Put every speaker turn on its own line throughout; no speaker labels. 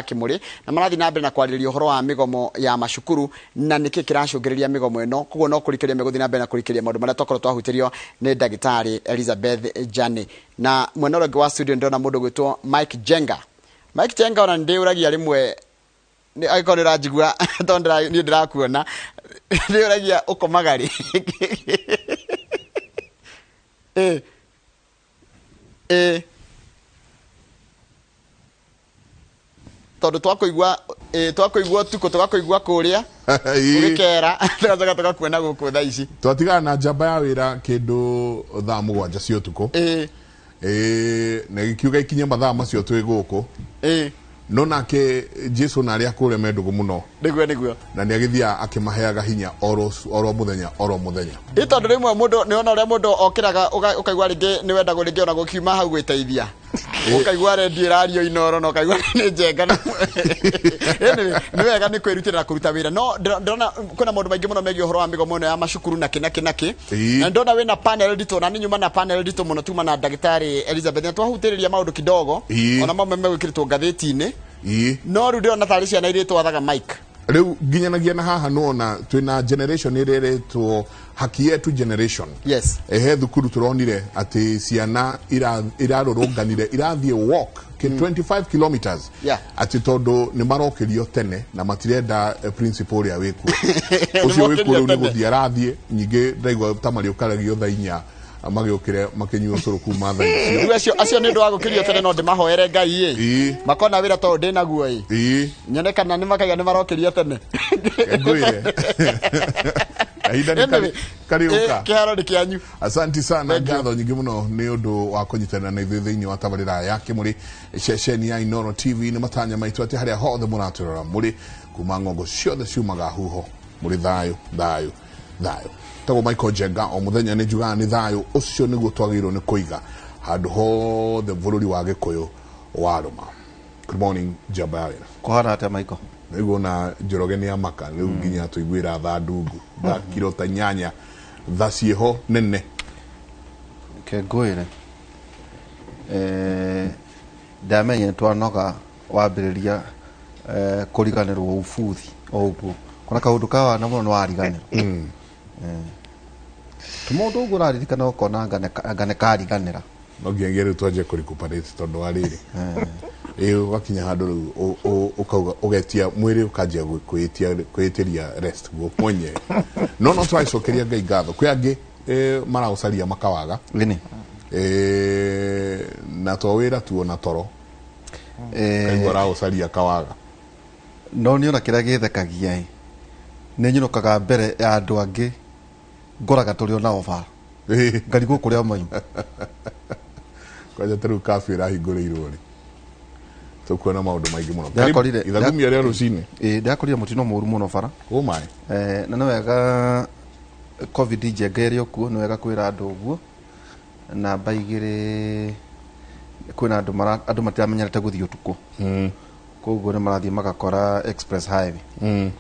Kĩmũrĩ na marathiĩ na mbere na kwarĩrĩria ũhoro wa mĩgomo ya macukuru na nĩkĩ kĩracũngĩrĩria mĩgomo ĩno. Koguo no kũrikĩria megũthiĩ na mbere na kũrikĩria maũndũ marĩa twakorwo twahutĩrio nĩ ndagĩtarĩ Elizabeth Jane. Na mwena ũrĩa ũngĩ wa studio ndĩrona mũndũ ũgwĩtwo Mike Jenga. Mike Jenga ona nĩndĩũragia rĩmwe angĩkorwo nĩ ũranjigua tondũ niĩ ndĩrakuona, ndĩũragia ũkomaga rĩ? Ĩ tondũ twakũigua, twakũigua ũtukũ, tũgakũigua kũrĩa ũgĩkera, tũgacoka tũgakuona gũkũ thaa ici.
Twatigana na njamba ya wĩra kĩndũ thaa 7 cia ũtukũ. Na gĩkiuga ikinye mathaa macio twĩ gũkũ. No nake Jesu na arĩa kũrĩa me ndũgũ mũno.
Nĩguo, nĩguo.
Na nĩ agĩthiaga akĩmaheaga hinya oro mũthenya, oro mũthenya.
Ĩ tondũ rĩmwe mũndũ nĩ ona ũrĩa mũndũ okĩraga ũkaigua rĩngĩ nĩ wendagwo rĩngĩ ona gũkiuma hau gwĩteithia. Ũkaigua redio ĩrario Inoro na ũkaigua nĩ njenga. Anyway, nĩ wega nĩ kwĩrutĩra na kũruta wĩra. No ndĩrona kwĩna maũndũ maingĩ mũno megiĩ ũhoro wa mĩgomo ĩno ya macukuru na kĩ na kĩ na kĩ. Na ndĩrona wĩna panel nditũ, na nĩ nyuma na panel nditũ mũno, tuma na ndagĩtarĩ Elizabeth. Na twahutĩrĩria maũndũ kidogo, ona mamwe megwĩkĩrĩtwo ngathĩti-inĩ. No rĩu ndĩrona tarĩ ciana iria itwathaga mic.
Rĩu nginyanagia na haha nĩwona twĩna generation ĩrĩa ĩretwo haki yetu generation. Ehe, thukuru tũronire atĩ ciana irarũrũnganire, irathiĩ walk 25 kilometers. Atĩ tondũ nĩ marokĩrio tene na matirenda principal ũrĩa wĩkuo. Ũcio wĩkuo rĩu nĩ gũthiĩ arathiĩ, nyingĩ ndaigua ta marĩũkaragio thaa 4 magĩũkĩre makĩnyua ũcũrũ kuma thaa icio.
Rĩu acio nĩ ũndũ wa gũkĩrio tene no ndĩmahoere Ngai ĩ. Makona wĩra tondũ ndĩ naguo ĩ. Nyone kana nĩ makaiga nĩ marokĩrio tene.
Ngwĩre. Kahinda nĩ
Anyway,
karĩũka.
Kĩharo nĩ kĩanyu.
Asante sana,
Thank you.
ngatho nyingĩ mũno nĩ ũndũ wa kũnyitanĩra na ithuĩ thĩinĩ wa tabarĩra ya Kĩmũrĩ ceceni ya Inoro TV. Nĩ matanya maitũ atĩ harĩa hothe mũratũrora mũrĩ kuma ng'ongo ciothe ciumaga huho mũrĩ thayũ, thayũ, thayũ. Tagwo Michael Njenga, o mũthenya nĩ njugaga nĩ thayũ ũcio nĩguo twagĩrĩirwo nĩ kũiga handũ hothe bũrũri wa Gĩkũyũ warũma. Good morning, njamba ya wĩra.
Kũhana atĩa Michael?
Rĩu ona Njoroge nĩ amaka, rĩu nginya tũiguĩra tha ndungu, tha kiro ta 8, tha ciĩho nene.
Reke ngwĩre, ndamenya twanoga wambĩrĩria kũriganĩrwo ubuthi o ũguo. Kuna kaũndũ ka wana mũno nĩ wariganĩrwo. Tũmaũndũ ũguo ũraririkana ũkona anga nĩ kariganĩra.
No nginyagia rĩu twanjie kũrecuperate tondũ wa rĩrĩ. Ũgakinya handũ rĩu ũkauga ũgetia mwĩrĩ ũkanjia kwĩĩtĩria rest guo mwenyewe. No no tũracokeria Ngai ngatho. Kwĩ angĩ maraũcaria makawaga.
Nĩ.
Na to wĩra tu ona toro. Kaigua araũcaria kawaga.
No nĩ ona kĩrĩa gĩthekagia ĩ, nĩ nyinũkaga mbere ya andũ angĩ ngoraga tũrĩ ona bara. Ngarigwo kũrĩa mauma.
Kwanja ta rĩu curfew ĩrahingũrĩirwo rĩ, tũkuona maũndũ maingĩ mũno.
Ndĩrakorire
Ithagumia rĩa rũcinĩ.
Ndĩrakorire mũtino mũru mũno bara.
Ũmaĩ.
Na nĩ wega COVID njenga ĩrĩ o kuo, nĩ wega kwĩra andũ ũguo. Namba 2, kwĩna andũ andũ matiramenyerete gũthiĩ ũtukũ. Koguo nĩ marathiĩ magakora express highway.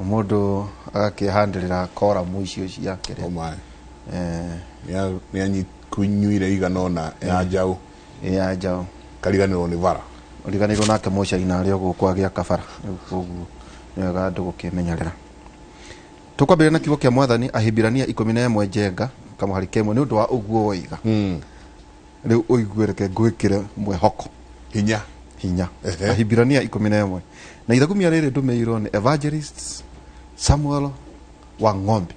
Mũndũ agakĩhandĩrĩra koramu icio ciake rĩ.
Ũmaĩ. Nĩ anyikunyuire igana ũna ya njaũ.
Ya njaũ.
Kariganĩrwo nĩ bara.
Ũriganĩirwo nake mũcaina arĩ o gũkũ agĩaka bara. Rĩu koguo nĩ wega andũ gũkĩmenyerera. Tũkwambĩrĩria na kiugo kĩa Mwathani Ahibirania 11 njenga kamũhari kemwe nĩ ũndũ wa ũguo woiga. Rĩu ũigue reke ngwĩkĩre mwĩhoko.
Hinya.
Hinya. Ahibirania 11. Na ithagumia rĩrĩ ndũmĩirwo nĩ Evangelist Samuel wa Ng'ombe.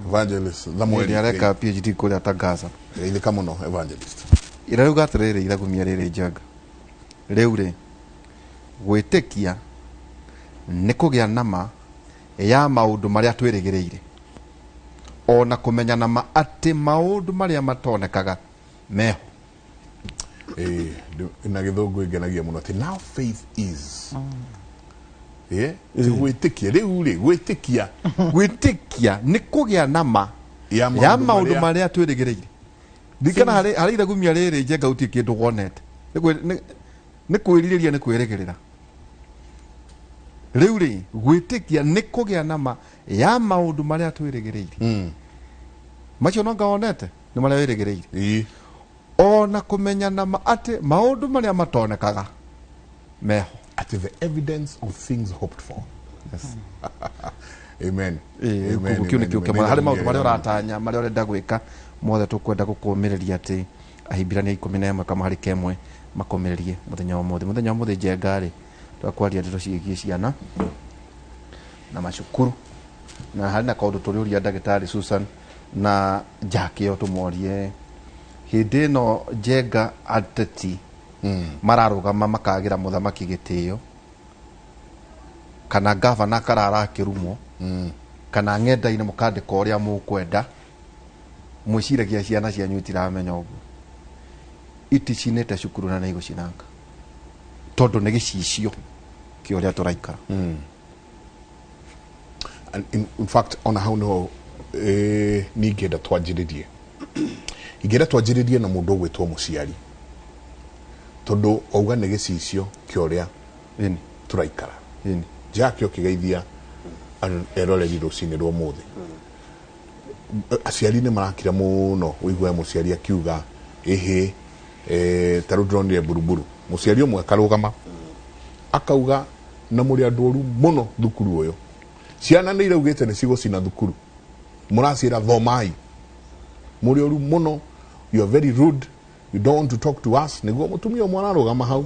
Evangelist Samuel.
Nĩ areka PhD kũrĩa Tangaza.
Geithĩka mũno Evangelist.
Ĩrauga atĩrĩrĩ ithagumia rĩrĩ njenga. Rĩu rĩ, gwĩtĩkia nĩ kũgĩa na ma ya maũndũ marĩa twĩrĩgĩrĩire, ona kũmenya na ma atĩ maũndũ marĩa matonekaga meho.
Na gĩthũngũ ĩngenagia mũno atĩ now faith is. Gwĩtĩkia rĩu rĩ, gwĩtĩkia.
Gwĩtĩkia nĩ kũgĩa na ma
Ya
ya
maũndũ
maũndũ
marĩa
marĩa twĩrĩgĩrĩire. Ririkana harĩ ithagumia rĩrĩ njenga gũtirĩ kĩndũ wonete. Nĩ kwĩrirĩria, nĩ kwĩrĩgĩrĩra. Rĩu rĩ, gwĩtĩkia nĩ kũgĩa na ma ya maũndũ marĩa twĩrĩgĩrĩire. Macio no ngawonete nĩ marĩa wĩrĩgĩrĩire. Ona kũmenya na ma atĩ maũndũ marĩa matonekaga meho.
Atĩ the evidence of things hoped for.
Yes.
Amen.
Ĩĩ,
Amen,
koguo kĩu
amen,
nĩkĩo
amen.
kĩmwe harĩ maũndũ marĩa
Amen.
ũratanya, marĩa ũrenda gwĩka mothe, tũkwenda gũkũmĩrĩria atĩ Ahibirania 11 kamũhari kemwe makomĩrĩrie mũthenya wa ũmũthĩ. Mũthenya wa ũmũthĩ, Njenga rĩ, twakwaria ndeto ciĩgiĩ ciana na macukuru, na harĩ na kaũndũ tũrĩũria ndagĩtarĩ Susan na Jakĩo, tũmorie hĩndĩ ĩno, Njenga, ateti mararũgama makagĩra mũthamaki gĩtĩo, kana gavana akarara akĩrumwo, kana ng'enda-inĩ mũkandĩka ũrĩa mũkwenda, mwĩciragia ciana cianyu itiramenya ũguo. Iticinĩte cukuru na nĩ igũcinanga, tondũ nĩ gĩcicio kĩa ũrĩa tũraikara.
And in fact, ona hau niho ningĩenda twanjĩrĩrie, ingĩenda twanjĩrĩrie na mũndũ ũgwĩtwo mũciari, tondũ wauga nĩ gĩcicio kĩa ũrĩa tũraikara. Jack, ũkĩgeithia eroreri rũcinĩ rwa ũmũthĩ, aciari nĩ marakira mũno. Ũigue mũciari akiuga ĩhĩ, ta rĩu ndĩronire Buruburu, mũciari ũmwe akarũgama akauga, "Na mũrĩ andũ oru mũno thukuru ũyũ, ciana nĩ iraugĩte nĩ cigũcina thukuru, mũraciĩra thomai, mũrĩ oru mũno, you are very rude, you don't want to talk to us." Nĩguo mũtumia ũmwe ararũgama hau,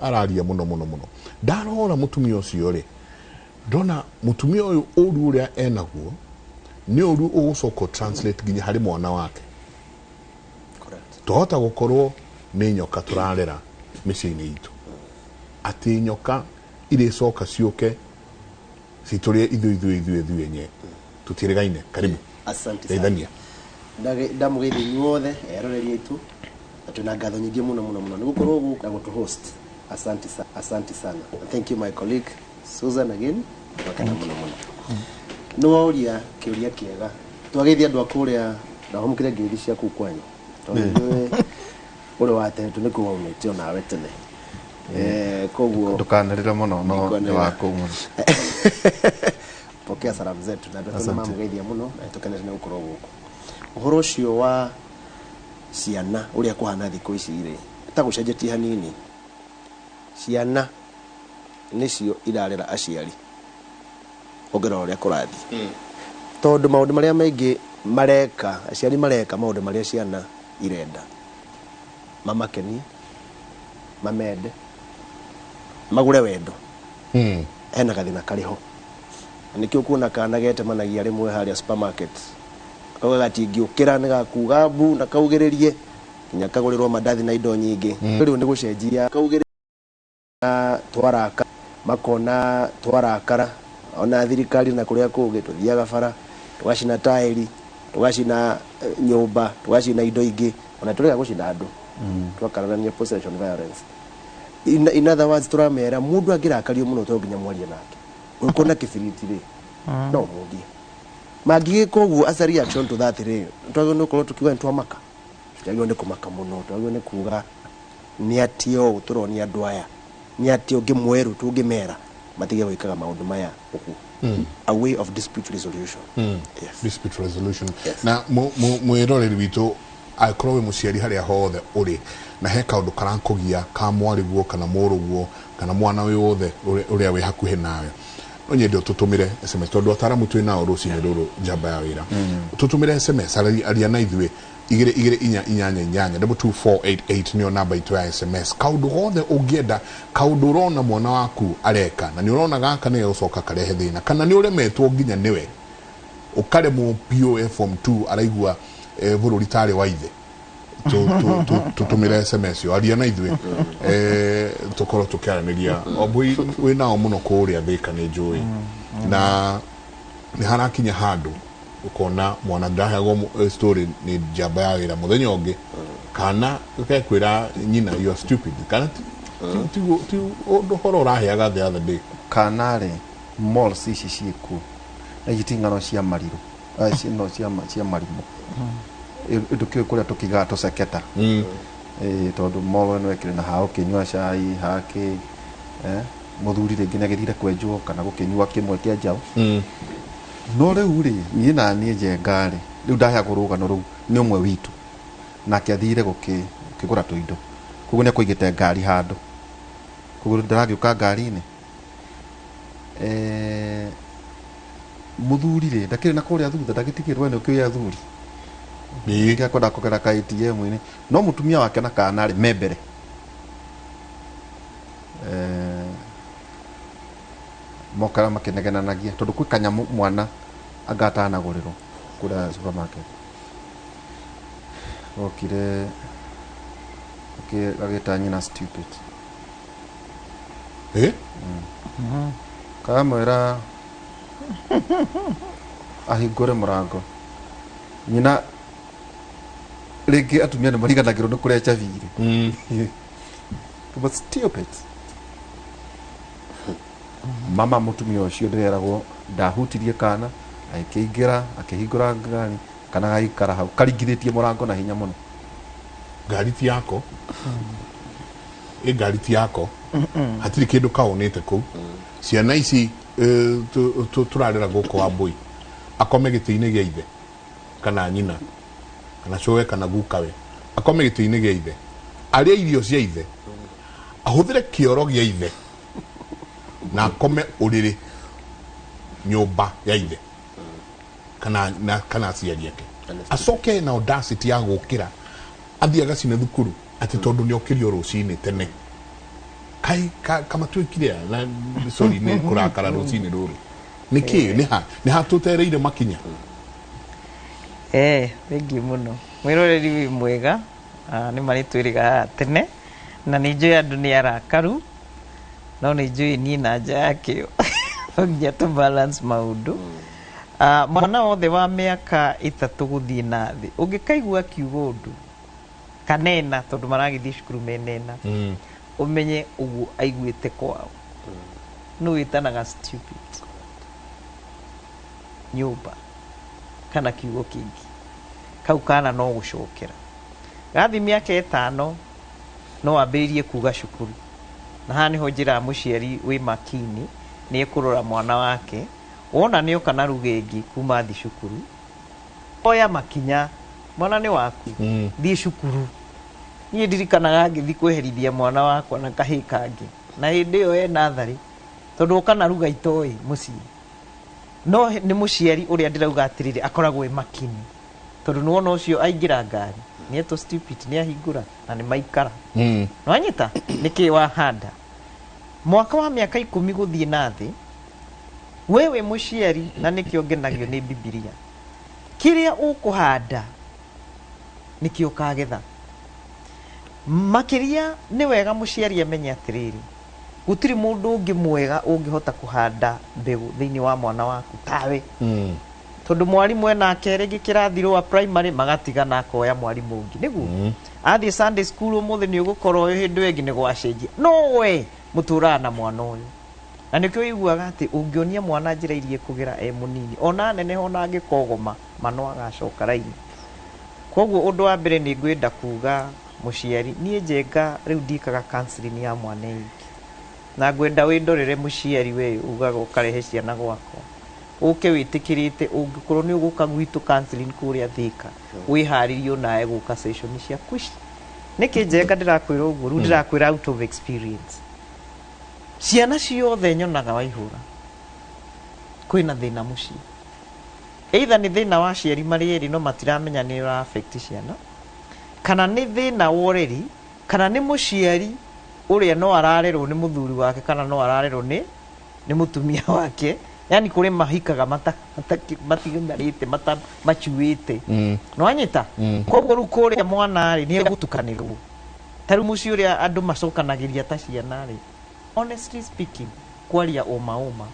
araria mũno mũno mũno. Ndarora mũtumia ũcio rĩ, ndona mũtumia ũyũ, ũru ũrĩa enaguo nĩ ũru ũgũcoka translate nginya harĩ mwana wake. Twahota gũkorwo nĩ nyoka tũrarera mĩciĩ-inĩ itũ, atĩ nyoka irĩcoka ciũke citũrĩe ithuĩ enyewe tũtiĩrĩgaine. Karibu.
Asante sana.
Geithania.
Ndamũgeithia inyuothe eroreri aitũ, na twĩna ngatho nyingĩ mũno mũno mũno nĩ gũkorwo gũkũ na gũtũ host. Asante sana, asante sana. Thank you, my colleague Susan, again wakena mũno mũno. Nĩ woria kĩũria kĩega. Twageithia andũ a kũrĩa ndahũmũkĩre ngeithi cia kũu kwanyu, tondũ njũĩ ũrĩ wa tene tu nĩkuo waumĩte onawe tene. Koguo
Ndũkanĩrĩre mũno, no nĩ
Ndikwanĩrĩra.
wa kũu mũno.
Pokea salamu zetu na andũ
Asante.
mamũgeithia mũno, na nĩtũkenete nĩ gũkorwo gũkũ. Ũhoro ũcio wa ciana ũrĩa kũhana thikũ ici rĩ, ta gũcenjetie hanini, ciana nĩcio irarera aciari ũngĩrora ũrĩa kũrathiĩ, tondũ maũndũ marĩa maingĩ mareka aciari, mareka maũndũ marĩa ciana irenda, mamakenie, mamende, magũre wendo. Hena gathĩna karĩ ho, na nĩkĩo kuona kana getemanagia rĩmwe harĩa supermarket, kauga gatingĩũkĩra, nĩ gakuga mbu na kaugĩrĩrie nginya kagũrĩrwo mandathi na indo nyingĩ. Rĩu nĩ gũcenjia kaugĩrĩria, twaraka makona twarakara ona thirikari na kũrĩa kũngĩ, tũthiaga bara tũgacina taĩri, tũgacina nyũmba, tũgacina indo ingĩ, ona tũrega gũcina andũ, twakararania possession violence. In other words, tũramera mũndũ angĩrakario mũno to nginya mwarie nake, ũkuona kĩbiriti rĩ, no mũndie mangĩgĩka ũguo. As a reaction to that rĩ, twagĩrĩirwo nĩ gũkorwo tũkiuga nĩ twamaka? Tũtiagĩrĩirwo nĩ kũmaka mũno. Twagĩrĩirwo nĩ kuga nĩ atĩa ũũ tũronia andũ aya, nĩ atĩa ũngĩ mwerũ tũngĩmera matige gwĩkaga maũndũ maya ũguo. A way of dispute resolution, yes.
Dispute resolution.
Yes.
Na mwĩroreri witũ, angĩkorwo wĩ mũciari harĩa hothe ũrĩ na he kaũndũ karakũgia ka mwarĩguo kana mũrũguo kana mwana wĩ wothe ũrĩa wĩ hakuhĩ nawe, no nyende ũtũtũmĩre SMS, tondũ ataramu twĩ nao rũcinĩ rũrũ njamba ya wĩra. Tũtũmĩre SMS, aria na ithuĩ, 22488, 22488 nĩyo namba itũ ya SMS. Kaũndũ gothe ũngĩenda, kaũndũ ũrona mwana waku areka na nĩ ũrona gaka nĩ gegũcoka karehe thĩna, kana nĩ ũremetwo nginya nĩwe ũkaremwo biũ, e form 2 araigua bũrũri tarĩ wa ithe, tũtũmĩre SMS ĩyo, aria na ithuĩ, tũkorwo tũkĩaranĩria. Wambui, wĩ nao mũno kũrĩa Thĩka, nĩ njũĩ na nĩ harakinya handũ ũkona mwana, ndaheagwo story nĩ njamba ya wĩra mũthenya ũngĩ, kana gekwĩra nyina, "You are stupid," kana ti ũndũ ũhoro ũraheaga the other day.
Kana rĩ, malls ici ciĩkuo na ici ti ng'ano cia marirũ, no cia marimũ. Ndũkĩũĩ kũrĩa tũkiugaga tũceketa. Ĩĩ, tondũ mall ĩno ĩkĩrĩ na ha ũkĩnyua cai hakĩ, mũthuri rĩngĩ nĩ agĩthire kwenjwo kana gũkĩnyua kĩmwe kĩa njaũ. No rĩu rĩ, niĩ na niĩ Njenga rĩ, rĩu ndaheagwo rũgano rũu nĩ ũmwe witũ, nake athire gũkĩgũra tũindo, koguo nĩ akũigĩte ngari handũ. Koguo ndaragĩũka ngari-inĩ. Eh, mũthuri rĩ ndakĩrĩ na kũrĩa thutha ndagĩtigĩrwo nĩ ũkĩũĩ athuri
Ĩĩ.
akwenda kũgera ka ATM-inĩ no mũtumia wake na kana rĩ me mbere. Eh, mokara makĩnegenanagia tondũ kwĩ kanyamũ mwana anga atanagũrĩrwo kũrĩa supermarket okire agĩta nyina stupid.
Eh?
Kamwĩra ahingũre mũrango nyina rĩngĩ atumia nĩ mariganagĩrwo nĩ kũrĩa cabire. But stupid mama mũtumia ũcio ndĩreragwo ndahutirie kana agĩkĩingĩra akĩhingũra ngari kana gagĩikara hau karingithĩtie mũrango na hinya mũno.
Ngari ti yako, ĩ ngari ti yako, hatirĩ kĩndũ kaonete kũu. Ciana ici eh, tũrarera gũkũ wa mbũi akome gĩtĩ-inĩ gĩa ithe kana nyina kana cũwe kana gukawe, akome gĩtĩ-inĩ gĩa ithe, arĩe irio cia ithe, ahũthĩre kĩoro gĩa ithe na akome ũrĩrĩ nyũmba ya ithe kana na, kana aciari ake, acoke na audacity ya gũkĩra athiĩ agacine thukuru atĩ tondũ nĩ okĩrio rũcinĩ tene. Kai kamatuĩkire na sorry nĩ kũrakara rũcinĩ rũrũ nĩ kĩ nĩ ha nĩ ha tũtereire makinya.
Eh, thengiũ mũno mwĩroreri wĩ mwega. Ah, nĩ marĩ twĩrĩga haha tene na nĩ njũĩ andũ nĩ arakaru no nĩ njũĩ niĩ na nja ya kĩo no nginya tũ balance maũndũ. Ah, mwana wothe wa mĩaka 3 gũthiĩ na thĩ ũngĩkaigua akiuga ũndũ kanena tondũ maragĩthiĩ cukuru menena, ũmenye ũguo aiguĩte kwao nũ wĩtanaga stupid nyũmba kana kiugo kĩngĩ kau kana no gũcokera gathiĩ mĩaka 5 no wambĩrĩrie kuga cukuru. Na haha nĩho njĩraga mũciari wĩ makini nĩ ekũrora mwana wake wona nĩoka na ruga ĩngĩ kuma thi cukuru oya makinya mwana nĩ waku, thiĩ cukuru. Niĩ ndirikanaga ngĩthiĩ kweherithia mwana wakwa na kahĩĩ kangĩ na hĩndĩ ĩyo e natharĩ tondũ oka na ruga itoĩ mũciĩ no nĩ mũciari ũrĩa ndĩrauga atĩrĩrĩ akoragwo e makini tondũ nĩwona ũcio aingĩra ngari nĩetwo stupid nĩ ahingũra na nĩ maikara. Nĩwanyita nĩkĩ wahanda mwaka wa mĩaka 10 gũthiĩ na thĩ we wĩ mũciari na nĩkĩo ngenagio nĩ Bibilia kĩrĩa ũkũhanda nĩkĩo ũkagetha. Makĩria nĩ wega mũciari amenye atĩrĩrĩ gũtirĩ mũndũ ũngĩ mwega ũngĩhota kũhanda mbegũ thĩinĩ wa mwana waku tawe. Tondũ mwarimũ enake rĩngĩ kĩrathi rwa primary magatigana akoya mwarimũ ũngĩ nĩguo athiĩ Sunday school ũmũthĩ nĩ ũgũkorwo ũyũ hĩndĩ ĩngĩ nĩ gwacenjia no we mũtũraga na mwana ũyũ na nĩkĩo ũiguaga atĩ ũngĩonia mwana njĩra iria ekũgera e mũnini ona neneha ona angĩkogoma ma no agacoka raini. Koguo ũndũ wa mbere nĩ ngwenda kuga mũciari niĩ Njenga rĩu ndikaga counseling ya mwana ĩngĩ na ngwenda wĩndorere mũciari we ugaga ũkarehe ciana gwakwa ũke wĩtĩkĩrĩte ũngĩkorwo nĩ ũgũka gwitũ counseling kũrĩa Thĩka wĩharĩrie onawe gũka session ciaku ici. Nĩkĩ Njenga ndĩrakwĩra ũguo? Rĩu ndĩrakwĩra out of experience ciana ciothe nyonaga waihũra kwĩna thĩna mũciĩ either nĩ thĩna wa aciari marĩ erĩ no matiramenya nĩ ũra affect ciana kana nĩ thĩna wa ũreri kana nĩ mũciari ũrĩa no ararerwo nĩ mũthuri wake kana no ararerwo nĩ mũtumia wake yani kũrĩ mahikaga matigimarĩte macuĩte nĩwanyita. Koguo rĩu kũrĩa mwana rĩ nĩ egũtukanĩrwo ta rĩu mũciĩ ũrĩa andũ macokanagĩria ta ciana rĩ honestly speaking kwaria ũma ũma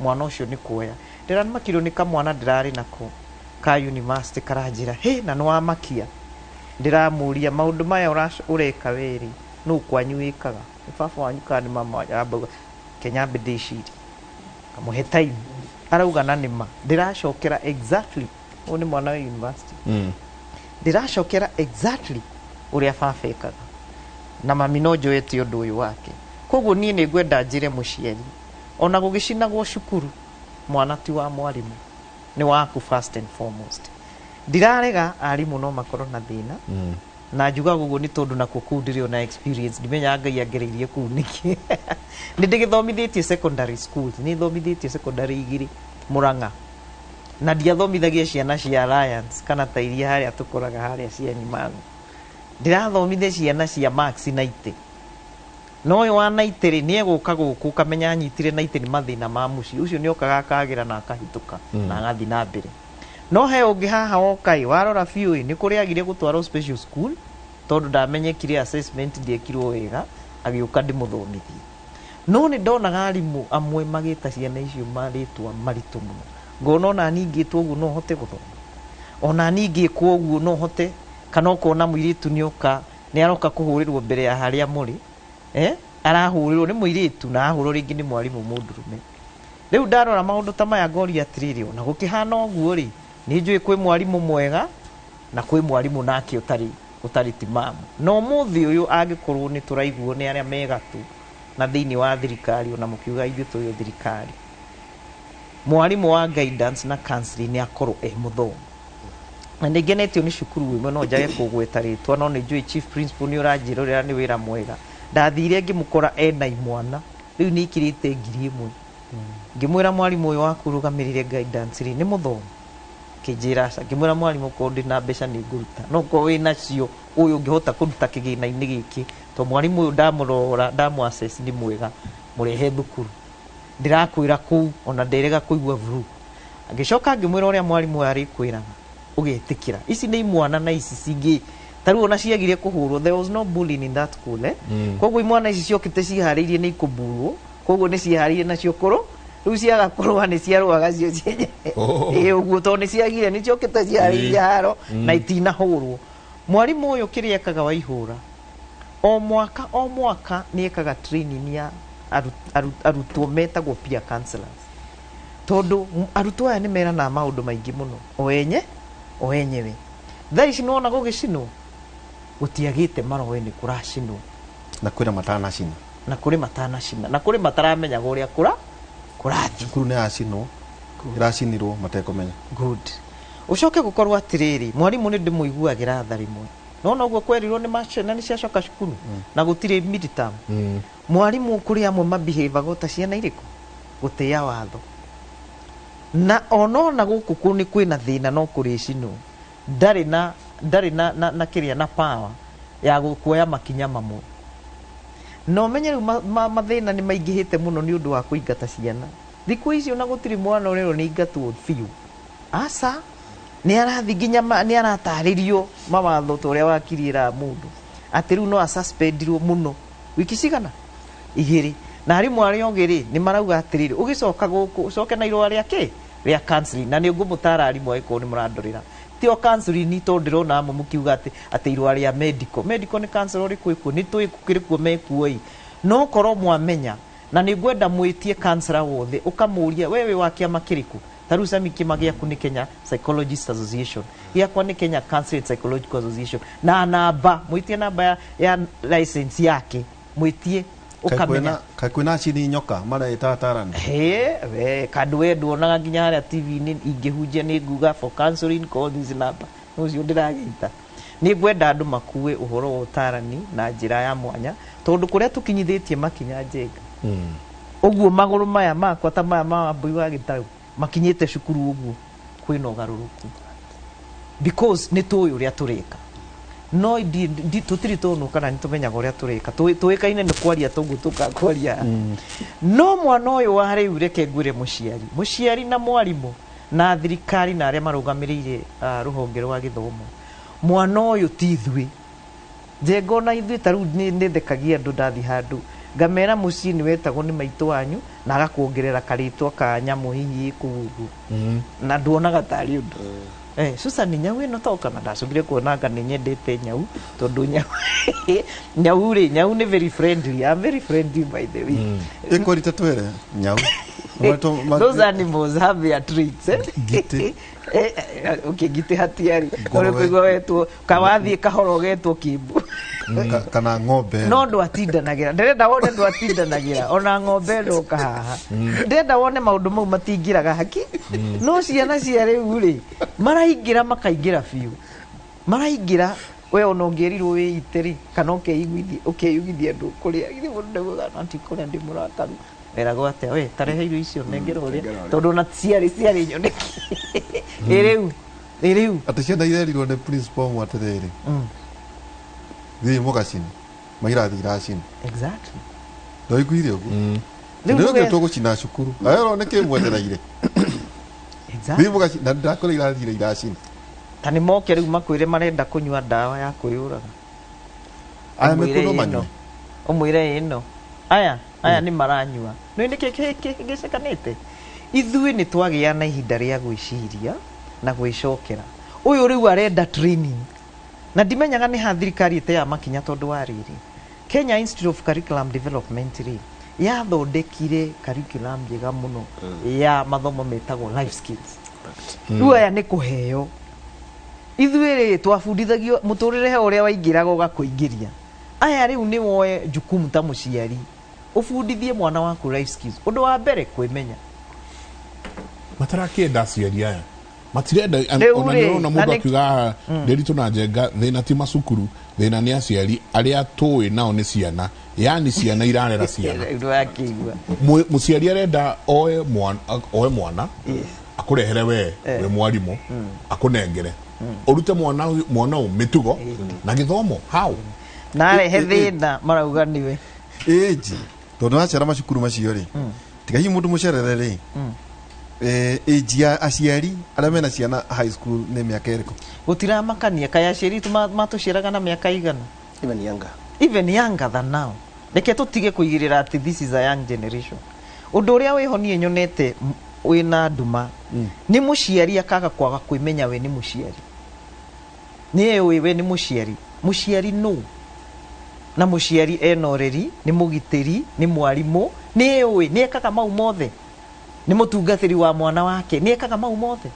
mwana ũcio nĩ kuoya ndĩramakirwo nĩ kamwana ndĩrarĩ nako ka university karanjĩra hĩ na nĩwamakia ndĩramũria maũndũ maya ũreka werĩ nũ kwanyu wĩkaga nĩ baba wanyu kana nĩ mama wanyu arambauga kenyambe ndĩcirie kamũhe time arauga na nĩma ndĩracokera exactly ũyũ nĩ mwana wa university ndĩracokera exactly ũrĩa baba ekaga na mami no njoete ũndũ ũyũ wake. Koguo niĩ nĩ ngwenda njĩre mũciari ona gũgĩcinagwo cukuru mwana ti wa mwarimũ nĩ waku first and foremost. Ndirarega arimũ no makorwo na thĩna. Na njugaga ũguo nĩ tondũ nakuo kũu ndĩrĩ ona experience, ndimenyaga Ngai angereirie kũu nĩkĩ. Nĩ ndĩgĩthomithĩtie secondary schools, nĩ thomithĩtie secondary igĩrĩ Murang'a, na ndiathomithagia ciana cia Alliance kana ta iria harĩa tũkoraga harĩa cia Nyimango. Ndĩrathomithia ciana cia Max 90. Na ũyũ wa 90 rĩ, nĩ egũka gũkũ ũkamenya anyitire 90 nĩ mathĩna ma mũciĩ. Ũcio nĩ okaga akagĩra na akahĩtũka na agathiĩ na mbere. No he ũngĩ haha woka ĩ, warora biũ ĩ, nĩ kũrĩ agire gũtwarwo special school tondũ ndamenyekire assessment ndiekirwo wega, agĩũka ndĩmũthomithie. No nĩ ndonaga arimũ amwe magĩta ciana icio marĩtwa maritũ mũno. Ngona ona niĩ ingĩtwo ũguo no hote gũthoma. Ona niĩ ingĩkwo ũguo no hote, kana ũkona mũirĩtu nĩoka, nĩ aroka kũhũrĩrwo mbere ya harĩa mũrĩ, arahũrĩrwo nĩ mũirĩtu na ahũrwo rĩngĩ nĩ mwarimũ mũndũrũme. Rĩu ndarora maũndũ ta maya ngoria atĩrĩrĩ, ona gũkĩhana ũguo rĩ, nĩ njũĩ kwĩ mwarimũ mwega na kwĩ mwarimũ nake ũtarĩ timamu. Na ũmũthĩ ũyũ angĩkorwo nĩ tũraiguo nĩ arĩa me gatũ na thĩinĩ wa thirikari, ona mũkiuga ithuĩ tũrĩ o thirikari, mwarimũ wa guidance na counseling nĩ akorwo e mũthomu. Na nĩ ngenetio nĩ cukuru ĩmwe, no njage kũgweta rĩtwa, no nĩ njũĩ chief principal nĩ ũranjĩrorera, nĩ wĩra mwega. Ndathire ngĩmũkora ena imwana rĩu nĩ ikĩrĩte 1000. Ngĩmwĩra mwarimũ ũyũ waku ũrũgamĩrĩire guidance rĩ, nĩ mũthomu? Akĩnjĩra aca. Ngĩmwĩra mwarimũ korwo ndĩ na mbeca nĩ ngũruta, no korwo wĩ nacio ũyũ ũngĩhota kũruta kĩgĩna-inĩ gĩkĩ, to mwarimũ ũyũ ndamũrora, ndamũ assess nĩ mwega, mũrehe thukuru. Ndĩrakwĩra kũu ona nderega kũigua vurugu. Ngĩcoka ngĩmwĩra ũrĩa mwarimũ ũyũ arĩkwĩraga, ũgetĩkĩra. Ici nĩ imwana na ici cingĩ ta rĩu ona ciagire kũhũrwo, there was no bullying in that school. Koguo imwana ici ciokĩte ciharĩirie nĩ ikũburwo, koguo nĩ ciharĩirie nacio kũrũ, rĩu ciaga kũrũa nĩ ciarũaga cio cienyewe. Ĩĩ ũguo, tondũ nĩ ciagire, nĩ ciokĩte ciharĩirie haro na itinahũrwo. Mwarimũ ũyũ kĩrĩa ekaga waihũra, o mwaka o mwaka nĩ ekaga training ya arutwo metagwo peer counselors, tondũ arutwo aya nĩ meranaga maũndũ maingĩ mũno o enye o enyewe. Thaa ici nĩwona gũgĩcinwo, gũtiagĩte maroĩ nĩ kũracinwo,
na kwĩna matanacina,
na kũrĩ matanacina, na kũrĩ mataramenyaga ũrĩa kũrathiĩ.
Cukuru nĩ yacinwo, ĩracinirwo matekũmenya.
Good. Ũcoke gũkorwo atĩrĩrĩ, mwarimũ nĩ ndĩmũiguagĩra tha rĩmwe, nona ũguo kwerirwo nĩ ciana nĩ ciacoka cukuru na gũtirĩ midterm. Mwarimũ kũrĩ amwe mabehavaga ta ciana irĩkũ gũtĩa watho, na onona gũkũ kũ nĩ kwĩna thĩna, no kũrĩcinwo ndarĩ na kĩrĩa na power ya kuoya makinya mamwe. Na ũmenye rĩu mathĩna nĩ maingĩhĩte mũno nĩ ũndũ wa kũingata ciana thikũ ici, ona gũtirĩ mwana ũrerwo nĩ ingatwo biũ, aca, nĩ arathiĩ nginya nĩ aratarĩrio mawatho ta ũrĩa wakiri ĩraga mũndũ atĩ rĩu no asuspendirwo mũno wiki cigana igĩrĩ. Na arimũ arĩa ogĩ rĩ, nĩ marauga atĩrĩrĩ, ũgĩcoka gũkũ ũcoke na irũa rĩa kĩ rĩa counseling. Na nĩ ngũmũtara arimũ, angĩkorwo nĩ mũrandorera, ti o counseling, tondũ ndĩrona amwe mũkiuga atĩ irũa rĩa medical. Medical nĩ counselor ũrĩkũ ĩkuo? Nĩ tũĩ kũrĩ kuo mekuo ĩ, no korwo mwamenya, na nĩ ngwenda mwĩtie counselor wothe, ũkamũria we wĩ wa kĩama kĩrĩkũ. Ta rĩu Sami, kĩama gĩaku nĩ Kenya Psychologist Association, gĩakwa nĩ Kenya Counseling and Psychological Association, na namba mwĩtie namba ya license yake, mwĩtie ũkamenya.
Kaĩ kwĩna acini nyoka mareĩta atarani?
He we kandũ we nduonaga nginya harĩa TV-inĩ ingĩhunjia nĩ nguga, "For counseling, call this number." Ũcio ndĩragĩita nĩ ngwenda andũ makue ũhoro wa ũtarani na njĩra ya mwanya, tondũ kũrĩa tũkinyithĩtie makinya njenga ũguo magũrũ maya makwa ta maya ma Wambui wa Gĩtarũ makinyĩte cukuru ũguo, kwĩna ũgarũrũku because nĩ tũĩ ũrĩa tũreka, no tũtirĩ tũnũ kana nĩ tũmenyaga ũrĩa tũreka. Tũĩkaine nĩ kwaria toguo tũkakwaria, no mwana ũyũ wa rĩu, reke ngwĩre mũciari na mwarimũ na thirikari na arĩa marũgamĩrĩire rũhonge rwa gĩthomo, mwana ũyũ ti ithuĩ njenga ona ithuĩ. Ta rĩu nĩ thekagia andũ ndathiĩ handũ ngamera mũciĩ nĩ wetagwo nĩ maitũ wanyu na agakuongerera karĩtwa ka nyamũ hihi kũu ũguo, na nduonaga tarĩ ũndũ. Susan, nyau ĩno toka na ndacokire kuona anga nĩ nyendete nyau, tondũ nyau rĩ, nyau nĩ very friendly. I'm very friendly, by the way.
Ĩkũrite twĩre nyau.
Those animals have their traits, eh?
Ngitĩ.
Okay, ngitĩ hatiarĩ.
Ngũrwe.
Ũrĩ kũigua wetwo kawathiĩ kahora ũgetwo kĩmbu.
Kana ng'ombe.
No ndwatindanagĩra, ndĩrenda wone ndwatindanagĩra ona ng'ombe ndoka haha, ndĩrenda wone maũndũ mau matingĩraga haki. No ciana cia rĩu rĩ, maraingĩra makaingĩra biũ, maraingĩra. We ona ũngĩrirwo wĩite rĩ, kana ũkeiguithia ũkeyugithia ndũkũrĩa, githĩ mũndũ ndaugaga no ndikũrĩa, ndĩ mũrakaru, weragwo atĩa? We tarehe irio icio, nengera ũrĩa,
nengera ũrĩa.
Tondũ ona ciarĩ nyoneki ĩ rĩu ĩ rĩu.
Atĩ ciana irerirwo nĩ principal ũmwe atĩrĩrĩ, thiĩ mũgacine mairathi iracina. Ndoiguire ũguo.
Rĩu
nĩ
nĩwe-
tũgũcina cukuru aero nĩ kĩ mwetereire? Thiĩ mũgacina na ndakũrĩa irathire iracina.
Ta nĩ moke rĩu makwĩre marenda kũnyua ndawa ya kwĩyũraga.
Aya
Ũmwĩre
mekuo no
ĩno.
manyue.
Ũmwĩre ĩno aya nĩ maranyua nĩ nĩkĩ kĩhĩngĩcĩkanĩte. Ithuĩ nĩ twagĩa na ihinda rĩa gwĩciria na gwĩcokera. Ũyũ rĩu arenda training, na ndimenyaga nĩ ha thirikari ĩteaga makinya, tondũ wa rĩrĩ, Kenya Institute of Curriculum Development rĩ, yathondekire curriculum njega mũno ya mathomo metagwo life skills. Rĩu aya nĩ kũheo. Ithuĩ rĩ, twabundithagio mũtũrĩre he ũrĩa waingĩraga ũgakũingĩria. Aya rĩu nĩ woe jukumu ta mũciari, ũbundithie mwana waku life skills. Ũndũ wa mbere, kwĩmenya.
Matarakĩenda aciari aya matirenda.
Rĩu
Ona
rĩ,
nĩũrona
na
mũndũ akiuga haha Ndĩritũ na Njenga, thĩna ti macukuru, thĩna nĩ aciari arĩa tũĩ nao nĩ ciana, yani ciana irarera ciana.
Rĩu wakĩigua.
Mũciari arenda oe mwana akũrehere we wĩ mwarimũ, akũnengere ũrute mwana ũyũ mĩtugo na gĩthomo how?
Na arehe thĩna marauga niwe.
Ĩnji tondũ wacera macukuru macio rĩ, tiga hihi mũndũ mũcerere rĩ, ĩnji ya aciari arĩa mena ciana high school nĩ mĩaka ĩrĩkũ?
Gũtiramakania kaĩ aciari itũ matũciaraga na mĩaka igana?
Even younger.
Even younger than now. Reke tũtige kũigĩrĩra atĩ this is a young generation. Ũndũ ũrĩa wĩho niĩ nyonete wĩna nduma nĩ mũciari akaga kwaga kwĩmenya we nĩ mũciari, nĩ ũĩ we nĩ mũciari. Mũciari nũ? Na mũciari ena ũreri, nĩ mũgitĩri, nĩ mwarimũ, nĩ ũĩ nĩ ekaga mau mothe, nĩ mũtungatĩri wa mwana wake, nĩ ekaga mau mothe.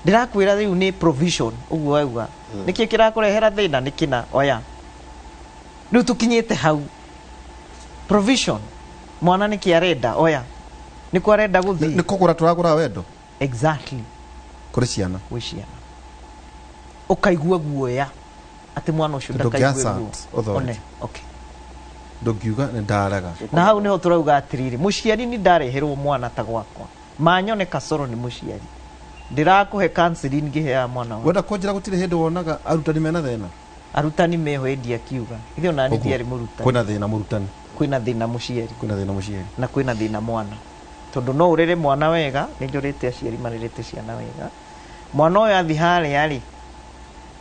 Ndĩrakwĩra rĩu nĩ provision ũguo wauga. Nĩkĩ kĩrakũrehera thĩna? Nĩ kĩna oya rĩu tũkinyĩte hau provision. Mwana nĩkĩ arenda? Oya nĩkũ arenda gũthiĩ?
Nĩ kũgũra tũragũra wendo kũrĩ ciana.
Gwĩ ciana ũkaigua guoya atĩ mwana ũcio
Tondũ
ndakaigue
ũngĩ-assert
guo.
authority.
One, okay.
Ndũngiuga nĩ ndarega.
Na hau niho turauga atiriri, muciari ni ndareherwo mwana ta gwakwa manyone kasoro ni muciari, ndirakũhe counseling ngĩheaga mwana wakwa.
Wenda kũnjĩra gũtirĩ hĩndĩ wonaga arutani mena thĩna?
Arutani meho ĩndi akiuga ithe ona niĩ ndiarĩ mũrutani.
Kwĩna thĩna mũrutani.
Kwĩna thĩna mũciari.
Kwĩna thĩna mũciari.
Na kwĩna thĩna mwana, tondũ no ũrere mwana wega. Nĩ njũrĩte aciari marerete ciana wega, mwana ũyũ athi harĩa rĩ,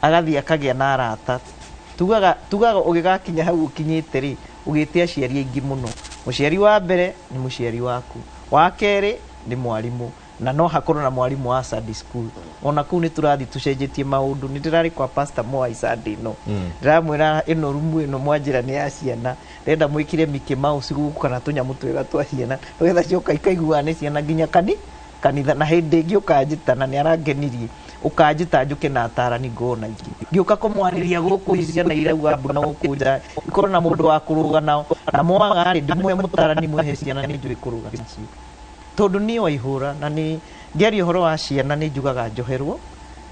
agathiĩ akagĩa na arata. Tugaga ũgĩgakinya hau ũkinyĩte rĩ, ũgĩte aciari aingĩ mũno. Mũciari wa mbere nĩ mũciari waku, wa kerĩ nĩ mwarimũ, na no hakorwo na mwarimũ wa Sunday school. Ona kũu nĩ tũrathiĩ tũcenjetie maũndũ. Nĩ ndĩrarĩ kwa Pastor Mwai Sunday ĩno, ndĩramwĩra ĩno rumu ĩno mwanjĩra nĩ ya ciana, ndĩrenda mwĩkire Mickey Mouse gũkũ kana tũnyamũ twega twa ciana, nĩgetha cioka ikaiguaga nĩ ciana nginya kanitha. Na hĩndĩ ĩngĩ ũkanjĩta, na nĩ arangenirie, ũkanjĩta njũke na atarani ngona ingĩ ngĩũka kũmwarĩria gũkũ, ciana irauga mbu na gũkũ nja ikorwo na mũndũ wa kũrũga nao, na mwaga rĩ, ndĩmũhe mũtarani, mwehe ciana nĩ njũĩ kũrũga nacio, tondũ niĩ waihũra na nĩ ngĩaria ũhoro wa ciana nĩ njugaga njoherwo,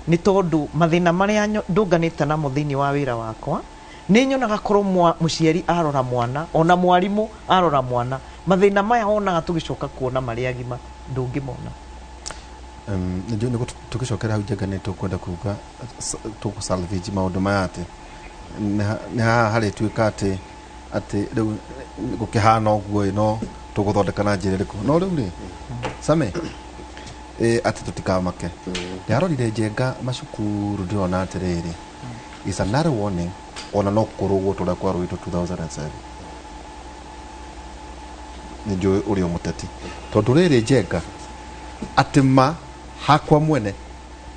nĩ tondũ mathĩna marĩa ndũnganĩte namo thĩinĩ wa wĩra wakwa, nĩ nyonaga korwo mũciari arora mwana, ona mwarimũ arora mwana, mathĩna maya wonaga tũgĩcoka kuona marĩ agima ndũngĩmona.
Nĩ nĩ tũgĩcokera hau Njenga, nĩ tũkwenda kuga tũkũ salvage maũndũ maya atĩ nĩ haha harĩtuĩka atĩ rĩu gũkĩhana ũguo ĩ, no tũgũthondeka na njĩra ĩrĩkũ? No rĩu rĩ, Same atĩ tũtikamake. Ndĩrarorire Njenga macukuru, ndĩrona atĩrĩrĩ, is another warning, ona no kũrũgwo tũrĩa kwarũĩtwo 2007. Nĩ njũĩ ũrĩa mũteti, tondũ rĩrĩ Njenga, atĩ ma hakwa mwene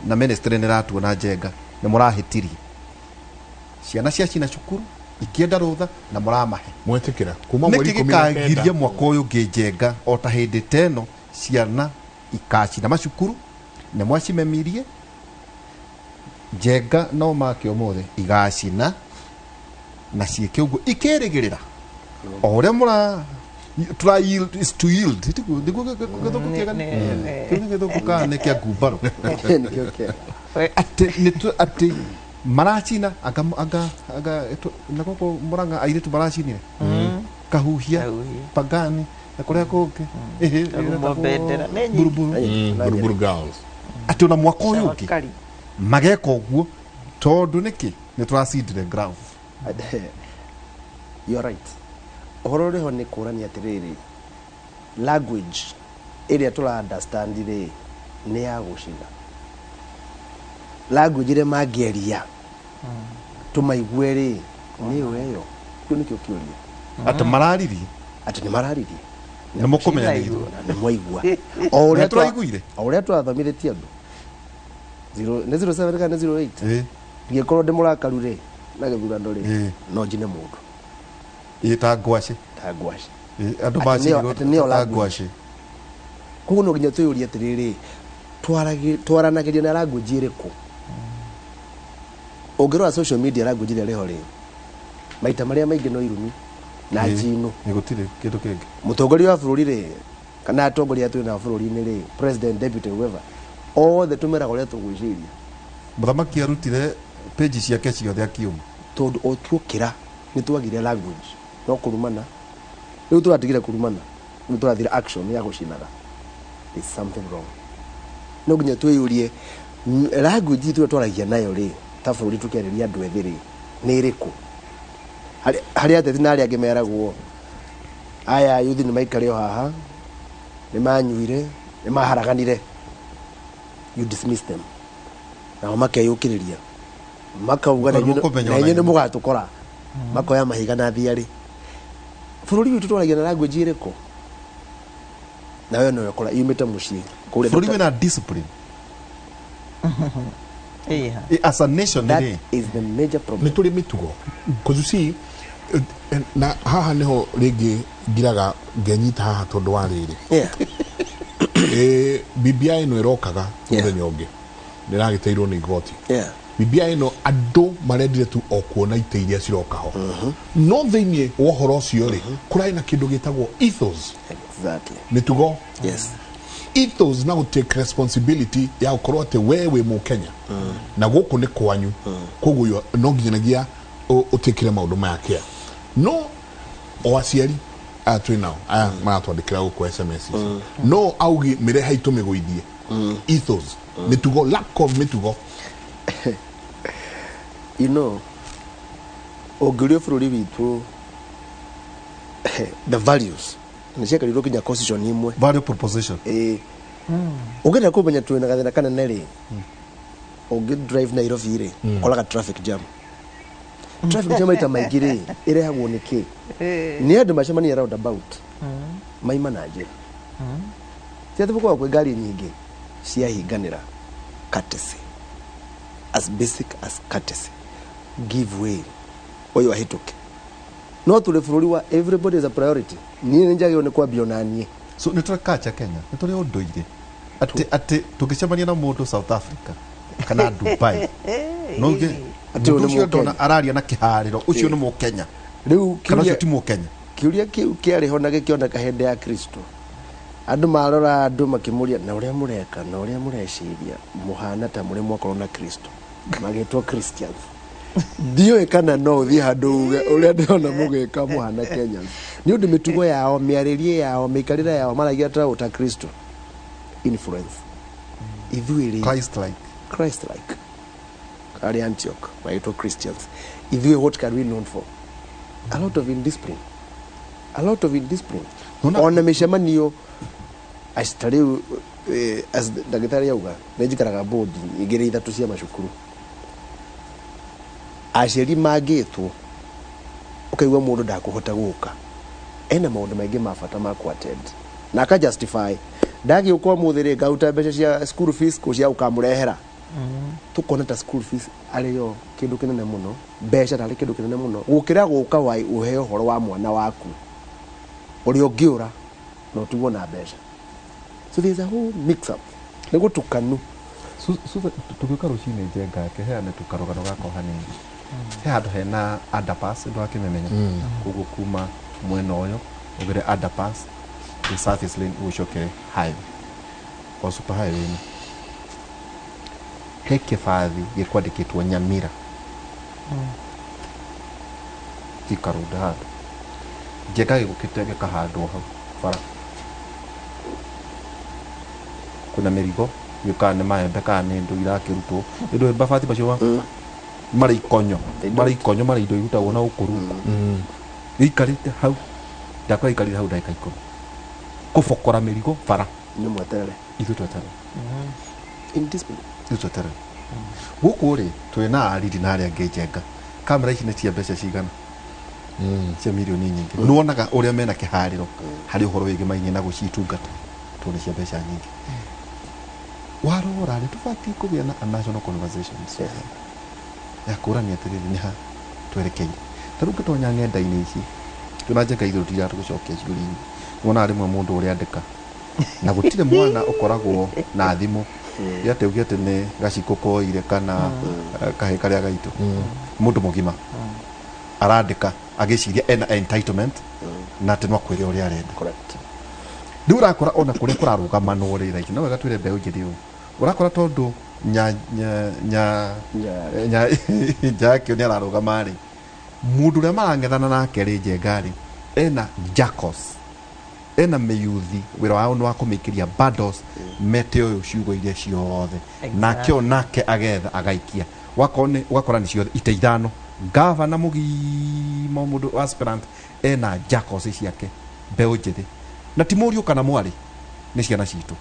na ministry nĩ ratuona Njenga nĩ mũrahĩtirie ciana cia cina cukuru ikĩenda rũtha na mũramahe.
Mwetĩkĩra kuma mweri
Nĩkĩ
19.
Gĩkagiria mwaka ũyũ ũngĩ Njenga, o ta hĩndĩ ta ĩno ciana ikacina macukuru nĩ mwacimemirie Njenga, no make ũmũthĩ igacina na ciĩke ũguo ikĩrĩgĩrĩra o ũrĩa mũra tũra yield is to yield. Nĩguo gĩthũngũ kĩega, kĩu nĩ gĩthũngũ kana nĩ kĩa ngumbarũ?
Nĩkĩo kĩega.
Atĩ nĩ atĩ Maracina anga anga anga na gũkũ Murang'a airĩtu maracinire Kahuhia.
Kahuhia.
Pagani na kũrĩa kũngĩ.
Kagumo bendera. Nĩ nyingĩ.
Buruburu.
Buruburu girls.
Atĩ ona mwaka ũyũ ũngĩ
Tawakali.
mageka ũguo tondũ nĩkĩ nĩ tũracindire ground.
You're right. Ũhoro ũrĩ ho nĩ kũrania atĩrĩrĩ, language ĩrĩa tũra understand rĩ nĩ ya gũcina. Language ĩrĩa mangĩaria tũmaigue rĩ nĩ ĩyo ĩyo. Kĩu nĩkĩo kĩũria.
Atĩ mararirie.
Atĩ nĩ mararirie.
Nĩ mũkũmenya nĩ ithuĩ.
Na nĩ mwaigua o ũrĩa
Nĩ tũraiguire.
O ũrĩa twathomithĩtie andũ nĩ 07 kana nĩ 08. Ngĩkorwo ndĩ mũrakaru rĩ na gĩthurano rĩ, no njine mũndũ.
Ĩ, ta ngwacĩ.
Ta ngwacĩ.
Ĩ, andũ
Atĩ
macinirwo
atĩ nĩyo
ta
language.
ngwacĩ.
Koguo no nginya twĩyũrie atĩrĩrĩ, twaranagĩria na language ĩrĩkũ? Ũngĩrora social media, language ĩrĩa ĩrĩho rĩ, maita marĩa maingĩ no irumi na njino.
Ĩ, gũtirĩ kĩndũ kĩngĩ.
Mũtongoria wa bũrũri rĩ, kana atongoria twĩ nao bũrũri-inĩ rĩ, president, deputy, whoever, othe tũmeraga ũrĩa tũgwĩciria.
Mũthamaki arutire page ciake ciothe akiuma.
Tondũ o tuokĩra nĩ twagire language, no kũrumana. Rĩu tũratigire kũrumana, rĩu tũrathira action ya gũcinaga. There's something wrong. No nginya twĩyũrie, language itũ ĩrĩa twaragia nayo rĩ ta bũrũri tũkĩarĩria andũ ethĩ rĩ nĩ ĩrĩkũ? Harĩ ateti na arĩa angĩ meragwo aya yuthi nĩ maikare o haha, nĩ manyuire, nĩ maharaganire, you dismiss them, nao makeyũkĩrĩria makauga na
Tondũ mũkũmenya
na
ona
inyuĩ nĩ
inyuĩ.
Mũgatũkora makoya mahiga na thiarĩ. Bũrũri witũ twaragia na language ĩrĩkũ? Nawe no ũkora yumĩte mũciĩ kũrĩa.
Bũrũri wĩna discipline.
Ĩha.
As a nation
That
rĩ
is the major problem.
Nĩ tũrĩ mĩtugo, 'cause you see, na haha nĩho rĩngĩ ngiraga ngenyita haha tondũ wa rĩrĩ, BBI ĩno ĩrokaga mũthenya ũngĩ nĩ ĩragĩteirwo nĩ igoti. BBI ĩno andũ marendire tu o kuona itĩ iria ciroka ho, no thĩinĩ wa ũhoro ũcio rĩ kũrarĩ na kĩndũ gĩtagwo ethos. Mĩtugo. Ethos na gũ take responsibility ya gũkorwo atĩ we wĩ mũkenya na gũkũ nĩ kwanyu, koguo no nginyanagia ũtĩkĩre maũndũ maya care. No o aciari aya twĩ nao aya maratwandĩkĩra gũkũ SMS ici, no augi mĩrehe tũmĩgũithie ethos, mĩtugo, lack of mĩtugo.
Ũngĩũrio bũrũri witũ the values nĩ ciekarirwo nginya constitution imwe.
Value proposition.
Ĩĩ, ũngĩenda kũmenya twĩna gathĩna kanene rĩ, ũngĩ drive Nairobi rĩ, ũkoraga traffic jam. Traffic jam maita maingĩ rĩ ĩrehagwo nĩ kĩ? Nĩ andũ macemania roundabout, maima na njĩra ti atĩ gũkoragwo kwĩ ngari nyingĩ ciahinganĩra. Courtesy, as basic as courtesy, give way ũyũ ahĩtũke. No tũrĩ bũrũri wa everybody is a priority. Niĩ nĩ njagĩrĩirwo nĩ kwambia ona niĩ.
So nĩ tũrĩ culture Kenya, nĩ tũrĩ ũndũire atĩ tũngĩcemania na mũndũ South Africa kana Dubai, no uge
Atĩ ũyũ
mũndũ
nĩ
ũcio ndona
Mũkenya.
araria na kĩharĩro, ũcio nĩ Mũkenya
Rĩu
kana ũcio
kĩũria
ti Mũkenya.
Kĩũria kĩu kĩarĩ ho na gĩkĩoneka hĩndĩ ya Kristo. Andũ marora andũ makĩmũria na ũrĩa mũreka na ũrĩa mũreciria mũhana ta mũrĩ mwakorwo na Kristo, magĩtwo Christians. Ndiũĩ kana no ũthiĩ handũ uge ũrĩa ndĩrona mũgĩka mũhana Kenyans, nĩ ũndũ mĩtugo yao, mĩarĩrie yao, mĩikarĩre yao, maragia ta Kristo influence. Ithuĩ rĩ?
Christ like.
Christ like arĩ Antioch magĩtwo Christians. Ithuĩ, what can we known for? A lot of indiscipline, a lot of indiscipline. Ona mĩcemanio ta rĩu, as ndagĩtarĩ auga, nĩ njikaraga bodi igĩrĩ ithatũ cia macukuru. Aciari mangĩtwo, ũkaigua mũndũ ndakũhota gũka, ena maũndũ maingĩ ma bata ma kũ attend na aka justify ndagĩũka ũmũthĩ rĩ, ngaruta mbeca cia school fees kũ cia ũkamũrehera. Tukona ta school fees arĩ yo kĩndũ kĩnene mũno, mbeca tarĩ kĩndũ kĩnene mũno gũkĩra gũka wa ũheo ũhoro wa mwana waku ũrĩa ũngĩũra na ũtigwo na mbeca. So there's a whole mix up, nĩ gũtukanu.
Tũgĩũka rũcinĩ, Njenga yake heane tu karũgano gakwa hanini. He handũ hena underpass, ndwakĩmĩmenya koguo kuma mwena ũyũ ũgere underpass the service lane ũcokere highway o super highway ĩno, he kĩbathi gĩkwandĩkĩtwo Nyamira. Tikarunda handũ Njenga gĩgũkĩte gĩkahandwo hau bara kwĩna mĩrigo gĩũkaga nĩ maembe kana nĩ ndũ irakĩrutwo nĩ ndũ mabati macio marĩ ikonyo marĩ ikonyo marĩ indo irutagwo na gũkũ rungu gĩikarĩte hau ndakora ikarire hau ndagĩka 10 kũbokora mĩrigo bara
Nĩ mweterere.
Ithuĩ tweterere.
Indiscipline.
Ithuĩ tweterere gũkũ rĩ twĩna ariri na arĩa angĩ Njenga kamera ici nĩ cia mbeca cigana cia mirioni nyingĩ nĩwonaga ũrĩa mena kĩharĩro harĩ ũhoro wĩgĩmainie na gũcitungata tondũ nĩ cia mbeca nyingĩ warora nĩ tũbatiĩ kũgĩa na a national conversations ya kũrania atĩrĩrĩ nĩ ha twerekeire ta rĩu ngĩtonya ng'enda-inĩ ici twĩna Njenga ithuĩ tũtiraga tũgĩcokia ciũria nyingĩ nĩwonaga rĩmwe mũndũ ũrĩa andĩka na gũtirĩ mwana ũkoragwo na thimũ gĩate uge atĩ nĩ gacikũ koire kana kahĩ karĩa gaitũ mũndũ mũgima arandĩka agĩciria ena entitlement na atĩ no akwĩre ũrĩa arenda.
Correct.
Rĩu ũrakora ona kũrĩa kũrarũgamanwo rĩ thaa ici no wega twĩre mbeũ njĩthĩ ũũ ũrakora tondũ nya nya nya nya njakĩo nĩ ararũgama rĩ mũndũ ũrĩa marang'ethana nake rĩ Njenga rĩ ena jackals ena mĩyuthi wĩra wao nĩ wa kũmĩikĩria bundles mete ũyũ ciugo iria ciothe nake o nake agetha agaikia wakorwo nĩ ũgakora nĩ ciothe ite ithano gavana mũgima mũndũ aspirant ena jackals ciake mbeũ njĩthĩ na ti mũriũ kana mwarĩ nĩ ciana citũ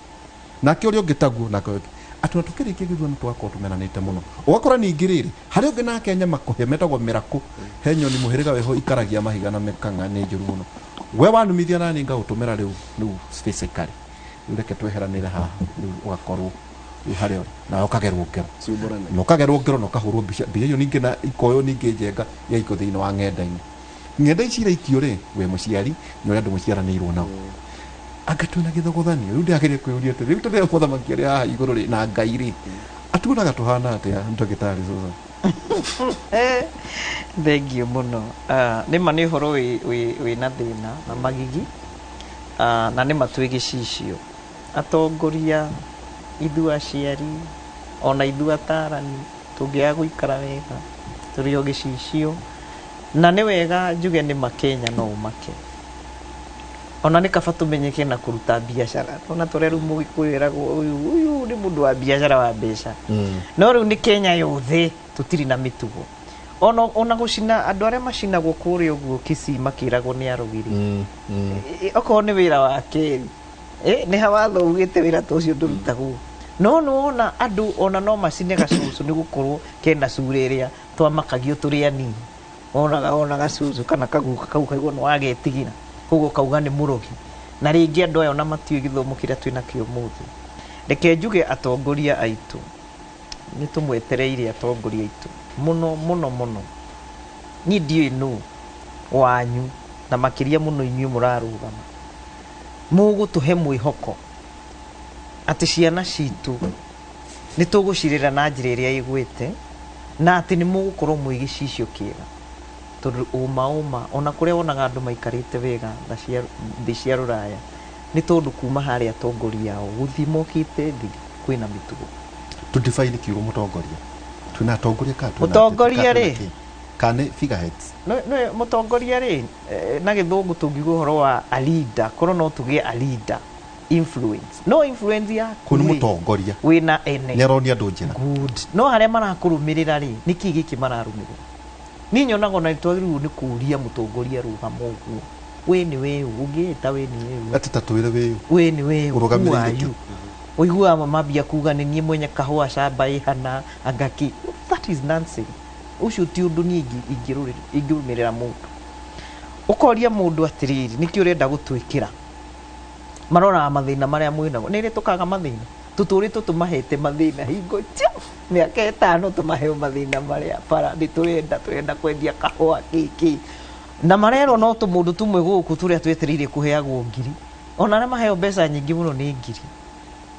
nake ũrĩa ũngĩ taguo nake ũrĩa ũngĩ atĩ ona tũkĩrĩkia gĩthurano tũgakorwo tũmenanĩte mũno ũgakora ningĩ rĩrĩ harĩ ũngĩ nake nyama kũhĩa metagwo mĩrakũ he nyoni mũhĩrĩga wĩho ikaragia mahiga na mĩkang'a nĩ njũru mũno we wanumithia nani ngaũtũmĩra rĩu rĩu physically rĩu reke tweheranĩre haha rĩu ũgakorwo rĩu harĩa ũrĩ nawe ũkagerwo ngero
Ciumbũrane.
Na ũkagerwo ngero na ũkahũrwo mbica mbica ĩyo ningĩ na ikoywo ningĩ Njenga igaikio thĩinĩ wa ng'enda-inĩ ng'enda ici iraikio rĩ wĩ mũciari nĩ ũrĩa andũ mũciaranĩirwo nao anga twĩna gĩthogothanio rĩu ndĩrageria kwĩyũria atĩrĩ rĩu tũrĩ mũthamaki arĩ haha igũrũ rĩ na Ngai rĩ atuonaga tũhana atĩa ndagĩtarĩ Susan?
Thengiũ mũno. Nĩma nĩ ũhoro wĩna thĩna na magigi. Na nĩma twĩ gĩcicio atongoria ithuĩ aciari ona ithuĩ atarani tũngĩaga gũikara wega tũrĩ o gĩcicio na nĩ wega njuge nĩma Kenya no ũmake ona nĩ kaba tũmenyeke na kũruta biacara ona tũrĩa rĩu mũgĩkũyũ eragwo ũyũ ũyũ nĩ mũndũ wa biacara wa mbeca no rĩu nĩ Kenya yothe tũtirĩ na mĩtugo ona gũcina andũ arĩa macinagwo kũrĩa ũguo Kisii makĩragwo nĩ arũgiri okorwo nĩ wĩra wa kerĩ nĩ ha watho ugĩte wĩra ta ũcio ndũrutagwo no nĩwona andũ ona no macine gacũcũ nĩ gũkorwo kena cura ĩrĩa twamakagio tũrĩ anini onaga ona gacũcũ kana kaguka kau kaigua nĩ wagetigĩra koguo kauga nĩ mũrogi na rĩngĩ andũ aya ona matiũĩ gĩthomo kĩrĩa twĩnakĩo ũmũthĩ reke njuge atongoria aitũ nĩ tũmwetereire atongoria aitũ mũno mũno mũno niĩ ndiũĩ nũ wanyu na makĩria mũno inyuĩ mũrarũgama mũgũtũhe mwĩhoko atĩ ciana citũ nĩ tũgũcirera na njĩra ĩrĩa ĩgwĩte na atĩ nĩ mũgũkorwo mwĩ gĩcicio kĩega tondũ ũma ũma ona kũrĩa wonaga andũ maikarĩte wega thĩ cia rũraya nĩ tondũ kuma harĩa atongoria ao gũthiĩ mokĩte thĩ kwĩna mĩtugo.
To define kiugo mũtongoria twĩna atongoria kana twĩna
Mũtongoria
ateti,
rĩ?
kana twĩna kĩ? Kana nĩ figureheads?
No mũtongoria rĩ na gĩthũngũ tũngiuga ũhoro wa a leader korwo no tũgĩe a leader influence no influence yaku
kũu nĩ
rĩ,
mũtongoria
wĩna ene
nĩ aronia andũ njĩra.
Good no harĩa marakũrũmĩrĩra rĩ nĩ kĩĩ gĩkĩ mararũmĩrĩra niĩ nyonaga ona nĩtwagĩrĩirwo nĩ kũũria mũtongoria rũgama ũguo we nĩ we ũ ũngĩĩta we nĩ we ũ
Atĩ ta twĩre wĩ ũ
we nĩ we ũ who
Ũrũgamĩrĩire
are
kĩ?
you ũiguaga mambia kuga nĩ niĩ mwenye kahũa camba ĩhana anga kĩ that is nonsense ũcio ti ũndũ niĩ ingĩrũmĩrĩra mũndũ ũkoria mũndũ atĩrĩrĩ nĩkĩ ũrenda gũtwĩkĩra maroraga mathĩna marĩa mwĩnago nĩ rĩ tũkaga mathĩna tũtũrĩtwo tũmahete mathĩna hingo cia mĩaka ĩtano tũmaheo mathĩna marĩa bara nĩ tũrenda tũrenda kwendia kahũa kĩkĩ na marerwo no tũmũndũ tũmwe gũkũ tũrĩa twetereire kũheagwo ngiri ona arĩa maheo mbeca nyingĩ mũno nĩ ngiri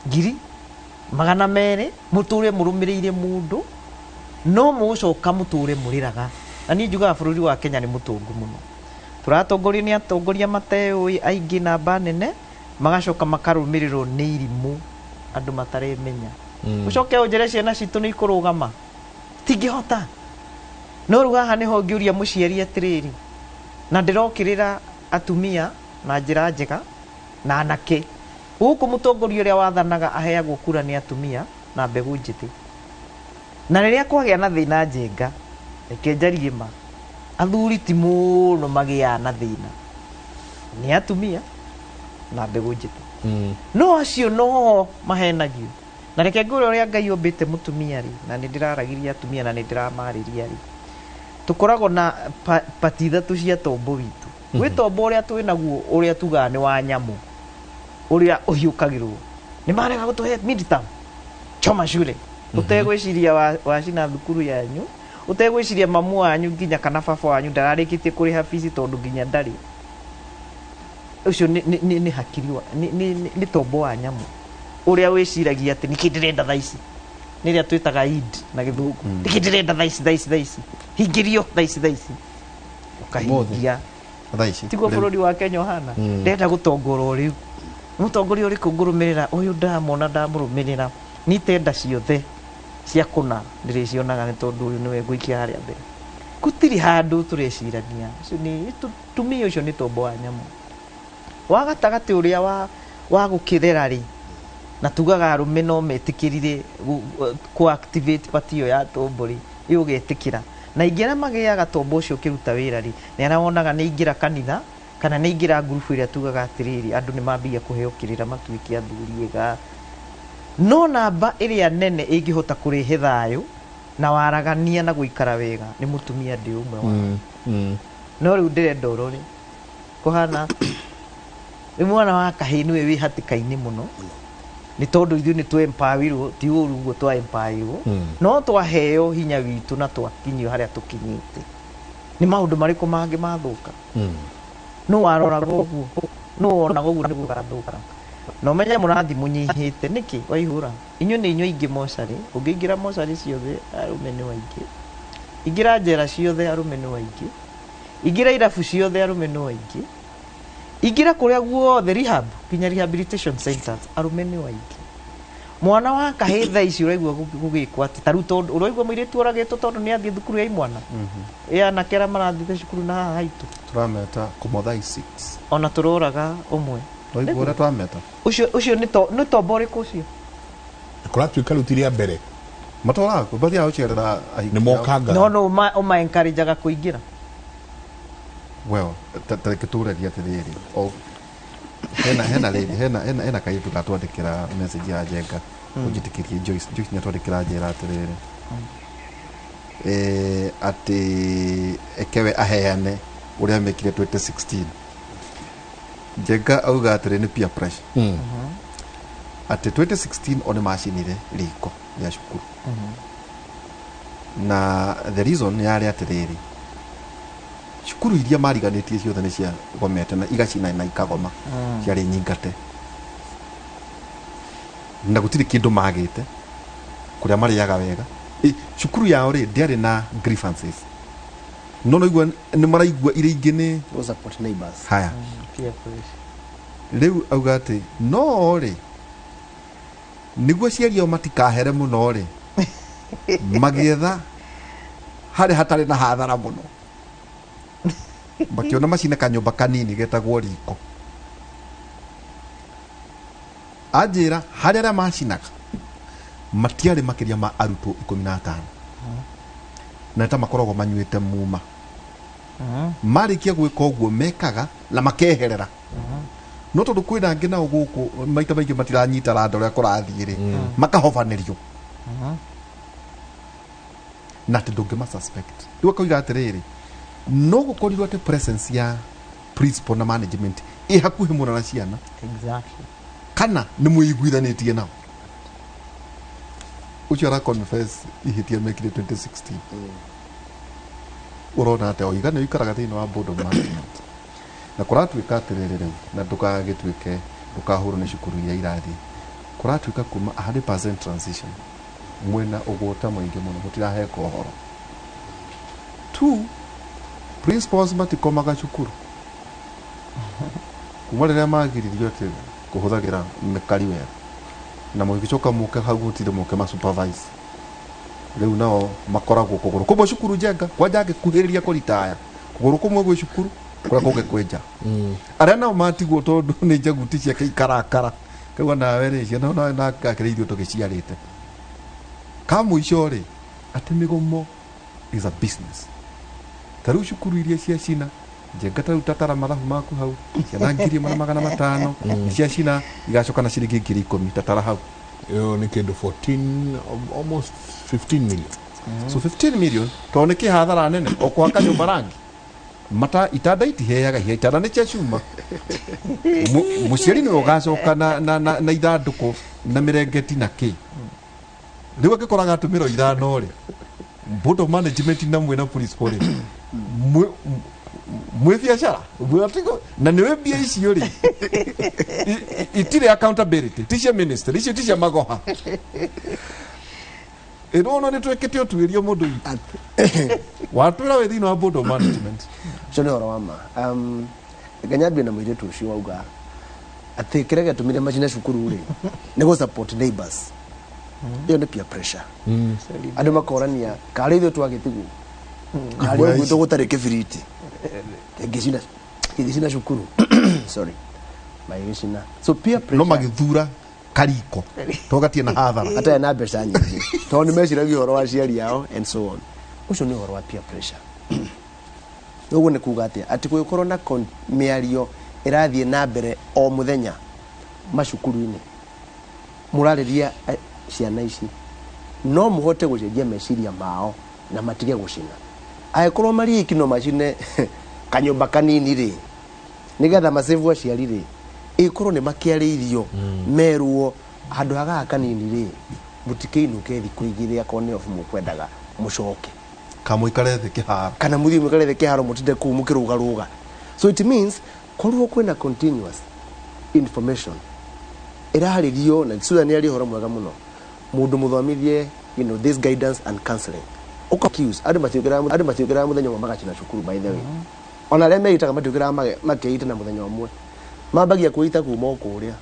ngiri magana merĩ mũtũre mũrũmĩrĩire mũndũ no mũgũcoka mũtũre mũrĩraga na niĩ njugaga bũrũri wa Kenya nĩ mũtongu mũno tũratongorio nĩ atongoria mateũĩ aingĩ namba nene magacoka makarũmĩrĩrwo nĩ irimũ andũ mataremenya ũcoke ũnjĩre ciana citũ nĩ ikũrũgama tingĩhota No rĩu haha nĩho ngĩũria mũciari atĩrĩrĩ, na ndĩrokĩrĩra atumia na njĩra njega na anake. Gũkũ mũtongoria ũrĩa wathanaga aheagwo kura nĩ atumia na mbegũ njĩthĩ. Na rĩrĩa kwagĩa na thĩna Njenga, reke njarie ma, athuri ti mũno magĩaga na thĩna, nĩ atumia na mbegũ njĩthĩ. No acio noho mahenagio. Na reke ngwĩre ũrĩa Ngai ombĩte mũtumia rĩ, na nĩ ndĩraragĩria atumia na nĩ ndĩramarĩria rĩ, tũkoragwo na pati ithatũ cia tombo witũ. Gwĩ tombo ũrĩa twĩ naguo ũrĩa tugaga nĩ wa nyamũ, ũrĩa ũhiũkagĩrwo. Nĩ marega gũtũhe midterm, choma shule. Ũtegwĩciria wacina thukuru yanyu, ũtegwĩciria mamu wanyu nginya kana baba wanyu ndararĩkĩtie kũrĩha bici tondũ nginya ndarĩ. Ũcio nĩ hakiri wa, nĩ tombo wa nyamũ. Ũrĩa wĩciragia atĩ nĩkĩ ndĩrenda thaa ici, nĩ ĩrĩa twĩtaga id na gĩthũngũ. Nĩkĩ ndĩrenda thaa ici, thaa ici, thaa ici, hingĩrio thaa ici, thaa ici, ũkahingia.
Thaa ici.
Tiguo bũrũri wa Kenya ũhana. Ndĩrenda gũtongora o rĩu. Mũtongoria ũrĩkũ ngũrũmĩrĩra? Ũyũ ndamwona ndamũrũmĩrĩra. Ni tenda ciothe cia kũna ndĩrĩcionaga nĩ tondũ ũyũ nĩwe ngũikia harĩa mbere. Gũtirĩ handũ tũrecirania. Ũcio nĩ tumia, ũcio nĩ tombo wa nyamũ. Wa gatagatĩ ũrĩa wa gũkĩrera rĩ, na tugaga arũme no metĩkĩrire kũ activate part ĩyo ya tombo rĩ, ĩyo ũgetĩkĩra. Na aingĩ arĩa magĩaga tombo ũcio ũkĩruta wĩra rĩ, nĩ arĩa wonaga nĩ aingĩra kanitha, kana nĩ aingĩra ngurubu ĩrĩa tugaga atĩrĩrĩ, andũ nĩ mambia kũheo kĩrĩra matuĩke athuri ega. No namba ĩrĩa nene ĩngĩhota kũrehe thayũ na waragania na gũikara wega nĩ mũtumia ndĩ ũmwe wao. No rĩu ndĩrenda ũrore kũhana atĩa? Rĩu mwana wa kahĩĩ nĩwe wĩ hatĩka-inĩ mũno, nĩ tondũ ithuĩ nĩ twempawirwo, ti ũru ũguo twaempawirwo, no twaheo hinya witũ na twakinyio harĩa tũkinyĩte. Nĩ maũndũ marĩkũ mangĩ mathũka? Nũ waroraga ũguo? Nũ wonaga ũguo nĩ gũgathũka? Na ũmenye mũrathi mũnyihĩte nĩkĩ waihũra? Inyuĩ nĩ inyuĩ aingĩ mocarĩ, ũngĩingĩra mocarĩ ciothe arũme nĩ aingĩ, ingĩra njera ciothe arũme nĩ aingĩ, ingĩra irabu ciothe arũme nĩ aingĩ, ingĩra kũrĩa guothe rehab, nginya rehabilitation centers arũme nĩ aingĩ. Mwana wa kahĩĩ thaa ici ũraigua gũgĩkwo atĩ ta rĩu tondũ ũraigua mũirĩtu oragĩtwo tondũ nĩ athiĩ thukuru ya imwana ĩ anake arĩa marathiĩte cukuru na haha haitũ
Tũrameta Kũmothai 6.
Ona tũroraga ũmwe.
Waigua ũrĩa twameta?
Ũcio nĩ tombo ũrĩkũ ũcio?
Kũratuĩka rĩu ti rĩa mbere.
Matwaraga kũ? Mathiaga gũcerera ahiki
Nĩ
ao.
mokanga.
No no ũma encourageaga kũingĩra.
Well, ta reke tũrarie atĩrĩrĩ. O hena rĩrĩ, hena kairĩtu gatwandĩkĩra message ya Njenga. Ũnjĩtĩkĩrie Joyce. Joyce nĩ atwandĩkĩra njĩra atĩrĩrĩ. Atĩ ekewe aheane ũrĩa mekire 2016. Njenga auga atĩrĩ nĩ peer pressure. Atĩ 2016 o nĩ macinire riko rĩa cukuru. Na the reason yarĩ atĩrĩrĩ, cukuru iria mariganĩtie ciothe nĩ ciagomete na igacina na ikagoma, ciarĩ nyingate na gũtirĩ kĩndũ magĩte kũrĩa marĩaga wega. Cukuru yao rĩ ndĩarĩ na grievances, no noigua nĩ maraigua iria ingĩ nĩ
Go support neighbors.
Haya.
Peer pressure.
Rĩu auga atĩ no rĩ nĩguo aciari ao matikahere mũno rĩ, magĩetha harĩa hatarĩ na hathara mũno, makĩona macine kanyũmba kanini getagwo riko. Anjĩra harĩa arĩa macinaga matiarĩ makĩria ma arutwo 15 na ta makoragwo manyuĩte muma. Marĩkia gwĩka ũguo mekaga na makeherera, no tondũ kwĩna angĩ nao gũkũ maita maingĩ matiranyita randa ũrĩa kũrathiĩ rĩ, makahobanĩrio na atĩ ndũngĩma suspect. Rĩu akoiga atĩrĩrĩ, no gũkorirwo atĩ presence ya principal na management ĩ hakuhĩ mũno na ciana kana nĩ mwĩiguithanĩtie nao. Ũcio ara confess ihĩtia mekire 2016. Ũrona atĩa oiga nĩ ũikaraga thĩinĩ wa board of management na kũratuĩka atĩrĩrĩ rĩu, na ndũgagĩtuĩke ndũkahũrwo nĩ cukuru iria irathiĩ, kũratuĩka kuma 100% transition mwĩna ũgũta mũingĩ mũno, mũtiraheka ũhoro. Two principals matikomaga cukuru kuma rĩrĩa magiririo atĩ kũhũthagĩra mĩkari wega, na mũgĩcoka mũke hau gũtirĩ mũke ma supervise. Rĩu nao makoragwo kũgũrũ kũmwe cukuru njenga kwanja angĩkuhĩrĩria kũritaya kũgũrũ kũmwe gwĩ cukuru kũrĩa kũngĩ kwĩ nja. Arĩa nao matigwo tondũ nĩ njaguti ciake ikarakara kaigua nawe rĩ ciana nawe nakakĩrĩ ithuĩ tũgĩciarĩte. Ka mũico rĩ atĩ mĩgomo is a business. Ta rĩu cukuru iria cia cina njenga ta rĩu tatara mathabu maku hau ciana 1,500 cia cina igacoka na ciringi 10,000 tatara hau.
Ĩyo nĩ kĩndũ 14, almost 15 million.
So 15 million tondũ nĩ kĩhathara nene o kũhaka nyũmba rangi mata itanda itiheaga ihea itanda nĩ cia cuma. Mũciari nĩwe ũgacoka na ithandũkũ na mĩrengeti na kĩ. Rĩu angĩkoraga atũmĩro ithano rĩ board of management na mwĩna principal rĩ mwĩ biacara na nĩwe mbia icio rĩ itirĩ accountability ti cia ministry icio ti cia magoha. Ĩno nĩ twĩkĩte ũtuĩria mũndũ witũ watwĩra wĩ thĩinĩ wa board of management.
Ũcio nĩ ũhoro wa ma. Reke nyambie na mũirĩtu ũcio wauga atĩ kĩrĩa gĩatũmire macine cukuru rĩ nĩ gũ support neighbors. Ĩyo nĩ peer pressure. Andũ makorania karĩ ithuĩ twagĩtigwo karĩ ũguo gwitũ gũtarĩ kĩbiriti kĩngĩcina cukuru sorry magĩgĩcina. So peer
no
pressure
magĩthura kariko togatie na hathara
atarĩ na mbeca nyingĩ tondũ nĩ meciragia ũhoro wa aciari ao and so on. Ũcio nĩ ũhoro wa peer pressure. Ũguo nĩ kuga atĩa? Atĩ kũngĩkorwo na mĩario ĩrathiĩ na mbere o mũthenya macukuru-inĩ mũrarĩria ciana ici no mũhote gũcenjia meciria mao na matige gũcina. Angĩkorwo marĩ iki no macine kanyũmba kanini rĩ nĩgetha macebu aciari rĩ ĩkorwo nĩ makĩarĩirio merwo handũ ha gaka kanini rĩ mũtikĩinũke thikũ igĩrĩ akorwo nĩ obu mũkwendaga mũcoke
kamũikare thĩ kĩharo
kana mũthiĩ mũikare thĩ kĩharo mũtinde kũu mũkĩrũgarũga. So it means korwo kwĩna continuous information ĩrarĩrio na Susan nĩ aria ũhoro mwega mũno mũndũ mũthomithie you know, this guidance and counseling ũka accuse andũ matiũkĩraga mũthenya ũmwe magacina cukuru by the way. Ona arĩa meitaga matiũkĩraga makeita na mũthenya ũmwe mambagia kwĩita kuma o kũrĩa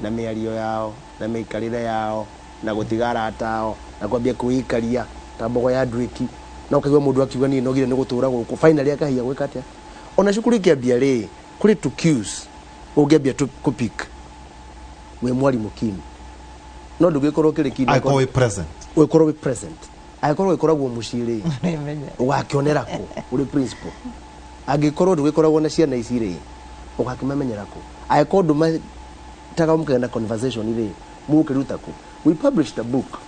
na mĩario yao na mĩikarĩre yao na gũtiga arata ao na kwambia kwĩikaria ta mbogo ya nduĩki na ũkaigua mũndũ akiuga niĩ nogire nĩ gũtũra gũkũ finally akahia gwĩka atĩa. Ona cukuru ikĩambia rĩ kũrĩ two cues ũngĩambia kũ pick wĩ mwarimũ keen no ndũngĩkorwo ũkĩrĩ keen
angĩkorwo wĩ present
ũgĩkorwo wĩ present angĩkorwo wĩkoragwo mũciĩ rĩ ũgakĩonera kũ ũrĩ principal angĩkorwo ndũgĩkoragwo na ciana ici rĩ ũgakĩmamenyera kũ angĩkorwo ndũmetaga mũkagĩa na conversation rĩ mũgũkĩruta kũ. We published a book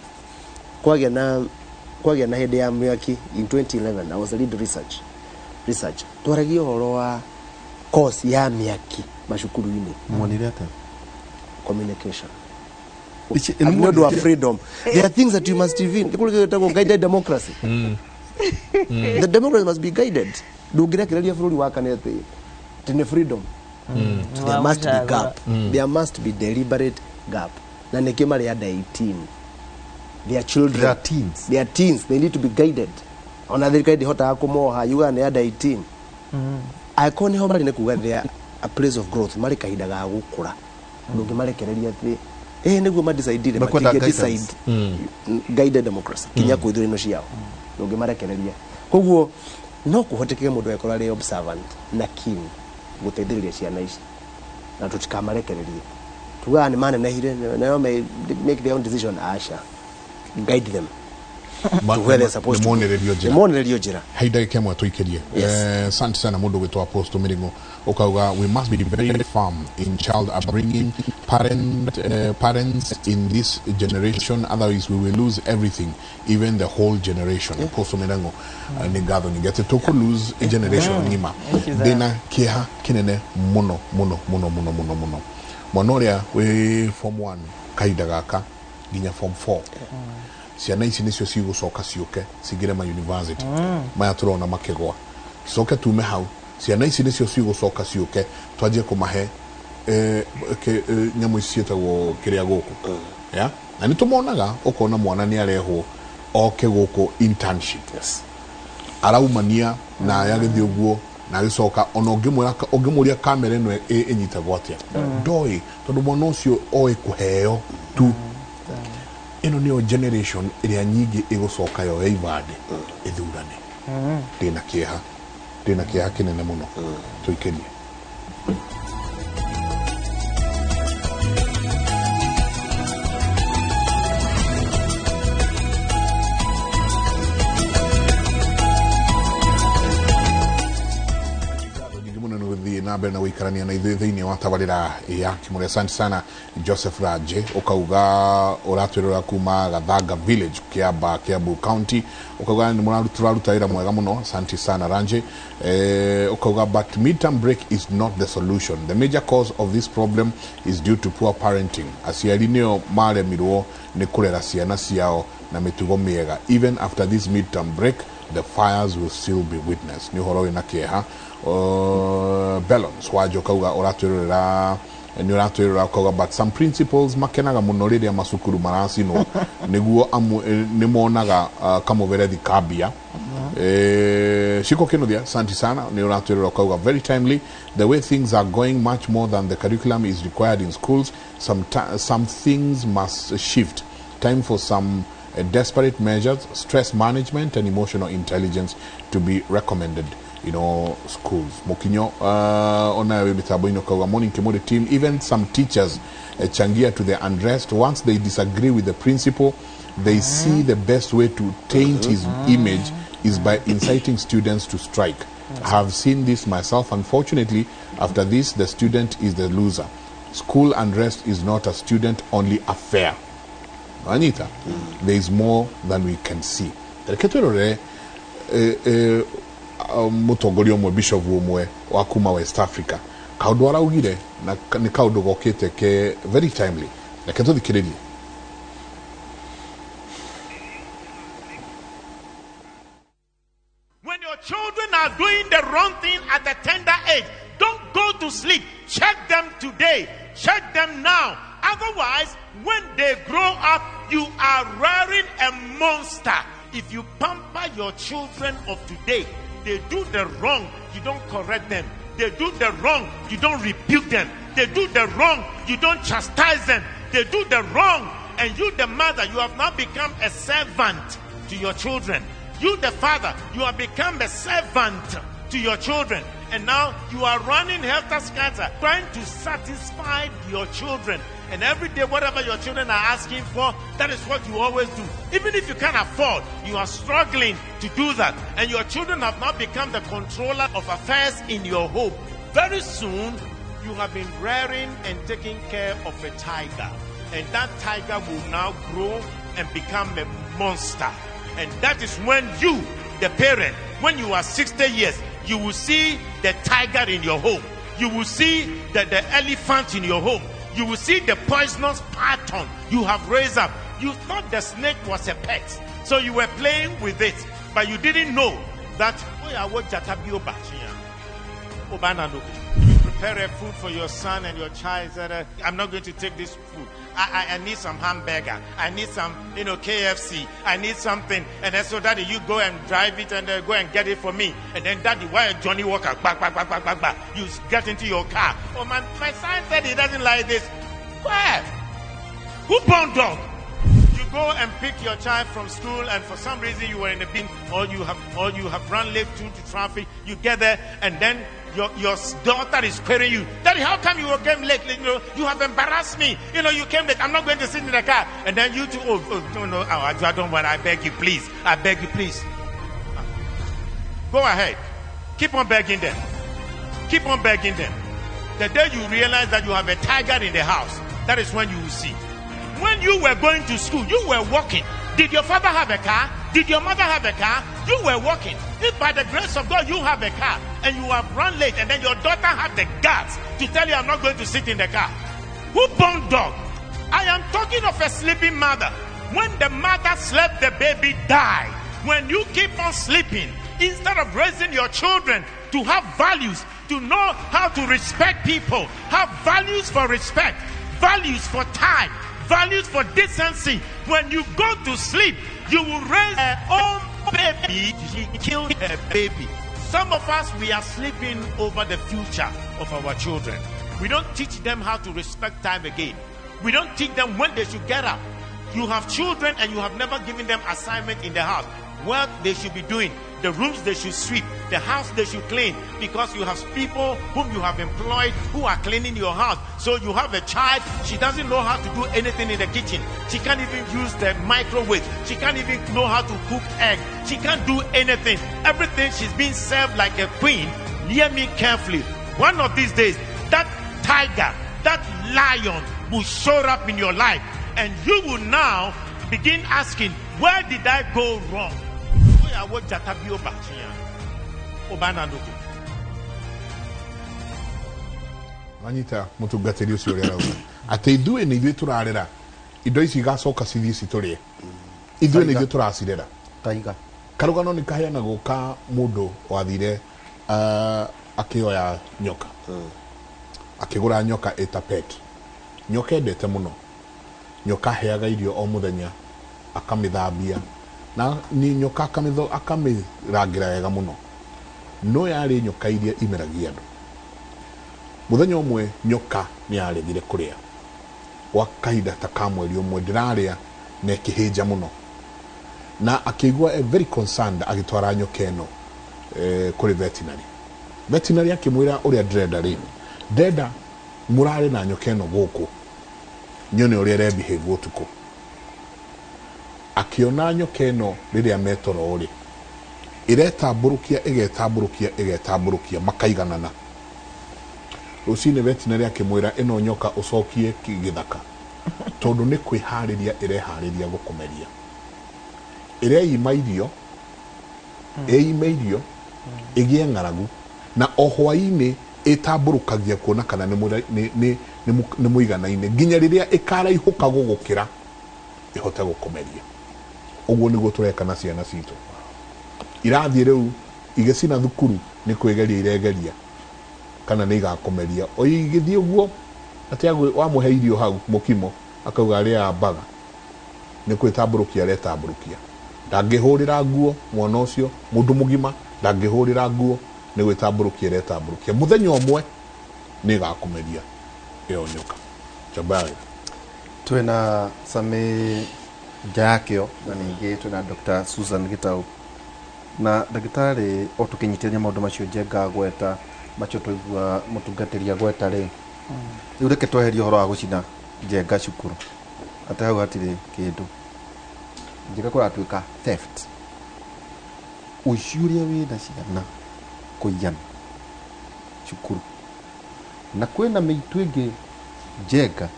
kwagĩa na hĩndĩ ya mĩaki in 2011. I was a lead research twaragia ũhoro wa course ya mĩaki macukuru-inĩ.
Mwonire atĩa?
Communication. Nĩ ũndũ wa freedom. There are things that you must even kũrĩ guided democracy. The democracy must be guided. Ndũngĩrekereria bũrũri wakane atĩ nĩ freedom. There must be gap. There must be deliberate gap. Na nĩkĩo marĩ under 18. They are children.
They are teens.
They are teens. They need to be guided. Ona thirikari ndĩhotaga kũmoha yugaga nĩ under 18. Angĩkorwo nĩho marĩ nĩ kuga they are a place of growth marĩ kahinda ga gũkũra. Ndũngĩmarekereria atĩ nĩguo madecidire
Makwenda
matingĩ
guidance.
decide guided democracy kinya kwĩ ithurano ciao. Ndũngĩmarekereria. Koguo no kũhotekeke mũndũ agĩkorwo arĩ observant na keen gũteithĩrĩria ciana ici na tũtikamarekererie. Tugaga nĩ manenehire nayo may make their own decision. Aca, guide them to where they're supposed to go.
Nĩmonererio njĩra.
Nĩmonererio njĩra.
Hai ndagĩka ĩmwe tũikĩrie.
Yes.
Asante sana mũndũ gwĩtwo Apostle Mĩrĩng'o ũkauga we must be very firm in child upbringing parents in this generation, otherwise we will lose everything, even the whole generation. Apostle Mĩrĩng'o, nĩ ngatho nyingĩ atĩ tũkũ lose a generation ng'ima. Ndĩna kĩeha kĩnene mũno mũno mũno mũno mũno mũno. Mwana ũrĩa wĩ form 1 kahinda gaka nginya form 4 ciana ici nĩcio cigũcoka ciũke cingĩre ma university maya tũrona makĩgwa coke tume hau ciana ici nĩcio cigũcoka ciũke twanjie kũmahe nyamũ ici ciĩtagwo kĩrĩa gũkũ ya na nĩ tũmonaga ũkona mwana nĩ arehwo oke gũkũ internship araumania na agĩthiĩ ũguo na agĩcoka ona ũngĩmũria kamera ĩno ĩnyitagwo atĩa ndoĩ tondũ mwana ũcio oĩ kũheo tu. Ĩno nĩyo generation ĩrĩa nyingĩ ĩgũcoka yoe ibandĩ ĩthurane. Ndĩna kĩeha, ndĩna kĩeha kĩnene mũno. Tũikĩrie. Nyingĩ mũno nĩ gũthiĩ na mbere na gũikarania na ithuĩ thĩinĩ wa tabarĩra ya Kĩmũrĩ. Asante sana Joseph Raje, ũkauga ũratwĩrora kuma Gathanga Village, Kiamba, Kiambu County. Ũkauga nĩ tũraruta wĩra mwega mũno. Asante sana Ranje. Ũkauga but midterm break is not the solution. The major cause of this problem is due to poor parenting. Aciari nĩo maremirwo nĩ kũrera ciana ciao na mĩtugo mĩega. Even after this midterm break, the fires will still be witnessed. Nĩ ũhoro wĩna kĩeha. Belons Wajo kauga ũratwĩrorera, nĩ ũratwĩrora, ũkauga but some principals makenaga mũno rĩrĩa macukuru maracinwo nĩguo amu nĩ monaga kamũberethi kambia. Shiko Kinuthia, asante sana, nĩ ũratwĩrora, ũkauga very timely. The way things are going, much more than the curriculum is required in schools. Some things must shift. Time for some desperate measures, stress management and emotional intelligence to be recommended in all schools. Mokinyo ona wĩ mĩtambo-inĩ ũkauga morning Kimuri team. Even some teachers changia to the unrest. Once they disagree with the principal, they see the best way to taint his image is by inciting students to strike. I have seen this myself. Unfortunately, after this, the student is the loser. School unrest is not a student-only affair. Anita, there is more than we can see. Reke twĩrore mũtongoria ũmwe, bishop ũmwe wa kuma West Africa, kaũndũ araugire na nĩ kaũndũ gokĩte ke very timely. Reke tũthikĩrĩrie.
When your children are doing the wrong thing at a tender age, don't go to sleep. Check them today. Check them now. Otherwise, when they grow up, you are rearing a monster. If you pamper your children of today, they do the wrong, you don't correct them. They do the wrong, you don't rebuke them. They do the wrong, you don't chastise them. They do the wrong, and you, the mother, you have now become a servant to your children. You, the father, you have become a servant to your children. And now you are running helter-skelter, trying to satisfy your children. And every day, whatever your children are asking for, that is what you always do. Even if you can't afford, you are struggling to do that. And your children have now become the controller of affairs in your home. Very soon, you have been rearing and taking care of a tiger. And that tiger will now grow and become a monster. And that is when you, the parent, when you are 60 years, you will see the tiger in your home. You will see the elephant in your home. You will see the poisonous python you have raised up. You thought the snake was a pet, so you were playing with it, but you didn't know that you prepare a food for your son and your child. Said, I'm not going to take this food. I need some hamburger. I need some, KFC. I need something. And then so daddy, you go and drive it and go and get it for me. And then daddy, why Johnny Walker? Back, back, back, back, back, back. You get into your car. Oh man, my son said he doesn't like this. Where? Who born dog? You go and pick your child from school, and for some reason you were in a bin, or you have run late due to traffic. You get there, and then your daughter is querying you. Daddy, how come you came late? You have embarrassed me. You came late. I'm not going to sit in the car. And then you two, oh no, I don't want. I beg you, please. I beg you, please. Go ahead. Keep on begging them. Keep on begging them. The day you realize that you have a tiger in the house, that is when you will see. When you were going to school, you were walking. Did your father have a car? Did your mother have a car? You were walking. If by the grace of God you have a car and you have run late, and then your daughter had the guts to tell you, I'm not going to sit in the car. Who born dog? I am talking of a sleeping mother. When the mother slept, the baby died. When you keep on sleeping, instead of raising your children to have values, to know how to respect people, have values for respect, values for time, values for decency. When you go to sleep, you will raise her own baby. She killed her baby. Some of us, we are sleeping over the future of our children. We don't teach them how to respect time again. We don't teach them when they should get up. You have children and you have never given them assignment in the house. What they should be doing, the rooms they should sweep, the house they should clean, because you have people whom you have employed who are cleaning your house. So you have a child, she doesn't know how to do anything in the kitchen. She can't even use the microwave. She can't even know how to cook egg. She can't do anything. Everything she's being served like a queen. Hear me carefully. One of these days, that tiger, that lion will show up in your life, and you will now begin asking, where did I go wrong?
Wanyita mutungatĩri ũcio ũrĩa arauga atĩ ithuĩ nĩ ithuĩ tũrarera indo ici igacoka cithiĩ citũrĩe ithuĩ nĩ ithuĩ tũracirera.
Taiga
karũgano nĩ kaheanagwo ka mũndũ wathire akĩoya nyoka, akĩgũra nyoka ĩta pet. Nyoka endete mũno, nyoka aheaga irio o mũthenya, akamĩthambia na ni nyoka akamĩrangĩra wega mũno, no yarĩ nyoka iria imeragia andũ. Mũthenya ũmwe nyoka nĩ yaregire kũrĩa gwa kahinda ta ka mweri ũmwe, ndĩrarĩa na ĩkĩhĩnja mũno, na akĩigua very concerned, agĩtwara nyoka ĩno kũrĩ veterinary. Veterinary akĩmwĩra ũrĩa ndĩrenda rĩ, ndĩrenda mũrare na nyoka ĩno gũkũ nyone ũrĩa ĩrebehave ũtukũ. Akĩona nyoka ĩno rĩrĩa metoro rĩ, ĩretambũrũkia ĩgetambũrũkia ĩgetambũrũkia makaiganana. Rũcinĩ veterinary akĩmwĩra ĩno nyoka ũcokie gĩthaka tondũ nĩ kwĩharĩria ĩreharĩria gũkũmeria. Ĩreima irio, ĩime irio, ĩgĩe ng'aragu, na o hwaĩ-inĩ ĩtambũrũkagia kuona kana nĩ mũiganaine nginya rĩrĩa ĩkaraihũka gũgũkĩra ĩhote gũkũmeria. Ũguo nĩguo tũreka na ciana citũ. Irathiĩ rĩu igĩcina thukuru nĩ kwĩgeria iregeria kana nĩ igakũmeria. O igĩthiĩ ũguo atĩ wamũhe irio hau mũkimo akauga arĩaga mbaga, nĩ kwĩtambũrũkia aretambũrũkia. Ndangĩhũrĩra nguo mwana ũcio, mũndũ mũgima ndangĩhũrĩra nguo, nĩ gwĩtambũrũkia aretambũrũkia. Mũthenya ũmwe nĩ ĩgakũmeria ĩyo nyoka. Njamba.
Twĩna Sami Njakio na ningĩ twĩna Dr. Susan Gitau na ndagĩtarĩ o tũkĩnyitĩrĩria maũndũ macio Njenga gweta macio twaigua mũtungatĩri agweta rĩ, rĩu reke tweherie ũhoro wa gũcina Njenga cukuru atĩ hau hatirĩ kĩndũ. Njenga kũratuĩka theft, ũici ũrĩa wĩna ciana kũiyana cukuru, na kwĩna mĩitũ ĩngĩ Njenga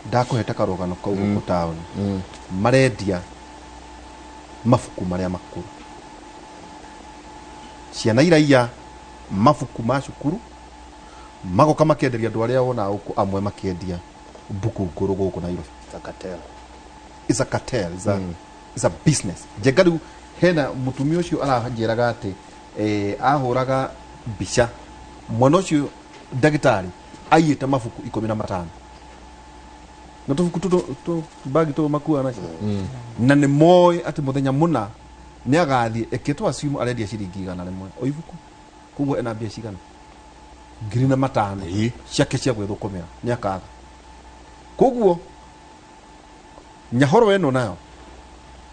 ndakũheta karũgano kau gũkũ taũni, marendia mabuku marĩa makũrũ, ciana iraiya mabuku ma cukuru magoka makenderia andũ arĩa wona gũkũ, amwe makĩendia mbuku ngũrũ gũkũ Nairobi. It's a cartel. It's a business. Njenga rĩu hena mũtumia ũcio aranjĩraga atĩ ahũraga mbica mwana ũcio ndagĩtarĩ aiyĩte mabuku 15 na tũbuku tũ bagi tũ makua nacio, na nĩ moĩ atĩ mũthenya mũna nĩ agathiĩ ĩkĩtwo assume arendia ciringi 100 o ibuku, koguo ena mbia cigana 5,000 ciake cia gwĩthũkũmĩra nĩ akaga. Koguo nyahoro ĩno nayo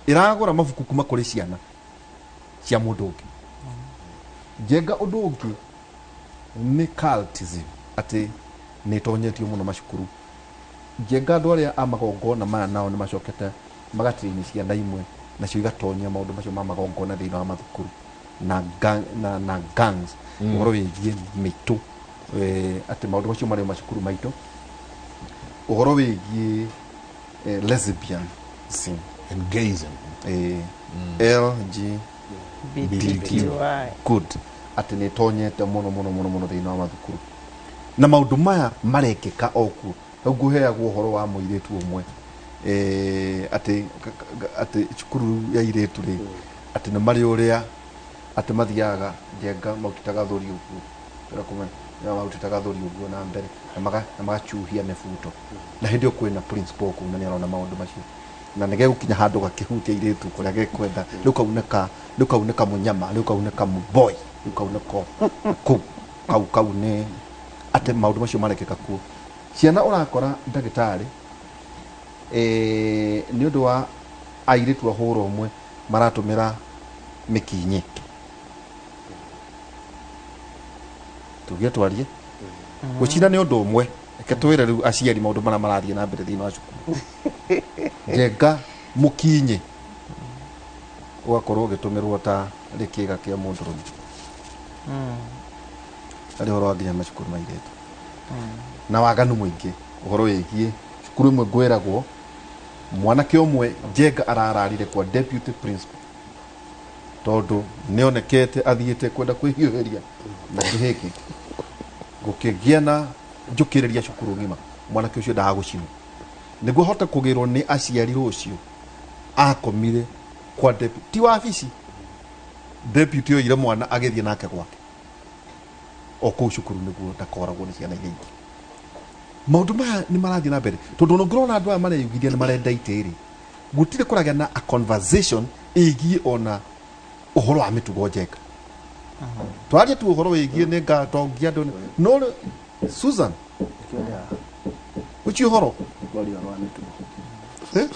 ĩragũra mabuku kuma kũrĩ ciana cia mũndũ ũngĩ. Njenga ũndũ ũngĩ nĩ cultism, atĩ nĩ ĩtonyetio mũno macukuru. Njenga andũ arĩa a magongona maya nao nĩ macokete magatrain ciana imwe nacio igatonyia maũndũ macio ma magongona thĩinĩ wa mathukuru na na gangs, ũhoro wĩgiĩ mĩitũ, atĩ maũndũ macio marĩ macukuru maitũ, ũhoro wĩgiĩ lesbianism
and gayism,
LGBTQ good, atĩ nĩ ĩtonyete mũno mũno mũno mũno thĩinĩ wa mathukuru, na maũndũ maya marekĩka o kuo. Hau ngũheagwo ũhoro wa mũirĩtu ũmwe atĩ cukuru ya irĩtu rĩ, atĩ nĩ marĩ ũrĩa atĩ mathiaga Njenga mautĩtaga thũri ũguo, mautĩtaga thũri ũguo na mbere na magacuhia mĩbuto, na hĩndĩ ĩyo kwĩna principal kũu na nĩ arona maũndũ macio, na nĩ gegũkinya handũ gakĩhutia irĩtu kũrĩa gekwenda, rĩu kau nĩ kamũnyama, rĩu kau nĩ kamũboy, rĩu kau nĩ ko kũu kau nĩ atĩ maũndũ macio marekĩka kuo. Ciana ũrakora ndagĩtarĩ Nĩ ũndũ wa airĩtu a hũra ũmwe maratũmĩra mĩkinyĩ. Tuge twarie gũcina nĩ ũndũ ũmwe, reke twĩre rĩu aciari maũndũ marĩa marathiĩ na mbere thĩinĩ wa cukuru. Njenga mũkinyĩ ũgakorwo ũgĩtũmĩrwo ta rĩ kĩga kĩa mũndũrũme. Arĩ ũhoro wa nginya macukuru ma airĩtu na waganu mũingĩ ũhoro wĩgiĩ cukuru ĩmwe. Ngwĩragwo mwanake ũmwe njenga arararire kwa deputy principal tondũ nĩonekete athiĩte kwenda kwĩhiũhĩria na kĩhĩ kĩngĩ, gũkĩgĩa na njũkĩrĩria cukuru ng'ima. Mwanake ũcio endaga gũcinwo nĩguo ahote kũgĩrwo nĩ aciari rũciũ. Akomire kwa deputy, ti wabici. Deputy oire mwana agĩthiĩ nake gwake o kũu cukuru nĩguo ndakoragwo nĩ ciana iria ingĩ. Maũndũ maya nĩ marathiĩ na mbere tondũ ona ũngĩrona andũ aya mareyugithia nĩ marenda itĩ rĩ, gũtirĩ kũragĩa na a conversation ĩgiĩ ona ũhoro wa mĩtugo njega. Twarie tu ũhoro wĩgiĩ nĩ ngatongia andũ no Susan ũcio ũhoro.
Kwaria ũhoro wa mĩtugo.
Eh?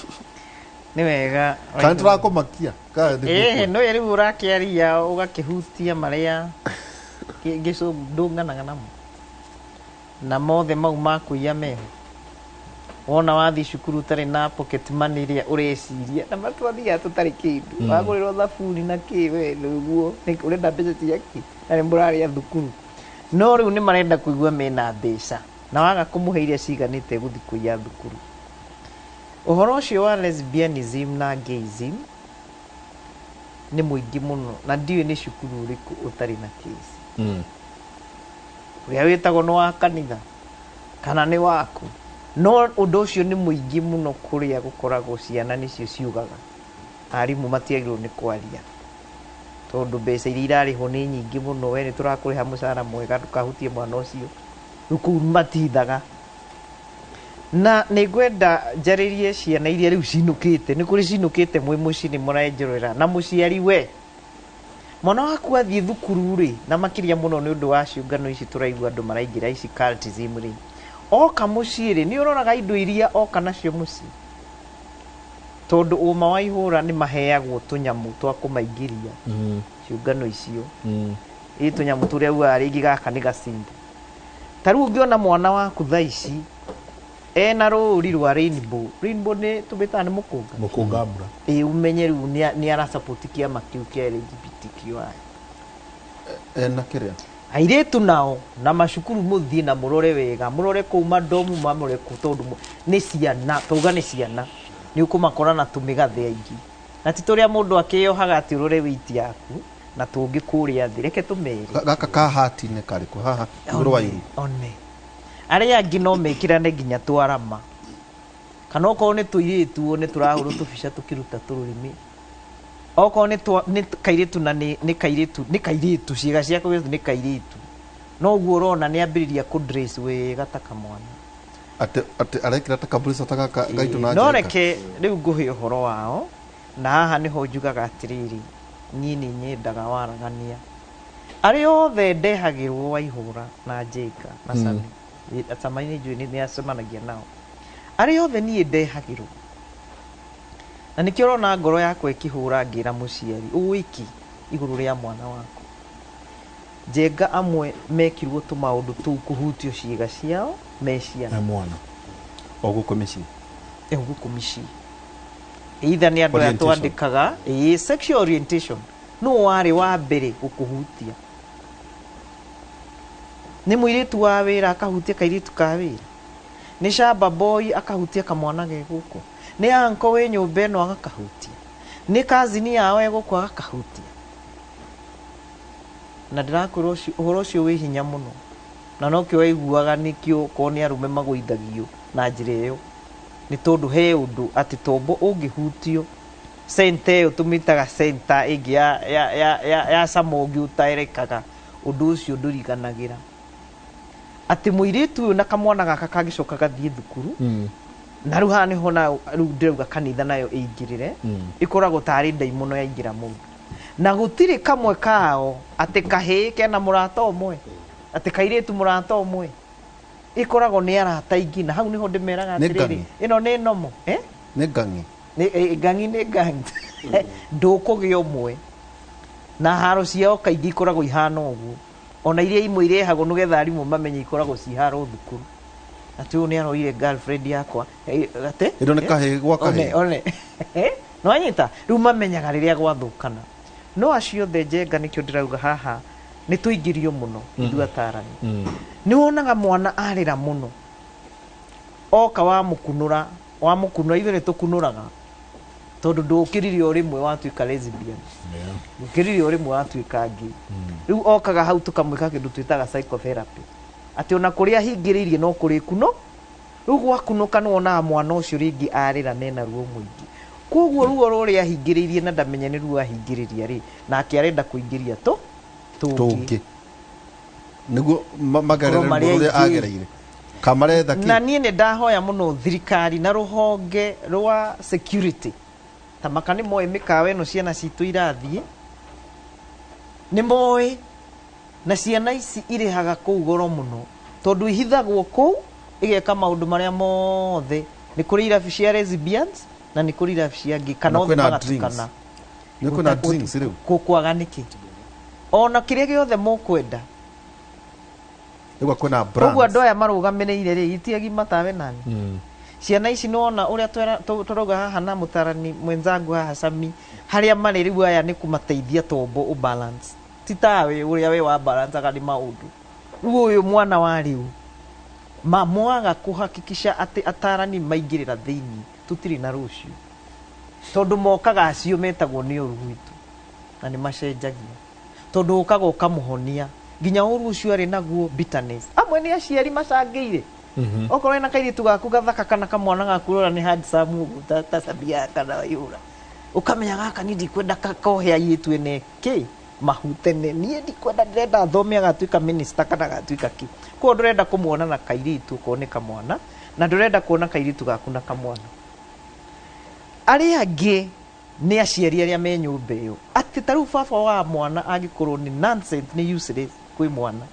Nĩ wega.
Kana tũrakũmakia kana nĩ
Ĩĩ, no rĩu ũrakĩaria ũgakĩhutia marĩa gĩcũngũ ndũnganaga namo na mothe mau ma kũiya meho. Wona wathiĩ cukuru ũtarĩ na pocket money ĩrĩa ũreciria na matwathiaga tũtarĩ kĩndũ, wagũrĩrwo thabuni na kĩ, we nĩguo ũrenda mbeca cia kĩ na nĩ mũrarĩa thukuru. No rĩu nĩ marenda kũigua mena mbeca na waga kũmũhe iria ciganĩte gũthiĩ kũiya thukuru. Ũhoro ũcio wa lesbianism na gayism nĩ mũingĩ mũno na ndiũĩ nĩ cukuru ũrĩkũ ũtarĩ na kĩsi ũrĩa wĩtagwo nĩ wa kanitha kana nĩ waku, no ũndũ ũcio nĩ mũingĩ mũno. Kũrĩa gũkoragwo ciana nĩcio ciugaga arimũ matiagĩrĩirwo nĩ kwaria tondũ mbeca iria irarĩhwo nĩ nyingĩ mũno. We nĩ tũrakũrĩha mũcara mwega, ndũkahutie mwana ũcio. Rĩu kũu matithaga. Na nĩ ngwenda njarĩrie ciana iria rĩu cinũkĩte, nĩ kũrĩ cinũkĩte mwĩ mũciĩ nĩ mũrenjorera na mũciari. We mwana waku athiĩ thukuru rĩ, na makĩria mũno nĩ ũndũ wa ciũngano ici tũraigua andũ maraingĩra ici cultism rĩ, oka mũciĩ rĩ, nĩ ũroraga indo iria oka nacio mũciĩ, tondũ ũma wa ihũra nĩ maheagwo tũnyamũ twa kũmaingĩria ciũngano icio. Ĩ tũnyamũ tũrĩa ugaga rĩngĩ gaka nĩ gacinda. Ta rĩu ũngĩona mwana waku thaa ici ena rũri rwa rainbow, rainbow nĩ tũmĩtaga nĩ mũkũnga.
Mũkũnga mbura.
Ĩ, ũmenye rĩu nĩ arasupport kĩama kĩu kĩa LGBTQI.
Ena kĩrĩa.
Airĩtu nao na macukuru mũthiĩ na mũrore wega, mũrore kũu madomu, mamũrore kũ tondũ nĩ ciana, tauga nĩ ciana, nĩ ũkũmakora na tũmĩgathĩ aingĩ na ti tũrĩa mũndũ akĩyohaga atĩ ũrore weight yaku na tũngĩ kũrĩa thĩ. Reke tũmere.
Gaka ka hati nĩ karĩkũ haha igũrũ wa iru?
One arĩa angĩ no mekĩrane nginya twarama, kana okorwo nĩ tũirĩtu nĩ tũrahũrwo tũbica tũkĩruta tũrũrĩmĩ, okorwo nĩ kairĩtu na nĩ kairĩtu, nĩ kairĩtu, ciĩga ciako nĩ kairĩtu, no ũguo ũrona nĩ ambĩrĩria kũ dress wega ta kamwana.
Atĩ arekĩra ta kamburisa ta gaka gaitũ na
No
njenga.
Reke rĩu ngũhe ũhoro wao na haha nĩho njugaga atĩrĩrĩ, niĩ nĩ nyendaga waragania arĩa othe ndehagĩrwo wa ihũra na njenga na Sami. Sami nĩ njũĩ nĩ acemanagia nao arĩa othe niĩ ndehagĩrwo, na nĩkĩo ũrona ngoro yakwa ĩkĩhũra ngĩra mũciari ũĩki igũrũ rĩa mwana waku. Njenga amwe mekirwo tũmaũndũ tũu kũhutio ciĩga ciao me ciana.
Na mwana.
O gũkũ mĩciĩ.
Ĩ gũkũ mĩciĩ, either nĩ andũ aya
Orientation.
twandĩkaga, ĩ sexual orientation, nũ warĩ wa mbere gũkũhutia? Nĩ mũirĩtu wa wĩra akahutia kairĩtu ka wĩra, nĩ shamba boy akahutia kamwana ge gũkũ, nĩ anko wĩ nyũmba ĩno agakahutia, nĩ kazini yao e gũkũ agakahutia. Na ndĩrakwĩra ũhoro ũcio wĩ hinya mũno, na nokĩo waiguaga nĩkĩo korwo nĩ arũme magũithagio na njĩra ĩyo, nĩ tondũ he ũndũ atĩ tombo ũngĩhutio center ĩyo tũmĩtaga center ĩngĩ ya cama ũngĩ ũtaerekaga, ũndũ ũcio ndũriganagĩra atĩ mũirĩtu ũyũ na kamwana gaka kangĩcoka gathiĩ thukuru. Na rĩu haha nĩho na rĩu ndĩrauga kanitha nayo ĩingĩrĩre, ĩkoragwo tarĩ ndaimono yaingĩra mũndũ, na gũtirĩ kamwe kao atĩ kahĩĩ kena mũrata ũmwe, atĩ kairĩtu mũrata ũmwe. Ĩkoragwo nĩ arata aingĩ, na hau nĩho ndĩmeraga
Nĩ
atĩrĩrĩ,
ngangi.
ĩno nĩ nomo, eh?
Nĩ ngangi.
Nĩ ngangi, nĩ ngangi, ndũkũgĩa ũmwe na haro ciao kaingĩ ikoragwo ihana ũguo. Ona iria imwe irehagwo nĩgetha arimũ mamenye ikoragwo ci haro thukuru, atĩ ũyũ nĩ aroire girlfriend yakwa. Atĩ
Ĩno nĩ kahĩĩ gwa kahĩĩ.
One, one nĩwanyita. Rĩu mamenyaga rĩrĩa gwathũkana. No acio othe, Njenga, nĩkĩo ndĩrauga haha nĩ tũingĩrio mũno ithuĩ atarani. Nĩ wonaga mwana arĩra mũno, oka wamũkunũra, wamũkunũra, ithuĩ nĩ tũkunũraga, tondũ ndũkĩrire o rĩmwe watuĩka lesbian, ndũkĩrire o rĩmwe watuĩka gay. Rĩu okaga hau tũkamwĩka kĩndũ twĩtaga psychotherapy, atĩ ona kũrĩa ahingĩrĩirie no kũrĩ kuno. Rĩu gwakunũka, nĩ wonaga mwana ũcio rĩngĩ arĩra nena ruo mũingĩ. Koguo ruo rũrĩa ahingĩrĩirie na ndamenya nĩ ruo ahingĩrĩria rĩ, nake arenda kũingĩria tũ tũngĩ.
Tũngĩ nĩguo magerere
Korwo marĩ
ruo rũrĩa
aingĩ.
Agereire kamaretha
Na
kĩ.
niĩ nĩ ndahoya mũno thirikari na rũhonge rwa security, ta maka nĩ moĩ mĩkawa ĩno ciana citũ irathiĩ, nĩ moĩ na ciana ici irĩhaga kũu goro mũno, tondũ ihithagwo kũu igeka maũndũ marĩa mothe. Nĩ kũrĩ irabu cia lesbians na nĩ kũrĩ irabu cia gay, kana
Na
othe
kwĩna
magatukana.
Nĩ kwĩna drinks rĩu.
Kwaga nĩkĩ ona kĩrĩa gĩothe mũkwenda.
Rĩu kwĩna
Koguo andũ
brands.
Aya marũgamĩrĩire rĩ, iti agima tawe nani ciana ici, nĩwona ũrĩa tũrauga haha na mũtarani mwenzangu haha Sami, harĩa marĩ rĩu aya nĩ kũmateithia tombo ũbalance, ti tawe ũrĩa we wa balancaga nĩ maũndũ. Rĩu ũyũ mwana wa rĩu ma mwaga kũhakikisha atĩ atarani maingĩrĩra thĩinĩ, tũtirĩ na rũciũ, tondũ mokaga acio metagwo nĩ ũru gwitũ na nĩ macenjagia, tondũ ũkaga ũkamũhonia nginya ũru ũcio arĩ naguo, bitterness. Amwe nĩ aciari macangĩire. Okorwo wĩna kairĩtu gaku gathaka kana kamwana gaku ũrona nĩ handsome ũguo ta Sabia kana Waihũra, ũkamenya gaka niĩ ndikwenda kohe airĩtu ene kĩ mahu tene, niĩ ndikwenda, ndĩrenda athome agatuĩka minister kana agatuĩka kĩ. Koguo ndũrenda kũmuona na kairĩtu okorwo nĩ kamwana, na ndũrenda kuona kairĩtu gaku na kamwana. Arĩa angĩ nĩ aciari arĩa me nyũmba ĩyo, atĩ ta rĩu baba wa mwana angĩkorwo nĩ nonsense, nĩ useless kwĩ mwana,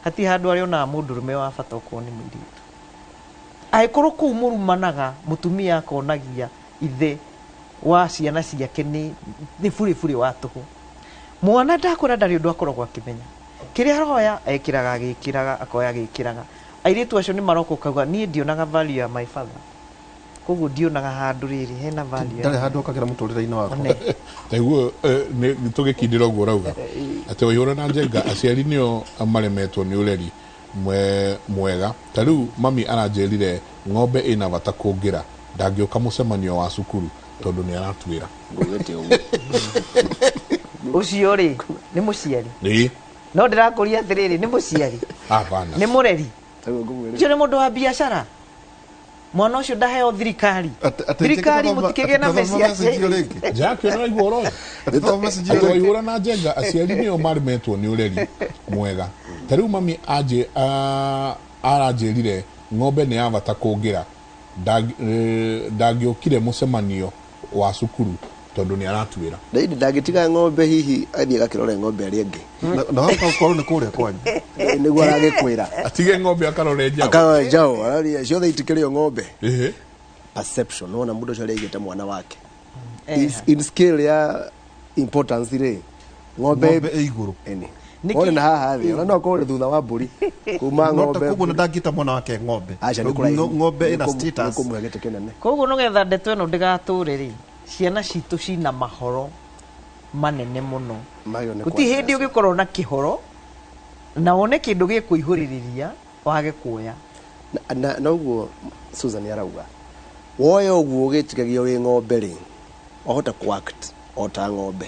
hatirĩ handũ arĩonaga mũndũrũme wa bata okorwo nĩ mũirĩtu. Angĩkorwo kũu mũrumanaga, mũtumia akonagia ithe wa ciana ciake nĩ burĩ burĩ wa tũhũ, mwana ndakwĩra ndarĩ ũndũ akoragwo akĩmenya. Kĩrĩa aroya ekĩraga, agĩkĩraga, akoya agĩkĩraga. Airĩtu acio nĩ maroka ũkauga niĩ ndionaga value ya my father, koguo ndionaga handũ rĩrĩ hena value
Ndarĩ handũ okagĩra mũtũrĩre-inĩ wakwa.
One.
Taiguo nĩ tũgĩkindĩra ũguo ũrauga atĩ Waihũra na Njenga, aciari nĩo maremetwo nĩ ũreri mwega. Ta rĩu mami aranjĩrire ng'ombe ĩna bata kũngĩra, ndangĩũka mũcemanio wa cukuru tondũ nĩ aratuĩra.
Ngugĩte ũguo.
Ũcio rĩ nĩ mũciari?
Ĩĩ.
No ndĩrakũria atĩrĩrĩ, nĩ mũciari?
Hapana.
Nĩ mũreri?
Taguo ngũmwĩra.
Ũcio nĩ mũndũ wa biacara, mwana ũcio ndaheo thirikari.
Atĩ
Thirikari mũtikĩgĩe na
atĩ
mbeca.
message ĩyo rĩngĩ.
Jack, ũraigua ũroĩ
Atĩ thoma message ĩyo
atĩ
rĩngĩ.
Waihũra na Njenga, aciari nĩo maremetwo nĩ ũreri mwega. Ta rĩu mami aranjĩrire ng'ombe nĩ ya bata kũngĩra, ndangĩũkire mũcemanio wa cukuru tondũ nĩ aratuĩra.
Ndaindi ndangĩtiga ng'ombe, hihi athiĩ agakĩrore ng'ombe arĩa angĩ.
Na hau korwo nĩ kũrĩa kwanyu.
Nĩguo aragĩkwĩra.
Atige ng'ombe akarore njaũ.
Akarore njaũ, araria ciothe itikĩrĩ o ng'ombe.
Ĩhĩ.
Perception, wona mũndũ ũcio arĩa aigĩte mwana wake in scale ya importance rĩ, ng'ombe
Ng'ombe ĩ igũrũ.
Ĩni.
Nĩkĩ-
One na haha thĩ ona no akorwo nĩ thutha wa mbũri kuma
No ta
ng'ombe.
koguo ndangĩta mwana wake ng'ombe.
Aca, nĩ kũraihu.
Ng'ombe ĩna
Nĩ
status.
kũmũhe gĩtĩ kĩnene.
Koguo nĩgetha ndeto ĩno ndĩgatũre rĩ, ciana citũ cina mahoro manene mũno.
Magĩrĩirwo nĩ
Gũtirĩ
kwanjia.
hĩndĩ ũngĩkorwo na kĩhoro na wone kĩndũ gĩkũihũrĩrĩria wage kuoya.
Na ũguo Susan arauga, woya ũguo ũgĩtigagio wĩ ng'ombe rĩ, wahota ku act o ta ng'ombe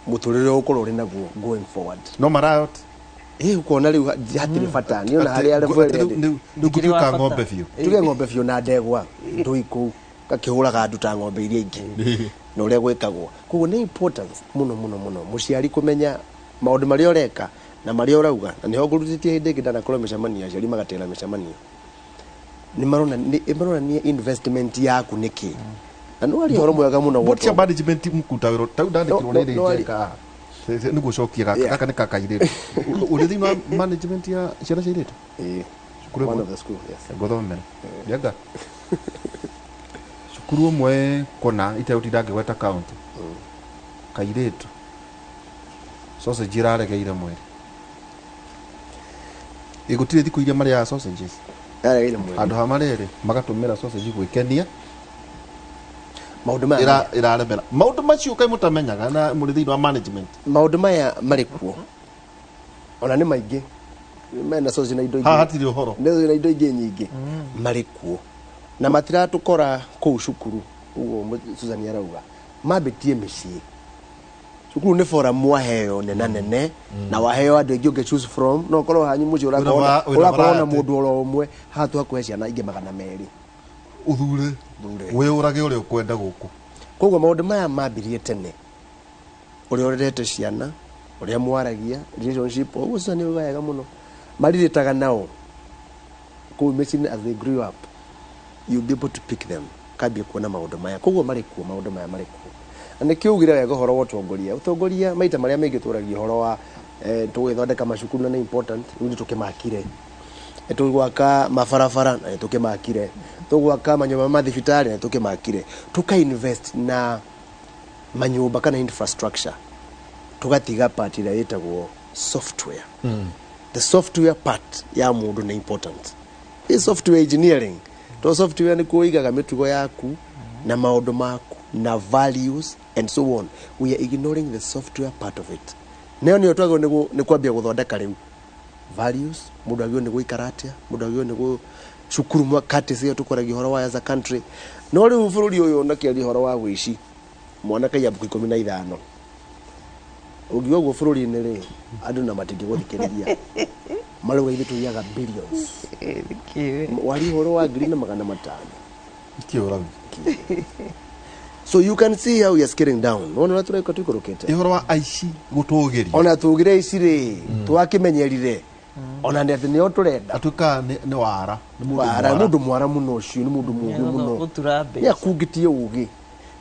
mũtũrĩre ũgũkorwo ũrĩ naguo going forward.
No marayot.
Ĩ, ũkona rĩu hatirĩ bata niona harĩa level ĩrĩa ndĩ.
Rĩu
Ndikĩrĩ wa
ngũtuĩka
bata.
ng'ombe biũ.
Tuge ng'ombe biũ na ndegwa ndũi kũu gakĩhũraga andũ ta ng'ombe iria ingĩ na ũrĩa gwĩkagwo. Koguo nĩ importance mũno mũno mũno mũciari kũmenya maũndũ marĩa ũreka na marĩa ũrauga, na nĩho ngũrutĩtie hĩndĩ ĩngĩ ndanakorwo mĩcemanio, aciari magatĩra mĩcemanio, nĩ marona nĩ maronania investment yaku nĩ kĩ, na nĩ waria ũhoro mwega mũno.
Board cia
gwotwo.
management mkuta wĩra ta rĩu ndandĩkirwo
No,
rĩrĩ
no, no,
Njenga nĩ gũcokia gaka.
Yeah.
Gaka nĩ ka kairĩtu. Ũrĩ thĩinĩ wa management ya ciana cia airĩtu?
Ĩĩ.
Cukuru
One
ĩmwe
of the school, yes.
Ngũthomera njenga cukuru ũmwe kũna itegũtinda ngĩgweta kaunti, kairĩtu sausage ĩraregeire mwĩrĩ. Ĩ gũtirĩ thikũ iria marĩaga sausages.
Yaregeire mwĩrĩ.
Handũ ha marĩrĩ magatũmĩra sausage gwĩkenia.
Maũndũ maya
Ĩraremera maũndũ macio kaĩ mũtamenyaga na mũrĩ thĩinĩ wa management.
Maũndũ maya marĩ kuo ona nĩ maingĩ mena sausage na indo ingĩ.
Haha hatirĩ ũhoro.
Nĩ na indo ingĩ nyingĩ marĩ kuo na matiratũkora kũu cukuru. Ũguo Susan arauga mambĩtie mĩciĩ. Cukuru nĩ forum waheo nena nene na waheo andũ aingĩ ũngĩ choose from, no ũkorwo hanyu mũciĩ ũrakorwo
Wĩna
ũrakorwo na
variety.
mũndũ oro ũmwe, haha tũgakũhe ciana ingĩ 200.
Ũthure.
Thure.
Wĩũrage ũrĩa ũkwenda gũkũ.
Koguo maũndũ maya mambirie tene, ũrĩa ũrerete ciana, ũrĩa mwaragia, relationship. Ũguo Susan nĩ wega mũno marirĩtaga nao kũu mĩciĩ-inĩ. As they grew up, you'll be able to pick them, kambia kuona maũndũ maya. Koguo marĩ kuo, maũndũ maya marĩ kuo, na nĩkĩo ugire wega ũhoro wa ũtongoria. Ũtongoria maita marĩa maingĩ tũragia ũhoro wa tũgũgĩthondeka macukuru na nĩ important, rĩu nĩ tũkĩmakire. Tũgwaka mabarabara na nĩ tũkĩmakire, tũgwaka manyũmba ma thibitarĩ na nĩ tũkĩmakire, tũka invest na manyũmba kana infrastructure, tũgatiga part ĩrĩa ĩtagwo software. The software part ya mũndũ nĩ important. Ĩ software engineering to software nĩ kuo ũigaga mĩtugo yaku na maũndũ maku na values and so on. We are ignoring the software part of it. Nayo nĩyo twagĩrĩirwo nĩ kwambia gũthondeka rĩu values. Mũndũ agĩrĩirwo nĩ gũikara atĩa, mũndũ agĩrĩirwo nĩ gũ cukuru courtesy ĩyo tũkwaragia ũhoro wa as a country. No rĩu bũrũri ũyũ ũnakĩaria ũhoro wa wĩici, mwana kaiya mbuku 15, ũngiuga ũguo bũrũri-inĩ rĩ, andũ na matingĩgũthikĩrĩria, marauga ithuĩ tũiyaga billions. Waria ũhoro wa 1,500.
Ikĩ ũrauga.
So you can see how we are scaling down. Wona ũrĩa tũreka tũikũrũkĩte.
Ũhoro wa aici gũtũgĩrio.
Ona tugire ici rĩ, twakĩmenyerire ona nĩ atĩ nĩo tũrenda.
Atuĩkaga nĩ wara, nĩ mũndũ
wara
mwara.
Mũndũ mwara mũno, ũcio nĩ mũndũ mũũgĩ mũno.
Gũtura
nĩ
mbeca.
Akungĩtie ũgĩ.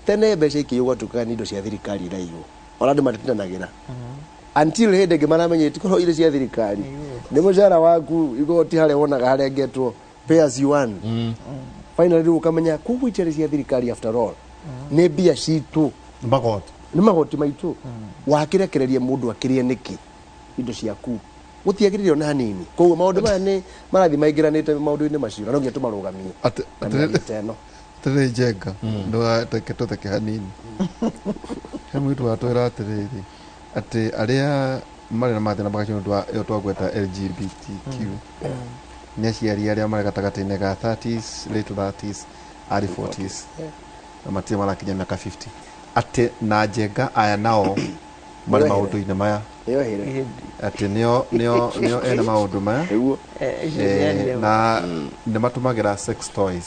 Tene mbeca ikĩiywo gwatuĩkaga nĩ indo cia thirikari iraiywo, ona andũ matitindanagĩra until hĩndĩ ĩngĩ maramenya itikorwo irĩ cia thirikari, nĩ mũcara waku, igoti harĩa wonaga harengetwo pay as you earn. Finally rĩu ũkamenya koguo itiarĩ cia thirikari, after all nĩ mbia citũ.
Nĩ magoti.
Nĩ magoti maitũ. Wakĩrekereria mũndũ akĩrĩe nĩkĩ indo ciaku? Gũtiagĩrĩire ona hanini. Koguo maũndũ maya nĩ marathiĩ maingĩranĩte maũndũ-inĩ macio na no nginya tũmarũgamie na mĩario ta ĩno.
Atĩrĩrĩ njenga, ndũgateke tũtheke hanini. He mũirĩtu watwĩra atĩrĩrĩ, atĩ arĩa marĩ na mathĩna magacio nĩ ũndũ wa ĩyo twagweta LGBTQ nĩ aciari arĩa marĩ gatagatĩ-inĩ ga 30s, late 30s, early 40s, na matirĩ marakinya mĩaka 50, atĩ na njenga aya nao marĩ
Nĩohere.
maũndũ-inĩ maya.
Nĩohere.
Atĩ nĩo ene maũndũ maya.
Nĩguo.
Na nĩ matũmagĩra sex toys.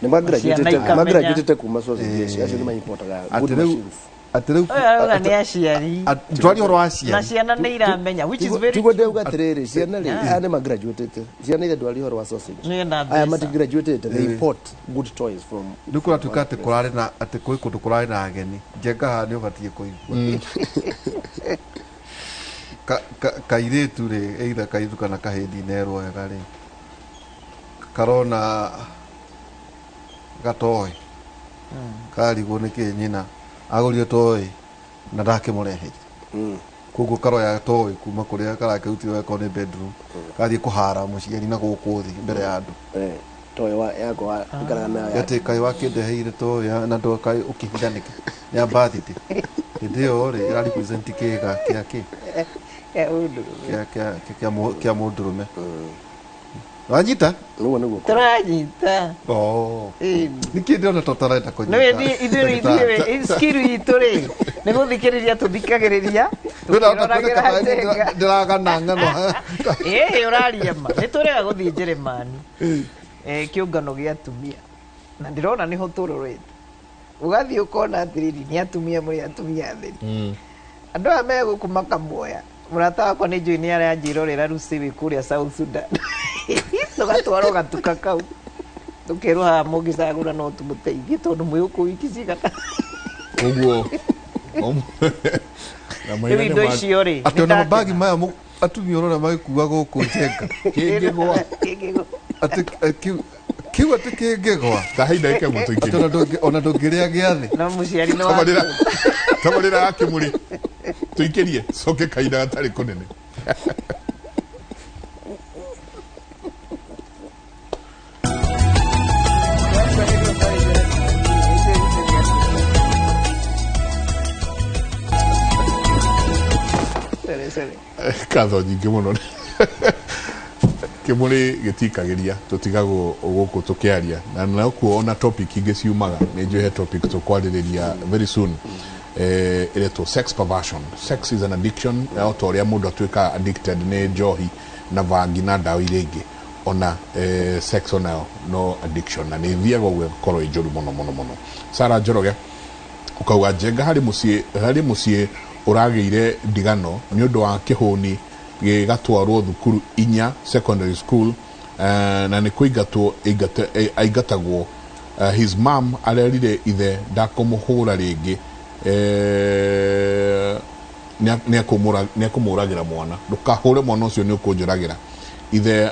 Nĩ magraduatĩte.
Ciana ikamenya.
Magraduatĩte kuma sausage acio nĩ maimportaga good
Atĩ rĩu
machines.
Atĩ rĩu
Ũyũ arauga nĩ aciari.
Twaria ũhoro wa
Na
aciari.
ciana nĩ iramenya, which is very
Tiguo ndauga atĩrĩrĩ, ciana rĩ, aya nĩ magraduatĩte. Ciana iria ndwari ũhoro wa sausage.
Nĩ na
Aya
mbeca.
matigraduatĩte, they import good toys from
Rĩu kũratuĩka atĩ kũrarĩ na atĩ kwĩ kũndũ kũrarĩ na ageni. Njenga haha nĩ ũbatiĩ kũigua. Kairĩtu rĩ, either kairĩtu kana kahĩĩ, ndinerwo wega rĩ, karona gatoĩ, karigwo nĩkĩ nyina agũrire toĩ na ndakĩmũreheire. Koguo karoya toĩ kuma kũrĩa karakĩrutire weko nĩ bedroom, kathiĩ kũhara mũciari na gũkũ thĩ mbere ya andũ.
Toy wa yakwa ikaraga nayo.
Atĩ kaĩ wakĩndeheire toĩ na ndo kaĩ ũkĩhitha nĩkĩ nĩ ya birthday? Hĩndĩ ĩyo rĩ, ĩra represent kĩga kĩa kĩ kĩa mũndũrũme wanyita.
Nĩguo nĩguo.
Tũranyita.
Oh.
Ĩni.
Nĩkĩ ndĩrona ta ũtarenda kũnyita?
Nĩ ithuĩ skill itũ rĩ nĩ gũthikĩrĩria, tũthikagĩrĩria
Ndĩrahota kuoneka
tũkĩroragĩra
ta
njenga.
ndĩragana ng'ano.
Ĩĩ, ũraria ma nĩ tũrega gũthiĩ Njĩrĩmani, kĩũngano gĩa atumia, na ndĩrona nĩho tũrorete. Ũgathiĩ ũkona atĩrĩrĩ, nĩ atumia mũrĩ atumia atheri, andũ aya me gũkũ makamuoya. Mũrata wakwa nĩ njũĩ nĩ aranjĩrorera Lucy wĩ kũrĩa South Sudan, tũgatwarwo gatuka kau, tũkerwo haha mũngĩcagũra no tũmũteithie tondũ mwĩ gũkũ wiki cigana.
Ũguo. Na
Rĩu
mahiga
indo
nĩ ma-
icio rĩ
Atĩ ona
nĩndakena.
mabagi maya atumia ũrona magĩkua gũkũ Njenga.
Kĩngĩgwa.
Kĩngĩgwa.
Atĩ kiu atĩ kĩngĩgwa.
Ta he ndagĩka ĩmwe
Atĩ
tũingĩrie.
ona ndũngĩrĩa gĩathĩ.
Na mũciari nĩ wa
Tabarĩra tabarĩra ya kĩmũrĩ tũikĩrie coke kahinda gatarĩ kũnene.
Sorry, sorry.
Ngatho nyingĩ mũno. Kĩmũrĩ gĩtikagĩria tũtigagwo gũkũ tũkĩaria na nokuo ona topic ingĩ ciumaga. Nĩ njũĩ he topic tũkwarĩrĩria very soon, ĩretwo sex perversion. Sex is an addiction, o ta ũrĩa mũndũ atuĩkaga addicted nĩ njohi na bangi na ndawa iria ingĩ, ona sex onayo no addiction na nĩ ĩthiaga ũguo ĩgakorwo ĩ njũru mũno mũno mũno. Sara Njoroge ũkauga Njenga harĩ mũciĩ ũragĩire ndigano nĩ ũndũ wa kĩhũni gĩgatwarwo thukuru inya secondary school, na nĩ kũingatwo aingatagwo. His mom arerire ithe ndakũmũhũra rĩngĩ, nĩ akũmũragĩra mwana. Ndũkahũre mwana ũcio, nĩ ũkũnjũragĩra. Ithe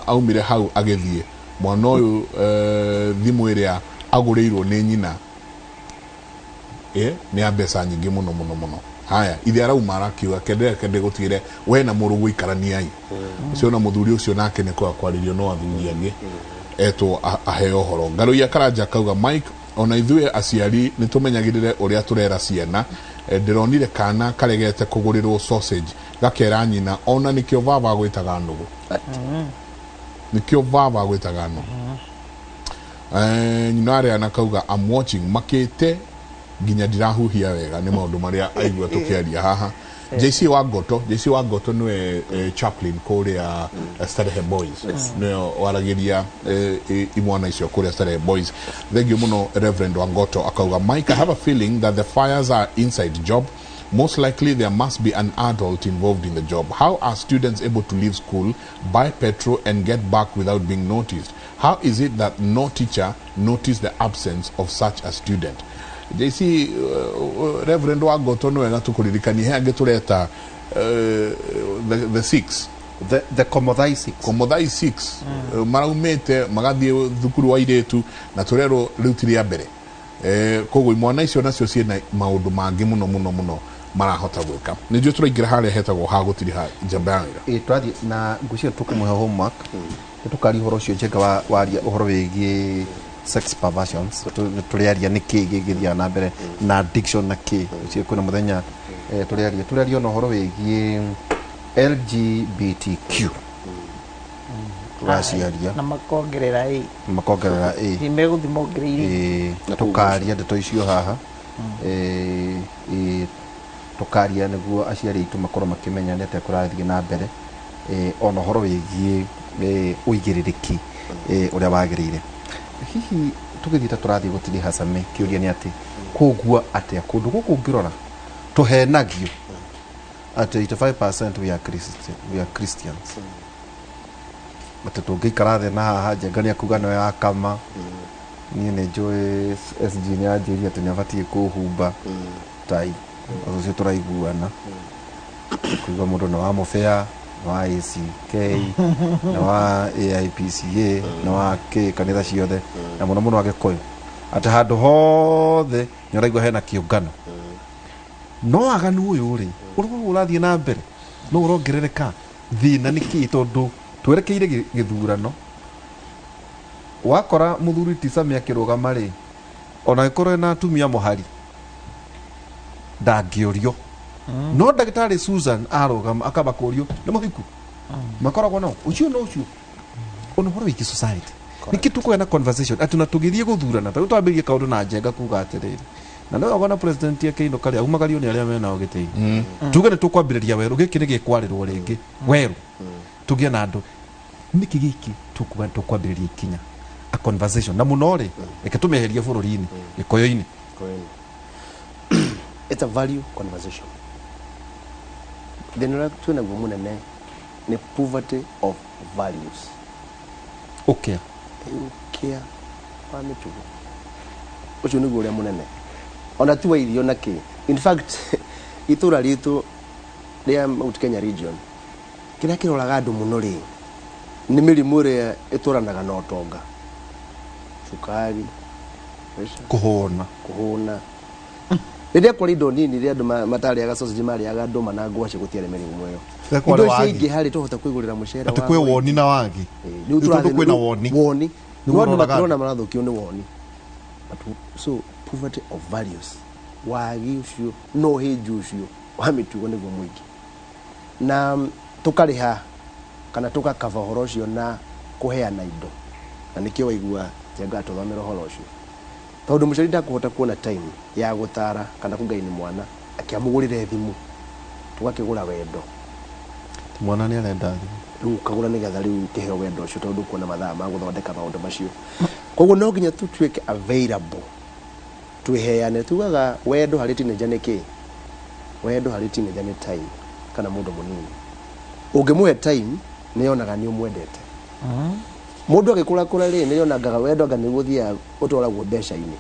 aumire hau agĩthiĩ. Mwana ũyũ, thimũ ĩrĩa agũrĩirwo nĩ nyina nĩ ya mbeca nyingĩ mũno mũno mũno. Haya, ithe arauma arakiuga kende kende gũtigĩre we na mũrũ gũikaraniai ũcio na mũthuri ũcio, nake nĩ kwaga kwarĩrio no athuri angĩ etwo aheo ũhoro. Ngaruiya Karanja akauga, Mike, ona ithuĩ aciari nĩ tũmenyagĩrĩre ũrĩa tũrera ciana. Ndĩronire kana karegete kũgũrĩrwo sausage gakera nyina ona nĩkĩo baba agwĩtaga nũgũ, nĩkĩo baba agwĩtaga nũgũ. Nyina arĩa akauga, I'm watching makĩte nginya ndirahuhia wega nĩ maũndũ marĩa aigua tũkĩaria haha. JC wa Ngoto, JC wa Ngoto nĩwe chaplain kũrĩa Starehe Boys, nĩwe waragĩria imwana icio kũrĩa Starehe Boys. Thank you mũno, Reverend wa Ngoto. Akauga, Mike, I have a feeling that the fires are inside job. Most likely there must be an adult involved in the job. How are students able to leave school, buy petrol and get back without being noticed? How is it that no teacher noticed the absence of such a student? JC, Reverend wa Ngoto, nĩ wega tũkũririkanie he angĩ tũreta the six.
The Komothai Six.
Komothai Six maraumĩte magathiĩ thukuru wa airĩtu na tũrerwo rĩu ti rĩa mbere. Koguo imwana icio nacio ciĩna maũndũ mangĩ mũno mũno mũno marahota gwĩka. Nĩ njũĩ tũraingĩra harĩa hetagwo ha gũtiriha njamba ya wĩra.
Ĩ twathiĩ na ngwĩciria tũkũmũhe homework, nĩ tũkaria ũhoro ũcio Njenga waria ũhoro wĩgiĩ sex perversions. Tũrĩaria nĩ kĩ gĩgĩthiaga na mbere na addiction na kĩ ũcio kwĩna mũthenya, tũrĩaria ona ũhoro wĩgiĩ LGBTQ tũgaciaria.
Na makongerera ĩ.
Makongerera ĩ.
Nĩ megũthiĩ mongereire.
Tũkaria ndeto icio haha, tũkaria nĩguo aciari aitũ makorwo makĩmenya nĩ atĩa kũrathiĩ na mbere, ona ũhoro wĩgiĩ ũigĩrĩrĩki ũrĩa wagĩrĩire. Hihi tũgĩthiĩ ta tũrathiĩ gũtiriha Same, kĩũria nĩ atĩ kũgua atĩa kũndũ gũkũ ũngĩrora tũhenagio atĩ 85% we are Christian, we are Christians, atĩ tũngĩikara thĩ na haha Njenga nĩ akuga nĩwe akama. Niĩ nĩ njũĩ SG nĩ anjĩrie atĩ nĩ abatiĩ kũhumba tai ũcio tũraiguana kuga mũndũ nĩ wa mũbĩa, nĩ wa ACK, nĩ wa AIPCA, nĩ wa kĩ kanitha ciothe, na mũno mũno Agĩkũyũ, atĩ handũ hothe nĩ ũraigua hena kĩũngano. No waganu ũyũ rĩ ũrĩa ũrathiĩ na mbere no ũrongerereka, thĩna nĩ kĩ? Tondũ twerekeire gĩthurano, wakora mũthuri ti Sami akĩrũgama rĩ, ona angĩkorwo ena atumia mũhari ndangĩũrio, no ndagĩtarĩ Susan arũgama akamba kũrio nĩ mũhiku makoragwo no ũcio no ũcio. Ona ũhoro wĩgiĩ society nĩkĩ tũkũgĩa na conversation atĩ na tũgĩthiĩ gũthurana ta rĩu twambĩrĩrie kaũndũ na Njenga kuga atĩrĩrĩ, na nĩwe wona president akĩinũka rĩ aumagario nĩ arĩa menao gĩtĩ-inĩ, tuge nĩ tũkwambĩrĩria werũ, gĩkĩ nĩ gĩkwarĩrwo rĩngĩ werũ tũgĩe na andũ. Nĩkĩ gĩkĩ tũkuga tũkwambĩrĩria ikinya a conversation na mũno rĩ, reke tũmeherie bũrũri-inĩ gĩkũyũ-inĩ?
It's a value conversation. Thĩna ũrĩa twĩnaguo mũnene nĩ poverty of values.
Ũkĩa.
Ũkĩa wa mĩtugo, ũcio nĩguo ũrĩa mũnene, ona ti wa irio na kĩ. In fact, itũra ritũ rĩa Mount Kenya region, kĩrĩa kĩroraga andũ mũno rĩ, nĩ mĩrimũ ĩrĩa ĩtwaranaga na ũtonga, cukari, pressure,
Kũhũna.
Kũhũna. Rĩrĩa kwarĩ indo nini, rĩrĩa andũ matarĩaga sausage, marĩaga ndũma na ngwacĩ, gũtiarĩ mĩrimũ ĩyo.
Rĩrĩa kwarĩ
Indo icio
wagi.
ingĩ harĩ tũhota kwĩgũrĩra mũcere
Atĩ
wa
kwĩ
mweri.
woni na wagi.
Ĩĩ,
Rĩu
rĩu
tondũ
tũrathiĩ-
kwĩna
rĩu
woni.
Woni.
Nĩguo
No andũ
ũroraga
matirona marathũkio nĩ woni. But so poverty of values, wagi ũcio na ũhĩnju ũcio wa mĩtugo nĩguo mũingĩ, na tũkarĩha kana tũgakaba ũhoro ũcio na kũheana indo, na nĩkĩo waigua Njenga atũthomera ũhoro ũcio, tondũ mũciari ndakũhota kuona time ya gũtara kana kũgaini mwana, akĩamũgũrĩre thimũ, tũgakĩgũra wendo.
Mwana nĩ arenda thimũ.
Rĩu ũkagũra nĩgetha rĩu kĩheo wendo ũcio, tondũ kuona mathaa ma gũthondeka maũndũ macio. Koguo no nginya tũtuĩke available, twĩheane. Tugaga wendo harĩ teenager nĩ kĩ? Wendo harĩ teenager nĩ time, kana mũndũ mũnini ũngĩmũhe time, nĩ yonaga nĩ ũmwendete. Mũndũ agĩkũrakũra rĩ, nĩ yonangaga wendo anga nĩguo ũthiaga ũtwaragwo mbeca-inĩ.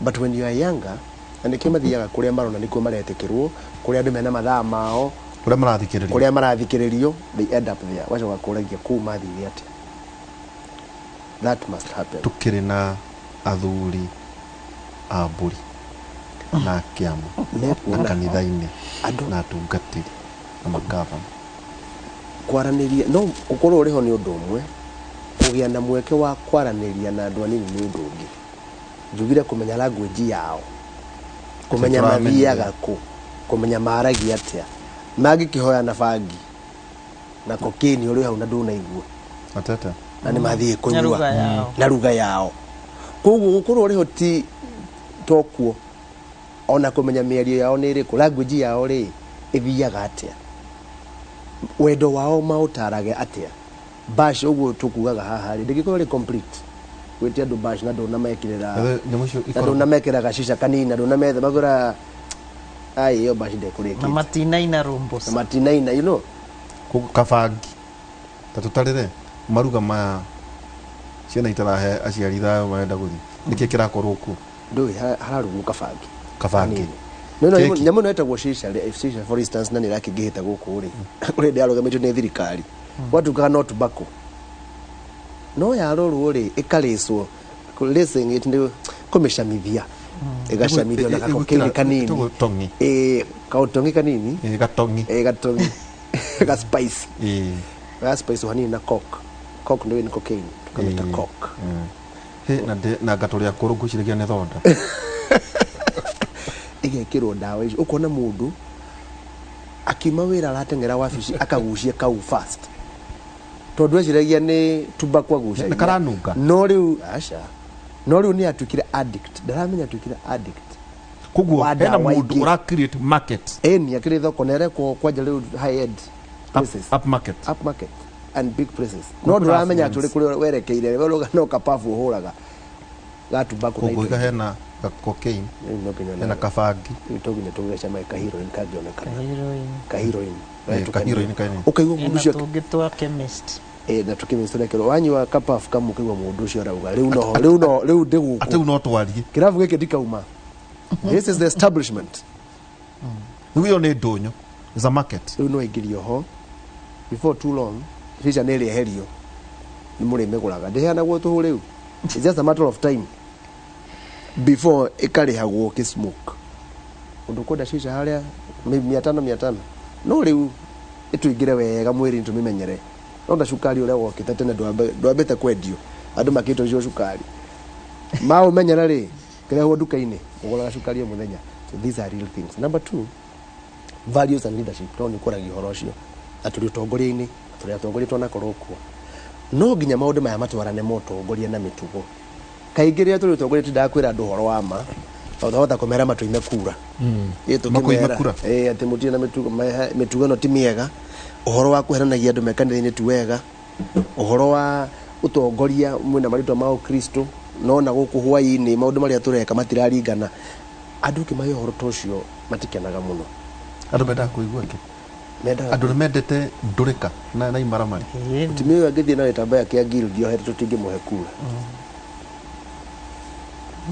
But when you are younger, na nĩkĩo mathiaga kũrĩa marona nĩkuo maretĩkĩrwo, kũrĩa andũ mena mathaa mao,
Kũrĩa marathikĩrĩrio.
Kũrĩa marathikĩrĩrio, they end up there. Wacoka kũragia kũu mathire atĩa? That must happen.
Tukĩrĩ na athuri a mbũri na kĩama na
Mekuona
kanitha-inĩ
Andũ-
na atungatĩri na magavana.
Kwaranĩria no ũkorwo ũrĩ ho nĩ ũndũ ũmwe, kũgĩa na mweke wa kwaranĩria na andũ anini nĩ ũndũ ũngĩ. Njugire kũmenya language yao, kũmenya
Tũramenyire.
mathiaga kũ, kũmenya maragia atĩa, mangĩkĩhoya na bangi na cocaine ũrĩ hau na ndũnaigua.
Atete.
Na nĩ mathiĩ
Na
kũnyua
lugha yao.
Na lugha yao. Koguo gũkorwo ũrĩ ho ti tokuo, ona kũmenya mĩario yao nĩ ĩrĩkũ, language yao rĩ ĩthiaga atĩa, wendo wao maũtarage atĩa. Bash ũguo tũkugaga haha rĩ, ndĩngĩkorwo ĩrĩ complete gwĩtia andũ bash na ndũnamekĩrĩra
Nyamũ icio
na
ikoragwo
ndũnamekĩra gacica kanini na ndũnametha magũra ai, ĩyo bash
Na
ndĩkũrĩkĩte.
matinaina rumbo.
Na matinaina.
Koguo kabangi ta tũtarĩre maruga maya, ciana itarahe aciari thayũ, marenda gũthiĩ, nĩkĩ kĩrakorwo kuo?
Ndũĩ hararugwo kabangi.
Kabangi.
Kanini. No
Keki.
nyamũ ĩno ĩtagwo shisha rĩ, shisha for instance, na nĩ ĩrakĩingĩhĩte gũkũ rĩ, kũrĩ hĩndĩ yarũgamĩtio nĩ thirikari, gwatuĩkaga no tobacco no yarorwo rĩ, ĩkarĩcwo. Lacing it nĩ kũmĩcamithia, ĩgacamithio na gakokaini kanini.
Ĩtagwo tongi.
Ĩĩ, kaũtongi kanini.
Ĩĩ, gatongi.
Ĩĩ, gatongi ga spice.
Ĩĩ.
Ga spice hanini na coke. Coke nĩ cocaine, tũkamĩta
Ĩĩ.
coke.
Hĩ, na na ngatũrĩa akũrũ ngwĩciragia nĩ thonda.
Ĩgekĩrwo ndawa icio, ũkona mũndũ akiuma wĩra arateng'era wabici akagucia kau fast, tondũ eciragia nĩ tobacco agucagia.
Nĩ karanunga?
No rĩu aca, no rĩu nĩ atuĩkire addict, ndaramenya atuĩkire addict.
Koguo
Wa
hena
ndawa
mũndũ
ingĩ.
ũra create market.
Ĩni akĩrĩ thoko na ĩrekwo kwanja rĩu high end places.
Up market.
Up market and big places, no ndũramenya atĩ ũrĩ kũrĩa werekeire we ũrauga no kababu ũhũraga ga tobacco na
Koguo
indo
iga
ingĩ.
Hena ga cocaine.
Rĩu no nginya
Hena kabangi.
Rĩu to nginya tũgecama kaheroin kangĩonekana.
Heroin.
Kaheroin.
Eh, kaheroin kanini.
Ũkaigua mũndũ
Na
ũcio
tũngĩ twa chemist.
Eh, na tũkĩmĩcorekerwo wanyua kababu kamwe, ũkaigua mũndũ ũcio arauga rĩu no rĩu no rĩu ndĩ
Atĩ
gũkũ.
rĩu no twarie.
Kĩrabu gĩkĩ ndikauma, this is the establishment.
Rĩu ĩyo nĩ ndũnyũ, is a market.
Rĩu no ĩingĩrio ho before too long, shisha nĩ ĩrĩeherio, nĩ mũrĩmĩgũraga, ndĩheanagwo tũhũ rĩu. It's just a matter of time before ĩkarĩhagwo kĩsmoke. Ũndũ kwenda shisha harĩa 500 500, no rĩu ĩtũingĩre wega mwĩrĩ-inĩ, tũmĩmenyere. No ta cukari ũrĩa wokĩte tene, ndwambĩte kwendio, andũ makĩtwo icio cukari maũmenyera rĩ, kĩrehwo nduka-inĩ, ũgũraga cukari o mũthenya. So these are real things. Number two, values and leadership. No nĩ kwaragia ũhoro ũcio na tũrĩ ũtongoria-inĩ, tũrĩ atongoria twanakorwo kuo, no nginya maũndũ maya matwarane ma ũtongoria na mĩtugo. Kaingĩ rĩrĩa tũrĩ ũtongoria, tindaga kwĩra andũ ũhoro wa ma, tondũ twahota kũmera matũime kura. Ĩ, tũkĩmera,
Makũime kura?
Ĩ, atĩ mũtirĩ na mĩtugo, mĩtugo ĩno ti mĩega, ũhoro wa kũheranagia andũ me kanitha-inĩ ti wega, ũhoro wa ũtongoria mwĩna marĩtwa ma ũkristo, no na gũkũ hwaĩ-inĩ maũndũ marĩa tũreka matiraringana. Andũ ũkĩmahe ũhoro ta ũcio matikenaga mũno.
Andũ mendaga kũigua kĩ?
Mendaga
Andũ nĩ mendete ndũrĩka na imaramari.
Ĩĩ.
Mũtumia ũyũ angĩthiĩ na gĩtambaya kĩa guild ohete, tũtingĩmũhe kura.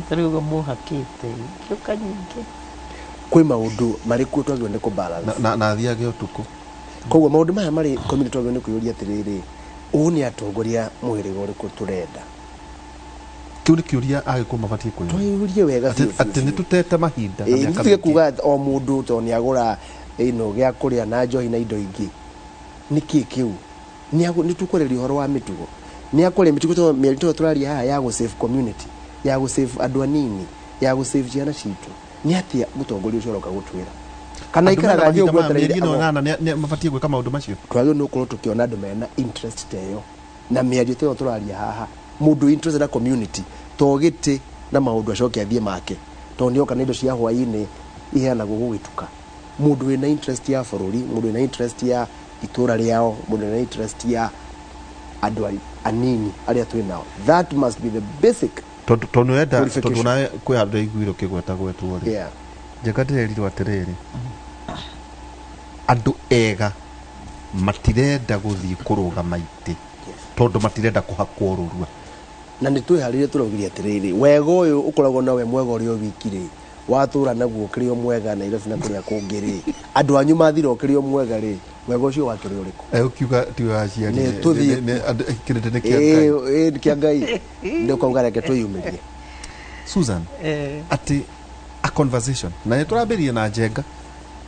Ta rĩu ũguo mũhakĩte kĩũka nyingĩ.
Kwĩ maũndũ marĩkuo twagĩrĩirwo nĩ kũbalance.
Na athiage ũtukũ.
Koguo maũndũ maya marĩ community twagĩrĩirwo nĩ kwĩyũria atĩrĩrĩ, ũũ nĩ atongoria mũhĩrĩga ũrĩkũ tũrenda?
Kĩu nĩ kĩũria Agĩkũyũ mabatiĩ kwĩyũria.
Twĩyũrie wega
Atĩ
biũ biũ
atĩ nĩ
biũ.
tũtete mahinda na
Ĩĩ,
mĩaka
nĩtũtige
mĩingĩ.
kuga atĩ o mũndũ tondũ nĩ agũra ĩno gĩa kũrĩa na njohi na indo ingĩ. Nĩkĩ kĩu? Nĩ tũkwarĩria ũhoro wa mĩtugo. Nĩ akwaria mĩtugo tondũ mĩario tondũ tũraria haha ya gũ save community, ya gũ save andũ anini, ya gũ save ciana citũ. Nĩ atĩa mũtongoria ũcio aroka gũtwĩra? Kana
Andũ mena
aikaraga thĩ
mahinda
ũguo
maya
etereire
mĩeri ĩno
ago-
ĩnana nĩ mabatiĩ gwĩka maũndũ macio.
Twagĩrĩirwo nĩ gũkorwo tũkĩona andũ mena interest ta ĩyo na mĩario ta ĩyo tũraria haha. Mũndũ interested na community to gĩtĩ na maũndũ acoke athiĩ make tondũ nĩoka na indo cia hwaĩ-inĩ iheanagwo gũgĩtuka. Mũndũ wĩna interest ya bũrũri, mũndũ wĩna interest ya itũra rĩao, mũndũ wĩna interest ya andũ anini arĩa twĩ nao. That must be the basic
Tondũ tondũ nĩwenda tondũ
qualification.
nawe kwĩ handũ ndaiguire ũkĩgweta gwetwo rĩ. Njega ndĩrerirwo atĩrĩrĩ, andũ ega matirenda gũthiĩ kũrũgama itĩ tondũ matirenda kũhakwo rũrua.
Na nĩ twĩharĩrie tũraugire atĩrĩrĩ, wega ũyũ ũkoragwo na we mwega ũrĩ o wiki rĩ, watũra naguo ũkĩrĩ o mwega Nairobi na kũrĩa kũngĩ rĩ, andũ anyu mathira ũkĩrĩ o mwega rĩ, wega ũcio wakĩrĩ ũrĩkũ?
Ũkiuga tiwe waciarire,
Nĩ tũthiĩ.
Kĩrĩndĩ nĩ kĩa Ngai.
Ĩĩ, nĩ kĩa Ngai. Nĩ ũkauga reke twĩyumĩrie.
Susan, atĩ a conversation na nĩ tũrambĩrĩria na Njenga,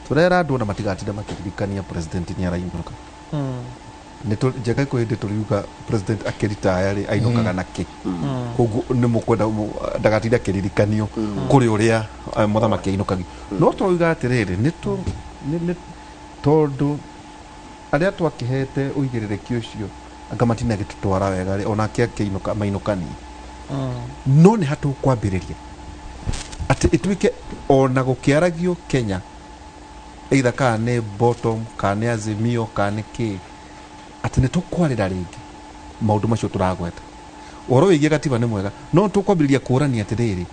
tũrera andũ ona matigatinda makĩririkania president nĩ arainũka. Nĩ Njenga kwĩ hĩndĩ tũriuga president akĩritaya rĩ ainũkaga na kĩ, koguo nĩ mũkwenda ndagatinda akĩririkanio kũrĩ ũrĩa mũthamaki ainũkagio. No tũrauga atĩrĩrĩ, nĩ tondũ arĩa twakĩhete ũigĩrĩrĩki ũcio anga matinagĩtũtwara wega rĩ, onake akĩinũka mainũkanie. No nĩ hatũkwambĩrĩria atĩ ĩtuĩke ona gũkĩaragio Kenya, either kana nĩ bottom kana nĩ Azimio kana nĩ kĩ, atĩ nĩ tũkwarĩra rĩngĩ maũndũ macio tũragweta. Ũhoro wĩgiĩ gatiba nĩ mwega, no tũkwambĩrĩria kũrania atĩrĩrĩ,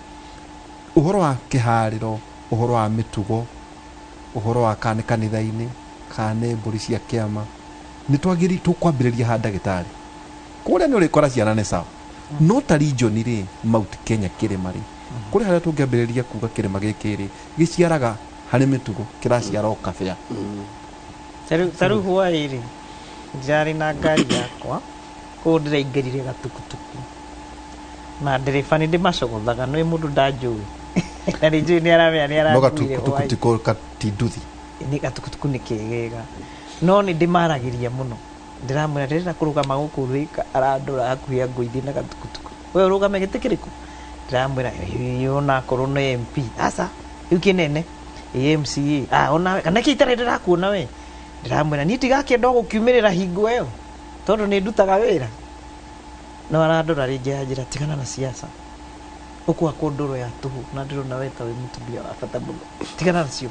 ũhoro wa kĩharĩro, ũhoro wa mĩtugo, ũhoro wa kana nĩ kanitha-inĩ kana nĩ mbũri cia kĩama, nĩ twagĩrĩirwo tũkwambĩrĩria ha ndagĩtarĩ. Kũrĩa nĩ ũrĩkora ciana nĩ sawa, no ta region rĩ, Mount Kenya kĩrĩma rĩ, kũrĩ harĩa tũngĩambĩrĩria kuga kĩrĩma gĩkĩ rĩ gĩciaraga harĩ mĩtugo, kĩraciara o kabĩa.
Ta rĩu hwaĩ rĩ, ndĩrarĩ na ngari yakwa kũu, ndĩraingĩrire gatukutuku na ndereba nĩ ndĩmacogothaga, nĩ mũndũ ndanjũĩ na nĩ njũĩ nĩ aramenya nĩ
No
aranguire
gatukutuku
hwaĩ.
tiko katinduthi.
Nĩ gatukutuku nĩ kegega, no nĩ ndĩmaragĩria mũno, ndĩramwĩra ndĩrenda kũrũgama gũkũ Thĩka, arandora hakuhĩ angũithie na gatukutuku, we ũrũgame gĩtĩ kĩrĩkũ? Ndĩramwĩra "Ĩĩ, onakorwo nĩ MP aca kĩu kĩnene ĩ MCA onawe kana kĩ itarĩ ndĩrakuona we." Ndĩramwĩra niĩ ndigakĩenda o gũkiumĩrĩra hingo ĩyo tondũ nĩ ndutaga wĩra, no arandora rĩngĩ anjĩra tigana na siasa, ũkwakwo ndũro ya tũhũ na ndĩrona we ta wĩ mũtumia wa bata mũno, tigana nacio.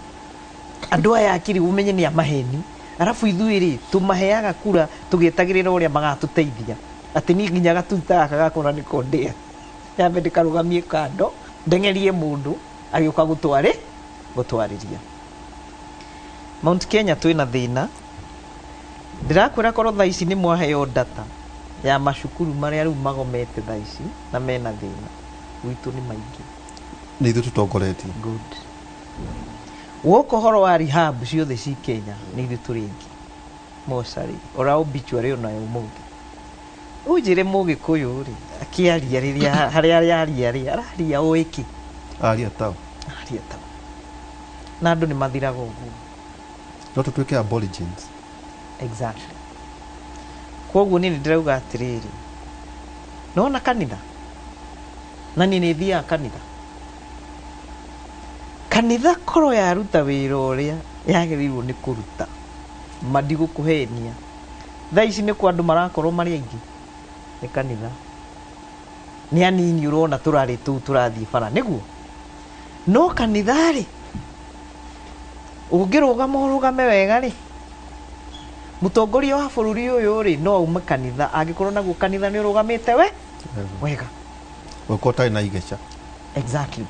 Andũ aya akiri ũmenye nĩ a maheni, arabu ithuĩ rĩ tũmaheaga kura tũgĩetagĩrĩra ũrĩa magatũteithia, atĩ niĩ nginya gatuta gaka gakona nĩko ndĩa nyambe ndĩkarũgamie kando ndeng'erie mũndũ agĩũka gũtwarĩ gũtwarĩria. Mount Kenya twĩna thĩna, ndĩrakwĩra korwo thaa ici nĩ mwaheo data ya macukuru marĩa rĩu magomete thaa ici na mena thĩna gwitũ nĩ maingĩ.
Nĩ ithuĩ tũtongoretie.
Good. Woka ũhoro wa rehab ciothe ci Kenya nĩ ithuĩ tũrĩ aingĩ, mocarĩ ora obituary onayo ũmũthĩ ũnjĩre mũgĩkũyũ rĩ akĩaria rĩrĩa harĩa araria rĩ araria ũĩ kĩ?
Aria tao.
Aria tao na andũ nĩ mathiraga ũguo.
No tũtuĩke aborigines.
Exactly. Koguo niĩ nĩ ndĩrauga atĩrĩrĩ, nona kanitha, na niĩ nĩ thiaga kanitha, kanitha korwo yaruta wĩra ũrĩa yagĩrĩirwo nĩ kũruta, mandigũkũhenia thaa ici nĩ kwa andũ marakorwo marĩ aingĩ nĩ kanitha nĩ anini, ũrona tũrarĩ tũu tũrathiĩ bara nĩguo, no kanitha rĩ ũngĩrũgama ũrũgame wega rĩ, mũtongoria wa bũrũri ũyũ rĩ no aume kanitha angĩkorwo naguo kanitha nĩ ũrũgamĩte we wega.
Ũkorwo ũtarĩ na igeca.
Exactly,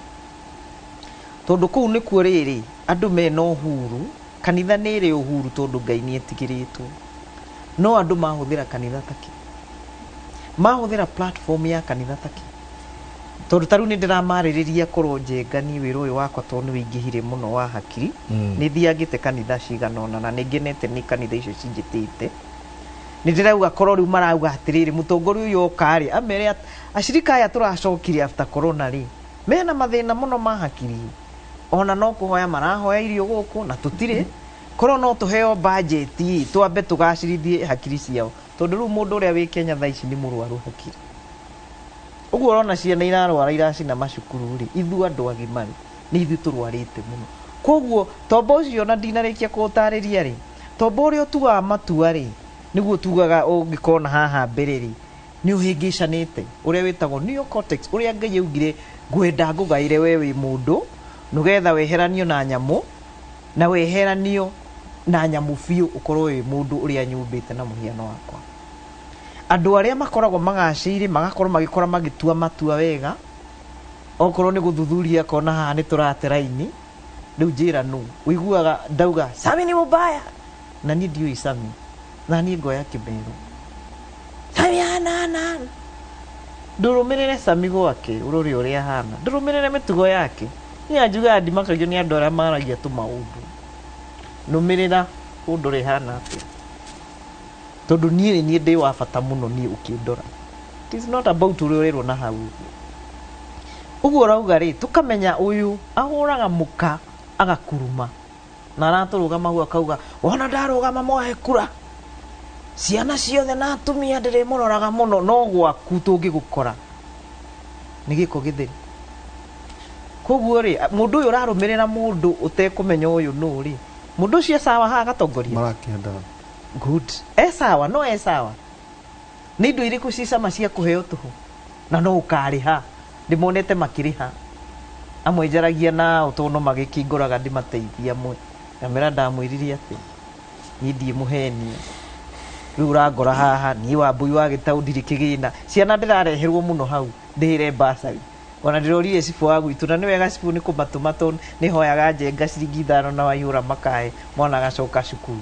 tondũ kũu nĩkuo rĩrĩ andũ mena ũhuru, kanitha nĩ ĩrĩ ũhuru tondũ Ngai nĩ etigĩrĩtwo, no andũ mahũthĩra kanitha takĩ mahũthĩra platform ya kanitha takĩ. Tondũ ta rĩu nĩ ndĩramarĩrĩria korwo Njenga niĩ wĩra ũyũ wakwa tondũ nĩ wĩingĩhire mũno wa hakiri, nĩ thiangĩte kanitha cigana ũna na nĩ ngenete nĩ kanitha icio cinjĩtĩte. Nĩ ndĩrauga korwo rĩu marauga atĩrĩrĩ, mũtongoria ũyũ oka rĩ, amere acirika aya tũracokire after corona rĩ, mena mathĩna mũno ma hakiri, ona no kũhoya marahoya irio gũkũ na tũtirĩ. Korwo no tũheo bajeti twambe tũgacirithie hakiri ciao, tondũ rĩu mũndũ ũrĩa wĩ Kenya thaa ici nĩ mũrwaru hakiri. Ũguo ũrona ciana irarwara iracina macukuru rĩ, ithuĩ andũ agima rĩ, nĩ ithuĩ tũrwarĩte mũno. Koguo tombo ũcio ona ndinarĩkia kũũtarĩria rĩ, tombo ũrĩa ũtuaga matua rĩ, nĩguo tugaga ũngĩkona haha mbere rĩ, nĩ ũhĩngĩcanĩte, ũrĩa wĩtagwo neocortex, ũrĩa Ngai augire ngwenda ngũgaĩre we wĩ mũndũ nĩgetha weheranio na nyamũ, na weheranio na nyamũ biũ, ũkorwo wĩ mũndũ ũrĩa nyũmbĩte na mũhiano wakwa. Andũ arĩa makoragwo magacĩire magakorwo magĩkora magĩtua matua wega, okorwo nĩ gũthuthuria akona haha nĩ tũrate raini, rĩu njĩra nũ ũiguaga ndauga Sami ni mubaya, na niĩ ndiũĩ Sami, na niĩ ngoya kĩmero Sami hana hana hana. Ndũrũmĩrĩre Sami gwake, ũrore ũrĩa ahana, ndũrũmĩrĩre mĩtugo yake. Niĩ anjugaga ndimakagio nĩ andũ arĩa maragia tũmaũndũ, nũmĩrĩra ũndore hana atĩa, tondũ niĩ nĩ niĩ ndĩ wa bata mũno niĩ ũkĩndora. It is not about ũrĩa ũrerwo na hau ũguo. Ũguo ũrauga rĩ, tũkamenya ũyũ ahũraga mũka agakuruma, na aratũrũgama hau akauga wona ndarũgama mohe kura, ciana ciothe na atumia ndĩrĩmũroraga mũno, no gwaku tũngĩgũkora nĩ gĩko gĩtheri. Koguo rĩ, mũndũ ũyũ ũrarũmĩrĩra mũndũ ũtekũmenya ũyũ nũ rĩ, mũndũ ũcio e sawa haha agatongoria?
Marakĩenda.
Good. E sawa, no e sawa. Nĩ indo irĩkũ ci cama cia kũheo tũhũ na no ũkarĩha? Ndĩmonete makĩrĩha. Amwe njaragia nao tondũ no magĩkĩngoraga ndĩmateithia amwe. Ngamera ndamwĩrire atĩ niĩ ndiĩ mũhenia. Rĩu ũrangora haha niĩ Wambui wa Gĩtaũ ndirĩ kĩgĩna. Ciana ndĩrareherwo mũno hau ndĩhĩre bursary. Ona ndĩrorire cibũ wa gwitũ, na nĩ wega cibũ nĩ kũmatũma tondũ nĩ hoyaga Njenga ciringi 5 na Waihũra makahe mwana agacoka cukuru.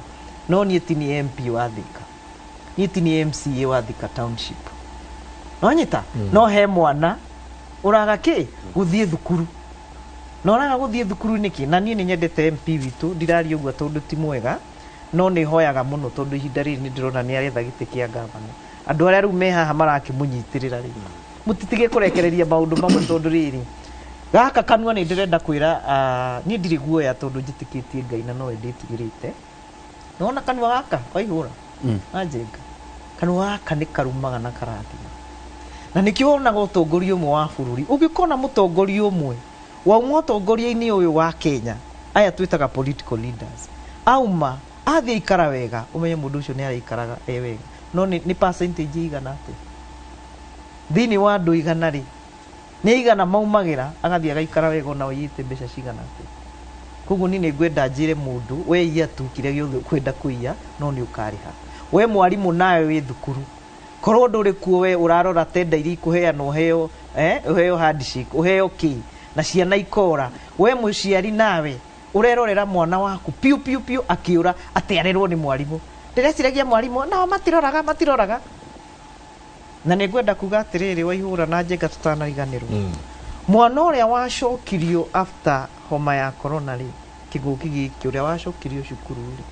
No niĩ ti nĩ MP wa Thika, niĩ ti nĩ MCA wa Thika Township. Nonyita? No he mwana ũraga kĩ gũthiĩ thukuru, na ũraga gũthiĩ thukuru nĩkĩ? Na niĩ nĩ nyendete MP witũ, ndiraria ũguo tondũ ti mwega, no nĩ hoyaga mũno tondũ ihinda rĩrĩ nĩ ndĩrona nĩ aretha gĩtĩ kĩa gavana. Andũ arĩa rĩu me haha marakĩmũnyitĩrĩra rĩ, mũtitige kũrekereria maũndũ mamwe tondũ rĩrĩ gaka kanua nĩ ndĩrenda kwĩra, niĩ ndirĩ guoya tondũ njĩtĩkĩtie Ngai na nowe ndĩtigĩrĩte. Nĩwona kanua gaka waihũra na Njenga, kanua gaka nĩ karumaga na karathima, na nĩkĩo wonaga ũtongoria ũmwe wa bũrũri ũngĩkona mũtongoria ũmwe wauma ũtongoria-inĩ ũyũ wa Kenya, aya twĩtaga political leaders, auma athiĩ aikara wega, ũmenye mũndũ ũcio nĩ araikaraga e wega. No nĩ percentage igana atĩa thĩinĩ wa andũ 100 rĩ, nĩ 100 maumagĩra agathiĩ agaikara wega ona waiyĩte mbeca cigana atĩa. Koguo niĩ nĩ ngwenda njĩre mũndũ, we iya tu kĩrĩa gĩothe ũkwenda kũiya, no nĩ ũkarĩha. We mwarimũ nawe wĩ thukuru, korwo ndũrĩ kuo we ũrarora tenda iria ikũheanwo, ũheo handshake, ũheo kĩ, na ciana ikora. We mũciari nawe ũrerorera mwana waku piũ piũ piũ akĩũra atĩ arerwo nĩ mwarimũ. Ndĩreciragia mwarimũ nao matiroraga, matiroraga. Na nĩ ngwenda kuga atĩrĩrĩ, Waihũra na Njenga tũtanariganĩrwo. Mwana ũrĩa wacokirio after homa ya corona rĩ, kĩng'ũki gĩkĩ, ũrĩa wacokirio cukuru rĩ,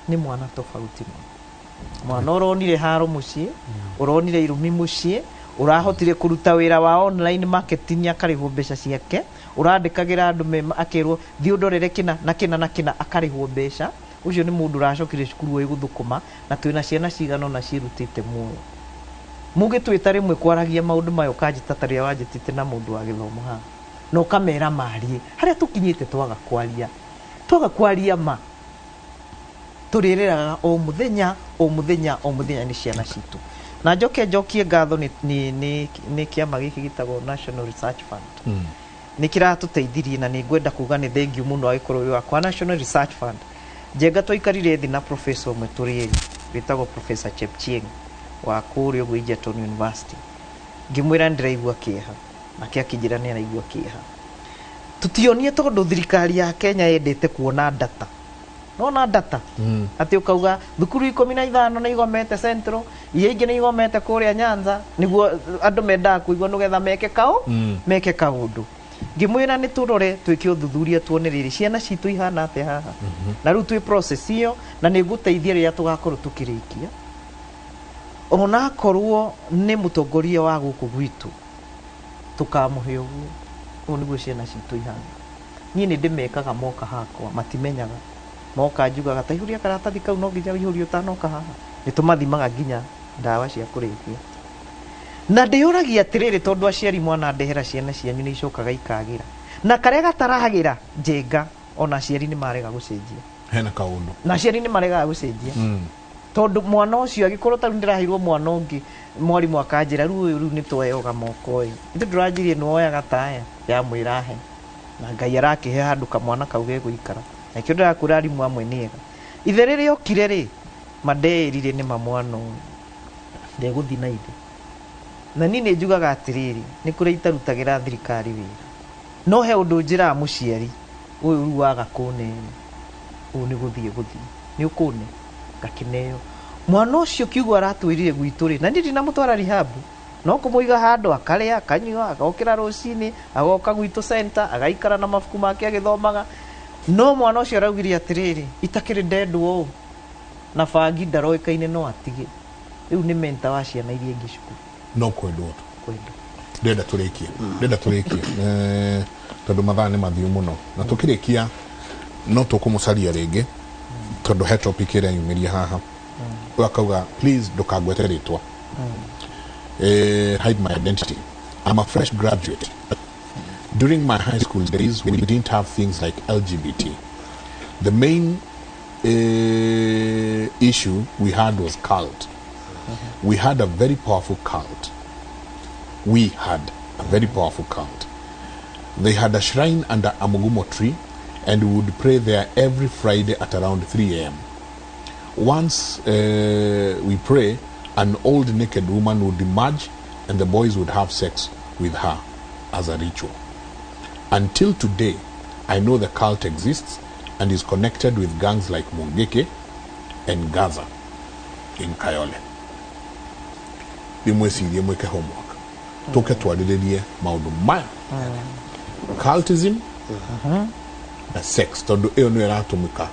nĩ mwana tofauti mũno. Mwana ũronire haro mũciĩ, ũronire irumi mũciĩ, ũrahotire kũruta wĩra wa online marketing akarĩhwo mbeca ciake, ũrandĩkagĩra andũ mema akerwo thiĩ ũndorere kĩna na kĩna na kĩna akarĩhwo mbeca. Ũcio nĩ mũndũ ũracokire cukuru ũĩ gũthũkũma, na twĩna ciana cigana ũna ciĩrutĩte muoyo. Mũngĩtwĩta rĩmwe kwaragia maũndũ maya, ũkanjĩta ta rĩrĩa wanjĩtĩte na mũndũ wa gĩthomo haha, na ũkamera marie harĩa tũkinyĩte, twaga kwaria, twaga kwaria ma tũrĩrĩraga o mũthenya o mũthenya o mũthenya nĩ ciana citũ. Na njoke njokie ngatho nĩ kĩama gĩkĩ gĩtagwo National Research Fund. Nĩ kĩratũteithirie, na nĩ ngwenda kuga nĩ thengiũ mũno agĩkorwo wĩ wakwa National Research Fund. Njenga twaikarire thĩ na professor ũmwe tũrĩ erĩ wĩtagwo Professor Chepchieng wa kũrĩa ũguo Egerton University. Ngĩmwĩra ndĩraigua kĩeha, nake akĩnjĩra nĩ araigua kĩeha. Tũtionie tondũ thirikari ya Kenya yendete kuona data. Nona data atĩ ũkauga thukuru 15 nĩ igomete Central, iria ingĩ nĩ igomete kũrĩa Nyanza, nĩguo andũ mendaga kũigua nĩgetha meke kao meke kaũndũ. Ngĩmwĩra nĩ tũrore twĩke ũthuthuria tuone rĩrĩ ciana citũ ihana atĩa haha, na rĩu twĩ process ĩyo, na nĩ ngũteithia rĩrĩa tũgakorwo tũkĩrĩkia. Onakorwo nĩ mũtongoria wa gũkũ gwitũ tũkamũhe ũguo, ũguo nĩguo ciana citũ ihana. Niĩ nĩ ndĩmekaga moka hakwa matimenyaga, moka njugaga ta ihũria karatathi kau no nginya ũihũrie ũtanoka haha. Nĩ tũmathimaga nginya ndawa cia kũrebia. Na ndĩyũragia atĩrĩrĩ, tondũ aciari mwana ndehera ciana cianyu nĩ icokaga ikagĩra, na karĩa gataragĩra njenga, ona aciari nĩ marega gũcenjia.
Hena kaũndũ.
Na aciari nĩ maregaga gũcenjia, tondũ mwana ũcio agĩkorwo ta rĩu ndĩraheirwo mwana ũngĩ, mwarimũ akanjĩra rĩu ũyũ rĩu nĩ tweyoga moko ĩ, ithe ndũranjirie nĩ woyaga taya yamwĩra he, na Ngai arakĩhe handũ kamwana kau gegũikara. Na kĩo ndĩrakwĩra arimũ amwe nĩ ega. Ithe rĩrĩa okire rĩ, mandeĩrire nĩ ma mwana ũyũ ndegũthiĩ na ithe. Na niĩ nĩ njugaga atĩrĩrĩ, nĩ kũrĩa itarutagĩra thirikari wĩra, no he ũndũ njĩraga mũciari ũyũ rĩu waga kũne, ũyũ nĩ gũthiĩ gũthiĩ nĩ ũkũne ngakĩneo mwana ũcio. Kiugo aratwĩrire gwitũ rĩ, na niĩ ndinamũtwara rihabu, no kũmũiga handũ akarĩa akanyua, agokĩra rũcinĩ agoka gwitũ center agaikara na mabuku make agĩthomaga. No mwana ũcio araugire atĩrĩrĩ, itakĩrĩ ndendwo ũũ na bangi ndaroĩkaine no atige. Rĩu nĩ mentor wa ciana iria ingĩ cukuru.
No kwendwo tu.
Kwendwo.
Ndĩrenda tũrĩkie tondũ mathaa nĩ mathiu mũno, na tũkĩrĩkia no tũkũmũcaria rĩngĩ, tondũ he topic ĩrĩa yumĩria haha. Ũyũ akauga, "Please ndũkangwete rĩtwa, hide my identity. I'm a fresh graduate. During my high school days, we didn't have things like LGBT. The main issue we had was cult. We had a very powerful cult. We had a very powerful cult. They had a shrine under a mugumo tree, and we would pray there every Friday at around 3 a.m. Once we pray, an old naked woman would emerge and the boys would have sex with her as a ritual. Until today, I know the cult exists and is connected with gangs like Mungeke and Gaza in Kayole." Ndimwĩcirie mwĩke homework, tũke twarĩrĩrie maũndũ maya, cultism na sex, tondũ ĩyo nĩyo ĩratũmĩka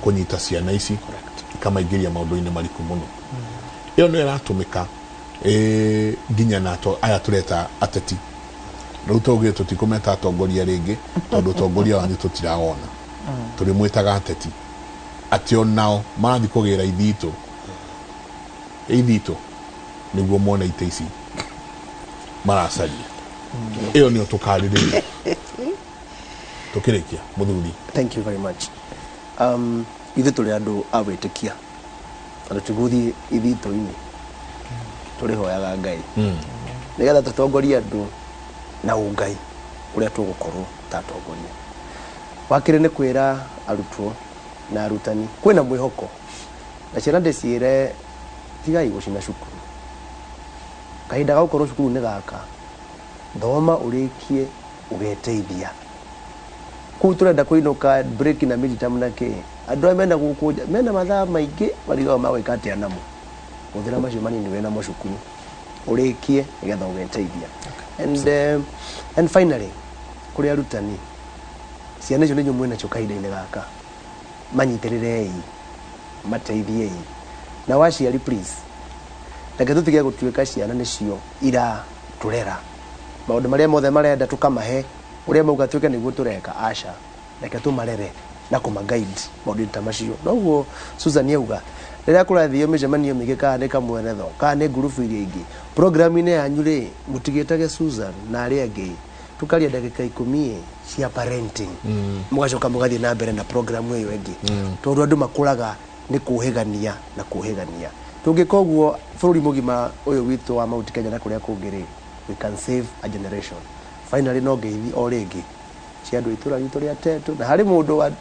kũnyita ciana ici ikamaingĩria maũndũ-inĩ mariku mũno. Ĩyo nĩyo ĩratũmĩka nginya na aya tũreta ateti rĩu. Twaugire tũtikũmeta atongoria rĩngĩ, tondũ ũtongoria wanyu tũtirawona. Tũrĩmwĩtaga ateti, atĩ onao marathiĩ kũgĩra ithitũ ithitũ nĩguo mone itĩ ici maracaria. Ĩyo nĩyo tũkarĩrĩria tũkĩrĩkia, mũthuri.
Thank you very much. Ithuĩ tũrĩ andũ a gwĩtĩkia na tũtigũthiĩ ithitũ-inĩ, tũrĩhoyaga Ngai nĩgetha tũtongorie andũ na ũngai ũrĩa tũgũkorwo ta atongoria. Wakĩrĩ nĩ kwĩra arutwo na arutani kwĩna mwĩhoko, na ciana ndĩciĩre tigai gũcina cukuru. Kahinda ga gũkorwo cukuru nĩ gaka, thoma ũrĩkie ũgeteithia. Kũu tũrenda kũinũka break na midterm na kĩ, andũ arĩa mena gũkũ nja mena mathaa maingĩ marigagwo magwĩka atĩa namo. Hũthĩra macio manini wĩnamo cukuru ũrĩkie nĩgetha ũgeteithia. And finally, kũrĩ arutani, ciana icio nĩ inyuĩ mwĩnacio kahinda-inĩ gaka, manyitĩrĩrei, mateithiei. Na waciari, please, reke tũtige gũtuĩka ciana nĩcio iratũrera, maũndũ marĩa mothe marenda tũkamahe, ũrĩa mauga tuĩke nĩguo tũreka. Aca, reke tũmarere na kũmaguide maũndũ-inĩ ta macio. Noguo Susan auga, rĩrĩa kũrathio mĩcemanio mĩingĩ, kana nĩ kamweretho kana nĩ ngurubu iria ingĩ program-inĩ yanyu rĩ, mũtigĩtage Susan na arĩa angĩ, tukaria ndagĩka 10 cia parenting, mũgacoka mũgathiĩ na mbere na program ĩyo ĩngĩ, tondũ andũ makũraga nĩ kũhĩgania na kũhĩgania. Tũngĩka ũguo bũrũri mũgima ũyũ witũ wa Mount Kenya na kũrĩa kũngĩ rĩ, we can save a generation. Finally, no ngeithi o rĩngĩ cia andũ a itũra ritũ rĩa Tetu, na harĩ mũndũ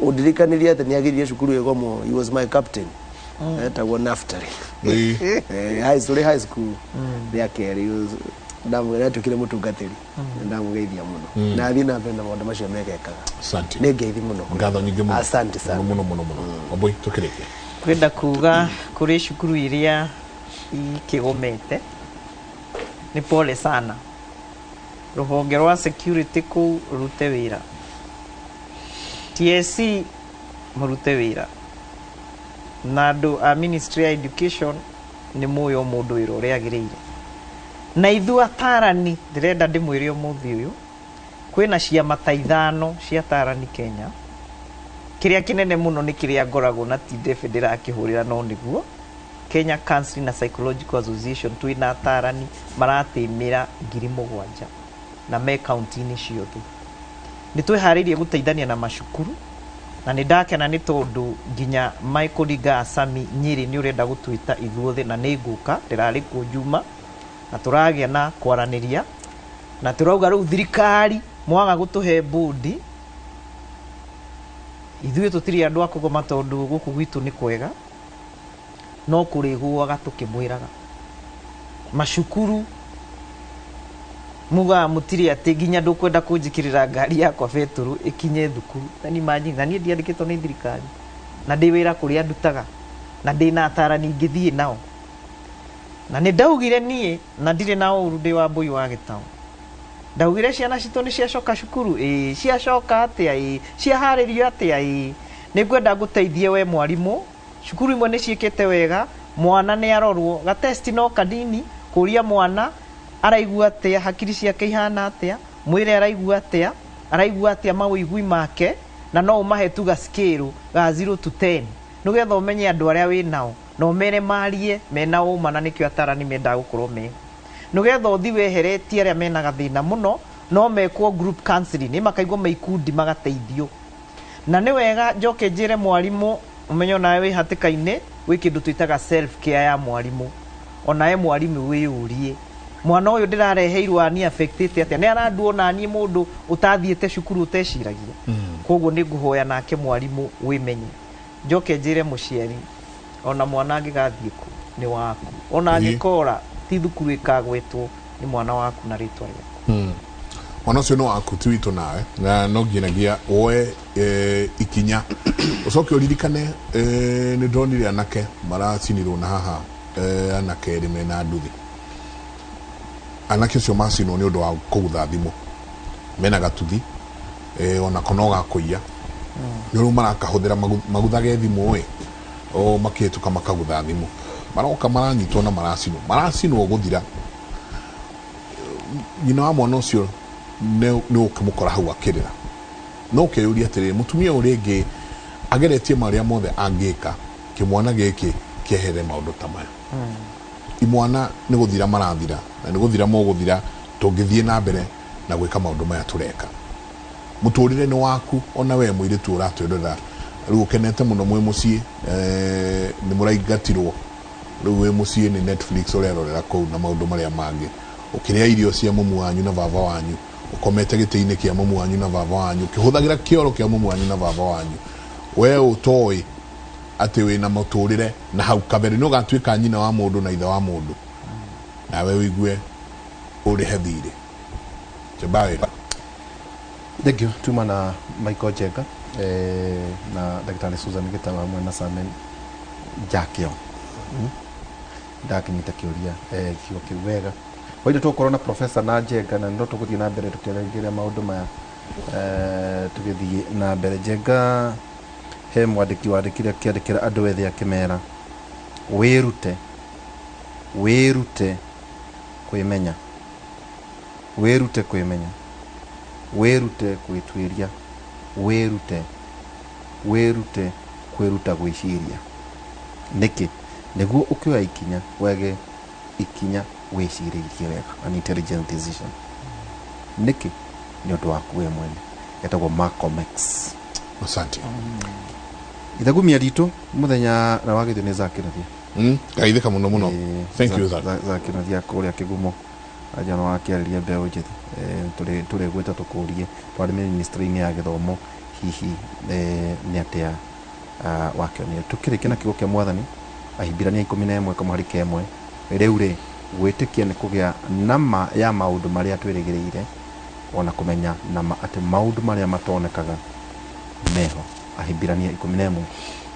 ũndirikanirie atĩ nĩ agĩrire cukuru ĩgomwo. He was my captain, etagwo Naftali. High school, high school rĩa kerĩ. Ndamũgeria atuĩkire mũtungatĩri. Ndamũgeithia mũno na athiĩ na mbere na maũndũ macio megekaga.
Asante.
Nĩ ngeithi mũno.
Ngatho nyingĩ mũno.
Asante sana.
Mũno mũno mũno. Wambui, tũkĩrĩkia.
Kwenda kuga kũrĩ cukuru iria ikĩgomete nĩ pole sana. Rũhonge rwa security kũu rũrute wĩra, TSC mũrute wĩra, na andũ a Ministry ya Education nĩ mũĩ o mũndũ wĩra ũrĩa agĩrĩire. Na ithuĩ atarani ndĩrenda ndĩmwĩre ũmũthĩ ũyũ kwĩna ciama ta 5 cia atarani Kenya. Kĩrĩa kĩnene mũno nĩ kĩrĩa ngoragwo na ti ndebe ndĩrakĩhũrĩra, no nĩguo Kenya Counseling na Psychological Association. Twĩna atarani maratĩmĩra 7,000 na me kaunti-inĩ ciothe. Nĩ twĩharĩirie gũteithania na macukuru, na nĩ ndakena nĩ tondũ nginya Michael Linga Asami Nyĩrĩ nĩ ũrenda gũtwĩta ithuothe, na nĩ ngũka, ndĩrarĩ kuo Juma na tũragĩa na kwaranĩria, na tũrauga rĩu thirikari mwaga gũtũhe bodi ithuĩ tũtirĩ andũ a kũgoma, tondũ gũkũ gwitũ nĩ kwega, no kũrĩgũaga tũkĩmwĩraga macukuru mugaga mũtirĩ atĩ nginya ndũkwenda kũnjĩkĩrĩra ngari yakwa betũrũ ĩkinye thukuru. Na ni imagine, na niĩ ndiandĩkĩtwo nĩ thirikari na ndĩ wĩra kũrĩa ndutaga na ndĩ na atarani ingĩthiĩ nao, na nĩ ndaugire niĩ na ndirĩ na ũru, ndĩ wa mbũi wa gĩtaũ. Ndaugire ciana citũ nĩ ciacoka cukuru, ĩĩ, ciacoka atĩa, ĩĩ, ciaharĩrio atĩa, ĩĩ. Nĩ ngwenda ngũteithie we mwarimũ. Cukuru imwe nĩ ciĩkĩte wega, mwana nĩ arorwo gatesti no kanini, kũria mwana araigua atĩa, hakiri ciake ihana atĩa, mwĩrĩ araigua atĩa, araigua atĩa mawĩigui make, na no ũmahe tu ga scale ga 0 to 10 nĩgetha ũmenye andũ arĩa wĩ nao na ũmere marie mena ũma, na nĩkĩo atarani mendaga gũkorwo me nĩgetha ũthi weheretie arĩa mena gathĩna mũno, no mekwo group counseling, nĩ makaigwo me ikundi magateithio. Na nĩ wega njoke njĩre mwarimũ ũmenye onawe wĩ hatĩka-inĩ, gwĩ kĩndũ twĩtaga self care ya mwarimũ. Onawe mwarimũ wĩyũrie, mwana ũyũ ndĩrareheirwo ani affectĩte atĩa, nĩ aranduo naniĩ mũndũ ũtathiĩte cukuru ũteciragia. Koguo nĩ ngũhoya nake mwarimũ wĩmenye. Njoke njĩre mũciari, ona mwana angĩgathiĩ kũ nĩ waku, ona angĩkora ti thukuru ĩkagwetwo, nĩ mwana waku na rĩtwa rĩaku.
Mwana ũcio nĩ waku, ti witũ nawe, na no nginyagia woe ikinya ũcoke ũririkane. Nĩ ndonire anake maracinirwo na haha, anake erĩ mena nduthi. Anake acio macinwo nĩ ũndũ wa kũgutha thimũ mena gatuthi, onako no gakũiya, nĩ rĩu marakahũthĩra maguthage thimũ ĩ o makĩhĩtũka makagutha thimũ, maroka maranyitwo na maracinwo gũthira. Nyina wa mwana ũcio nĩ ũkĩmũkora hau akĩrĩra, no ũkeyũria atĩrĩrĩ, mũtumia ũyũ rĩngĩ ageretie marĩa mothe angĩka kĩmwana gĩkĩ kĩehere maũndũ ta maya. Imwana nĩ gũthira marathira, na nĩ gũthira mũgũthira tũngĩthiĩ na mbere na gwĩka maũndũ maya tũreka. Mũtũrĩre nĩ waku, ona we mũirĩtu ũratwĩrorera rĩu ũkenete mũno mwĩ mũciĩ, nĩ mũraingatirwo rĩu wĩ mũciĩ nĩ Netflix ũrerorera kũu na maũndũ marĩa mangĩ, ũkĩrĩa irio cia mũmu wanyu na baba wanyu, ũkomete gĩtĩ-inĩ kĩa mũmu wanyu na baba wanyu, ũkĩhũthagĩra kĩoro kĩa mũmu wanyu na baba wanyu, we ũtoĩ atĩ wĩna mũtũrĩre na hau kabere nĩ ũgatuĩka nyina wa mũndũ na ithe wa mũndũ, nawe ũigue ũrĩhe thirĩ. Chemba wĩra.
Thank you. Tuma na Michael Njenga na Ndagĩtarĩ Susan Gĩtaũ hamwe na Samen Jakio. Ndakinyita kĩũria kiugo kĩu wega. Waitũ tũgũkorwo na professor na Njenga, na no tũgũthiĩ na mbere tũkĩaragĩrĩria maũndũ maya tũgĩthiĩ na mbere. Njenga, he mwandĩki wandĩkire akĩandĩkĩra andũ ethĩ akĩmera wĩrute, wĩrute kwĩmenya, wĩrute kwĩmenya, wĩrute gwĩtuĩria, wĩrute, wĩrute kwĩruta gwĩciria. Nĩkĩ? Nĩguo ũkĩoya ikinya wege ikinya wĩcirĩirie wega, an intelligent decision. Nĩkĩ? Nĩ ũndũ waku we mwene. Etagwo Malcolm X.
Asante.
Ithagumia ritũ mũthenya na wagithio nĩ Zakĩrathia.
Gaithĩka mũno mũno. Thank you, Zak.
Zakĩrathia kũrĩa Kĩgumo ajana wakĩarĩria mbeũ njĩthĩ. Tũrĩ gwĩta tũkũrie twarĩ ministry-inĩ ya gĩthomo, hihi nĩ atĩa wakĩonire. Tũkĩrĩkia na kiugo kĩa mwathani Ahibirania 11 kamũhari kemwe. Rĩu rĩ Gwĩtĩkia nĩ kũgĩa na ma ya maũndũ marĩa twĩrĩgĩrĩire, o na kũmenya na ma atĩ maũndũ marĩa matonekaga meho. Ahibirania 11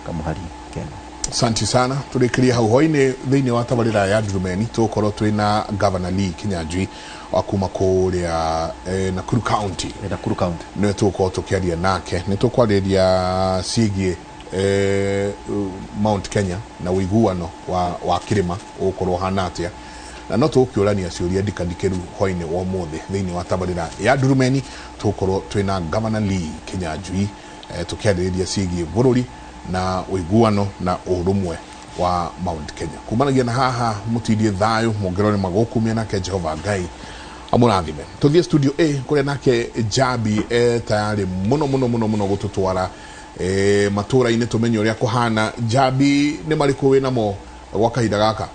kamũhari kenda.
Asante sana. Tũrĩkĩrie hau hwainĩ thĩinĩ wa tabarĩra ya Ndurumeni tũgũkorwo twĩna Governor Lee Kinyanjui wa kuma kũrĩa Nakuru County.
Nakuru County.
Nĩwe tũgũkorwo tũkĩaria nake. Nĩ tũkwarĩrĩria ciĩgiĩ Mount Kenya na ũiguano wa kĩrĩma ũgũkorwo ũhana atĩa, na no tũgũkĩũrania ciũria ndikandikĩru hwainĩ wa ũmũthĩ thĩinĩ wa tabarĩra ya Ndurumeni. Tũgũkorwo twĩna Governor Lee Kinyanjui tũkĩarĩrĩria ciĩgiĩ bũrũri na ũiguano na ũrũmwe wa Mount Kenya. Kumanagia na haha mũtindie thayũ mũngĩrwo nĩ magũkumia nake Jehova Ngai amũrathime. Tũthiĩ studio A kũrĩa nake Jabi tayari mũno mũno mũno mũno gũtũtwara matũra-inĩ tũmenye ũrĩa kũhana. Jabi, nĩ marĩkũ wĩnamo gwa kahinda gaka?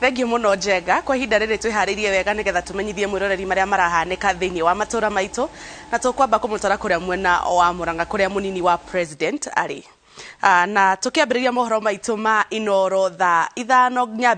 Thengiũ mũno Njenga. Kwa ihinda rĩrĩ twĩharĩirie wega nĩgetha tũmenyithie mwĩroreri marĩa marahanĩka thĩinĩ wa matũra maitũ, na tũkwamba kũmũtwara kũrĩa mwena wa Murang'a kũrĩa mũnini wa president arĩ. Na tũkĩambĩrĩria mohoro maitũ ma Inoro thaa 5 nginya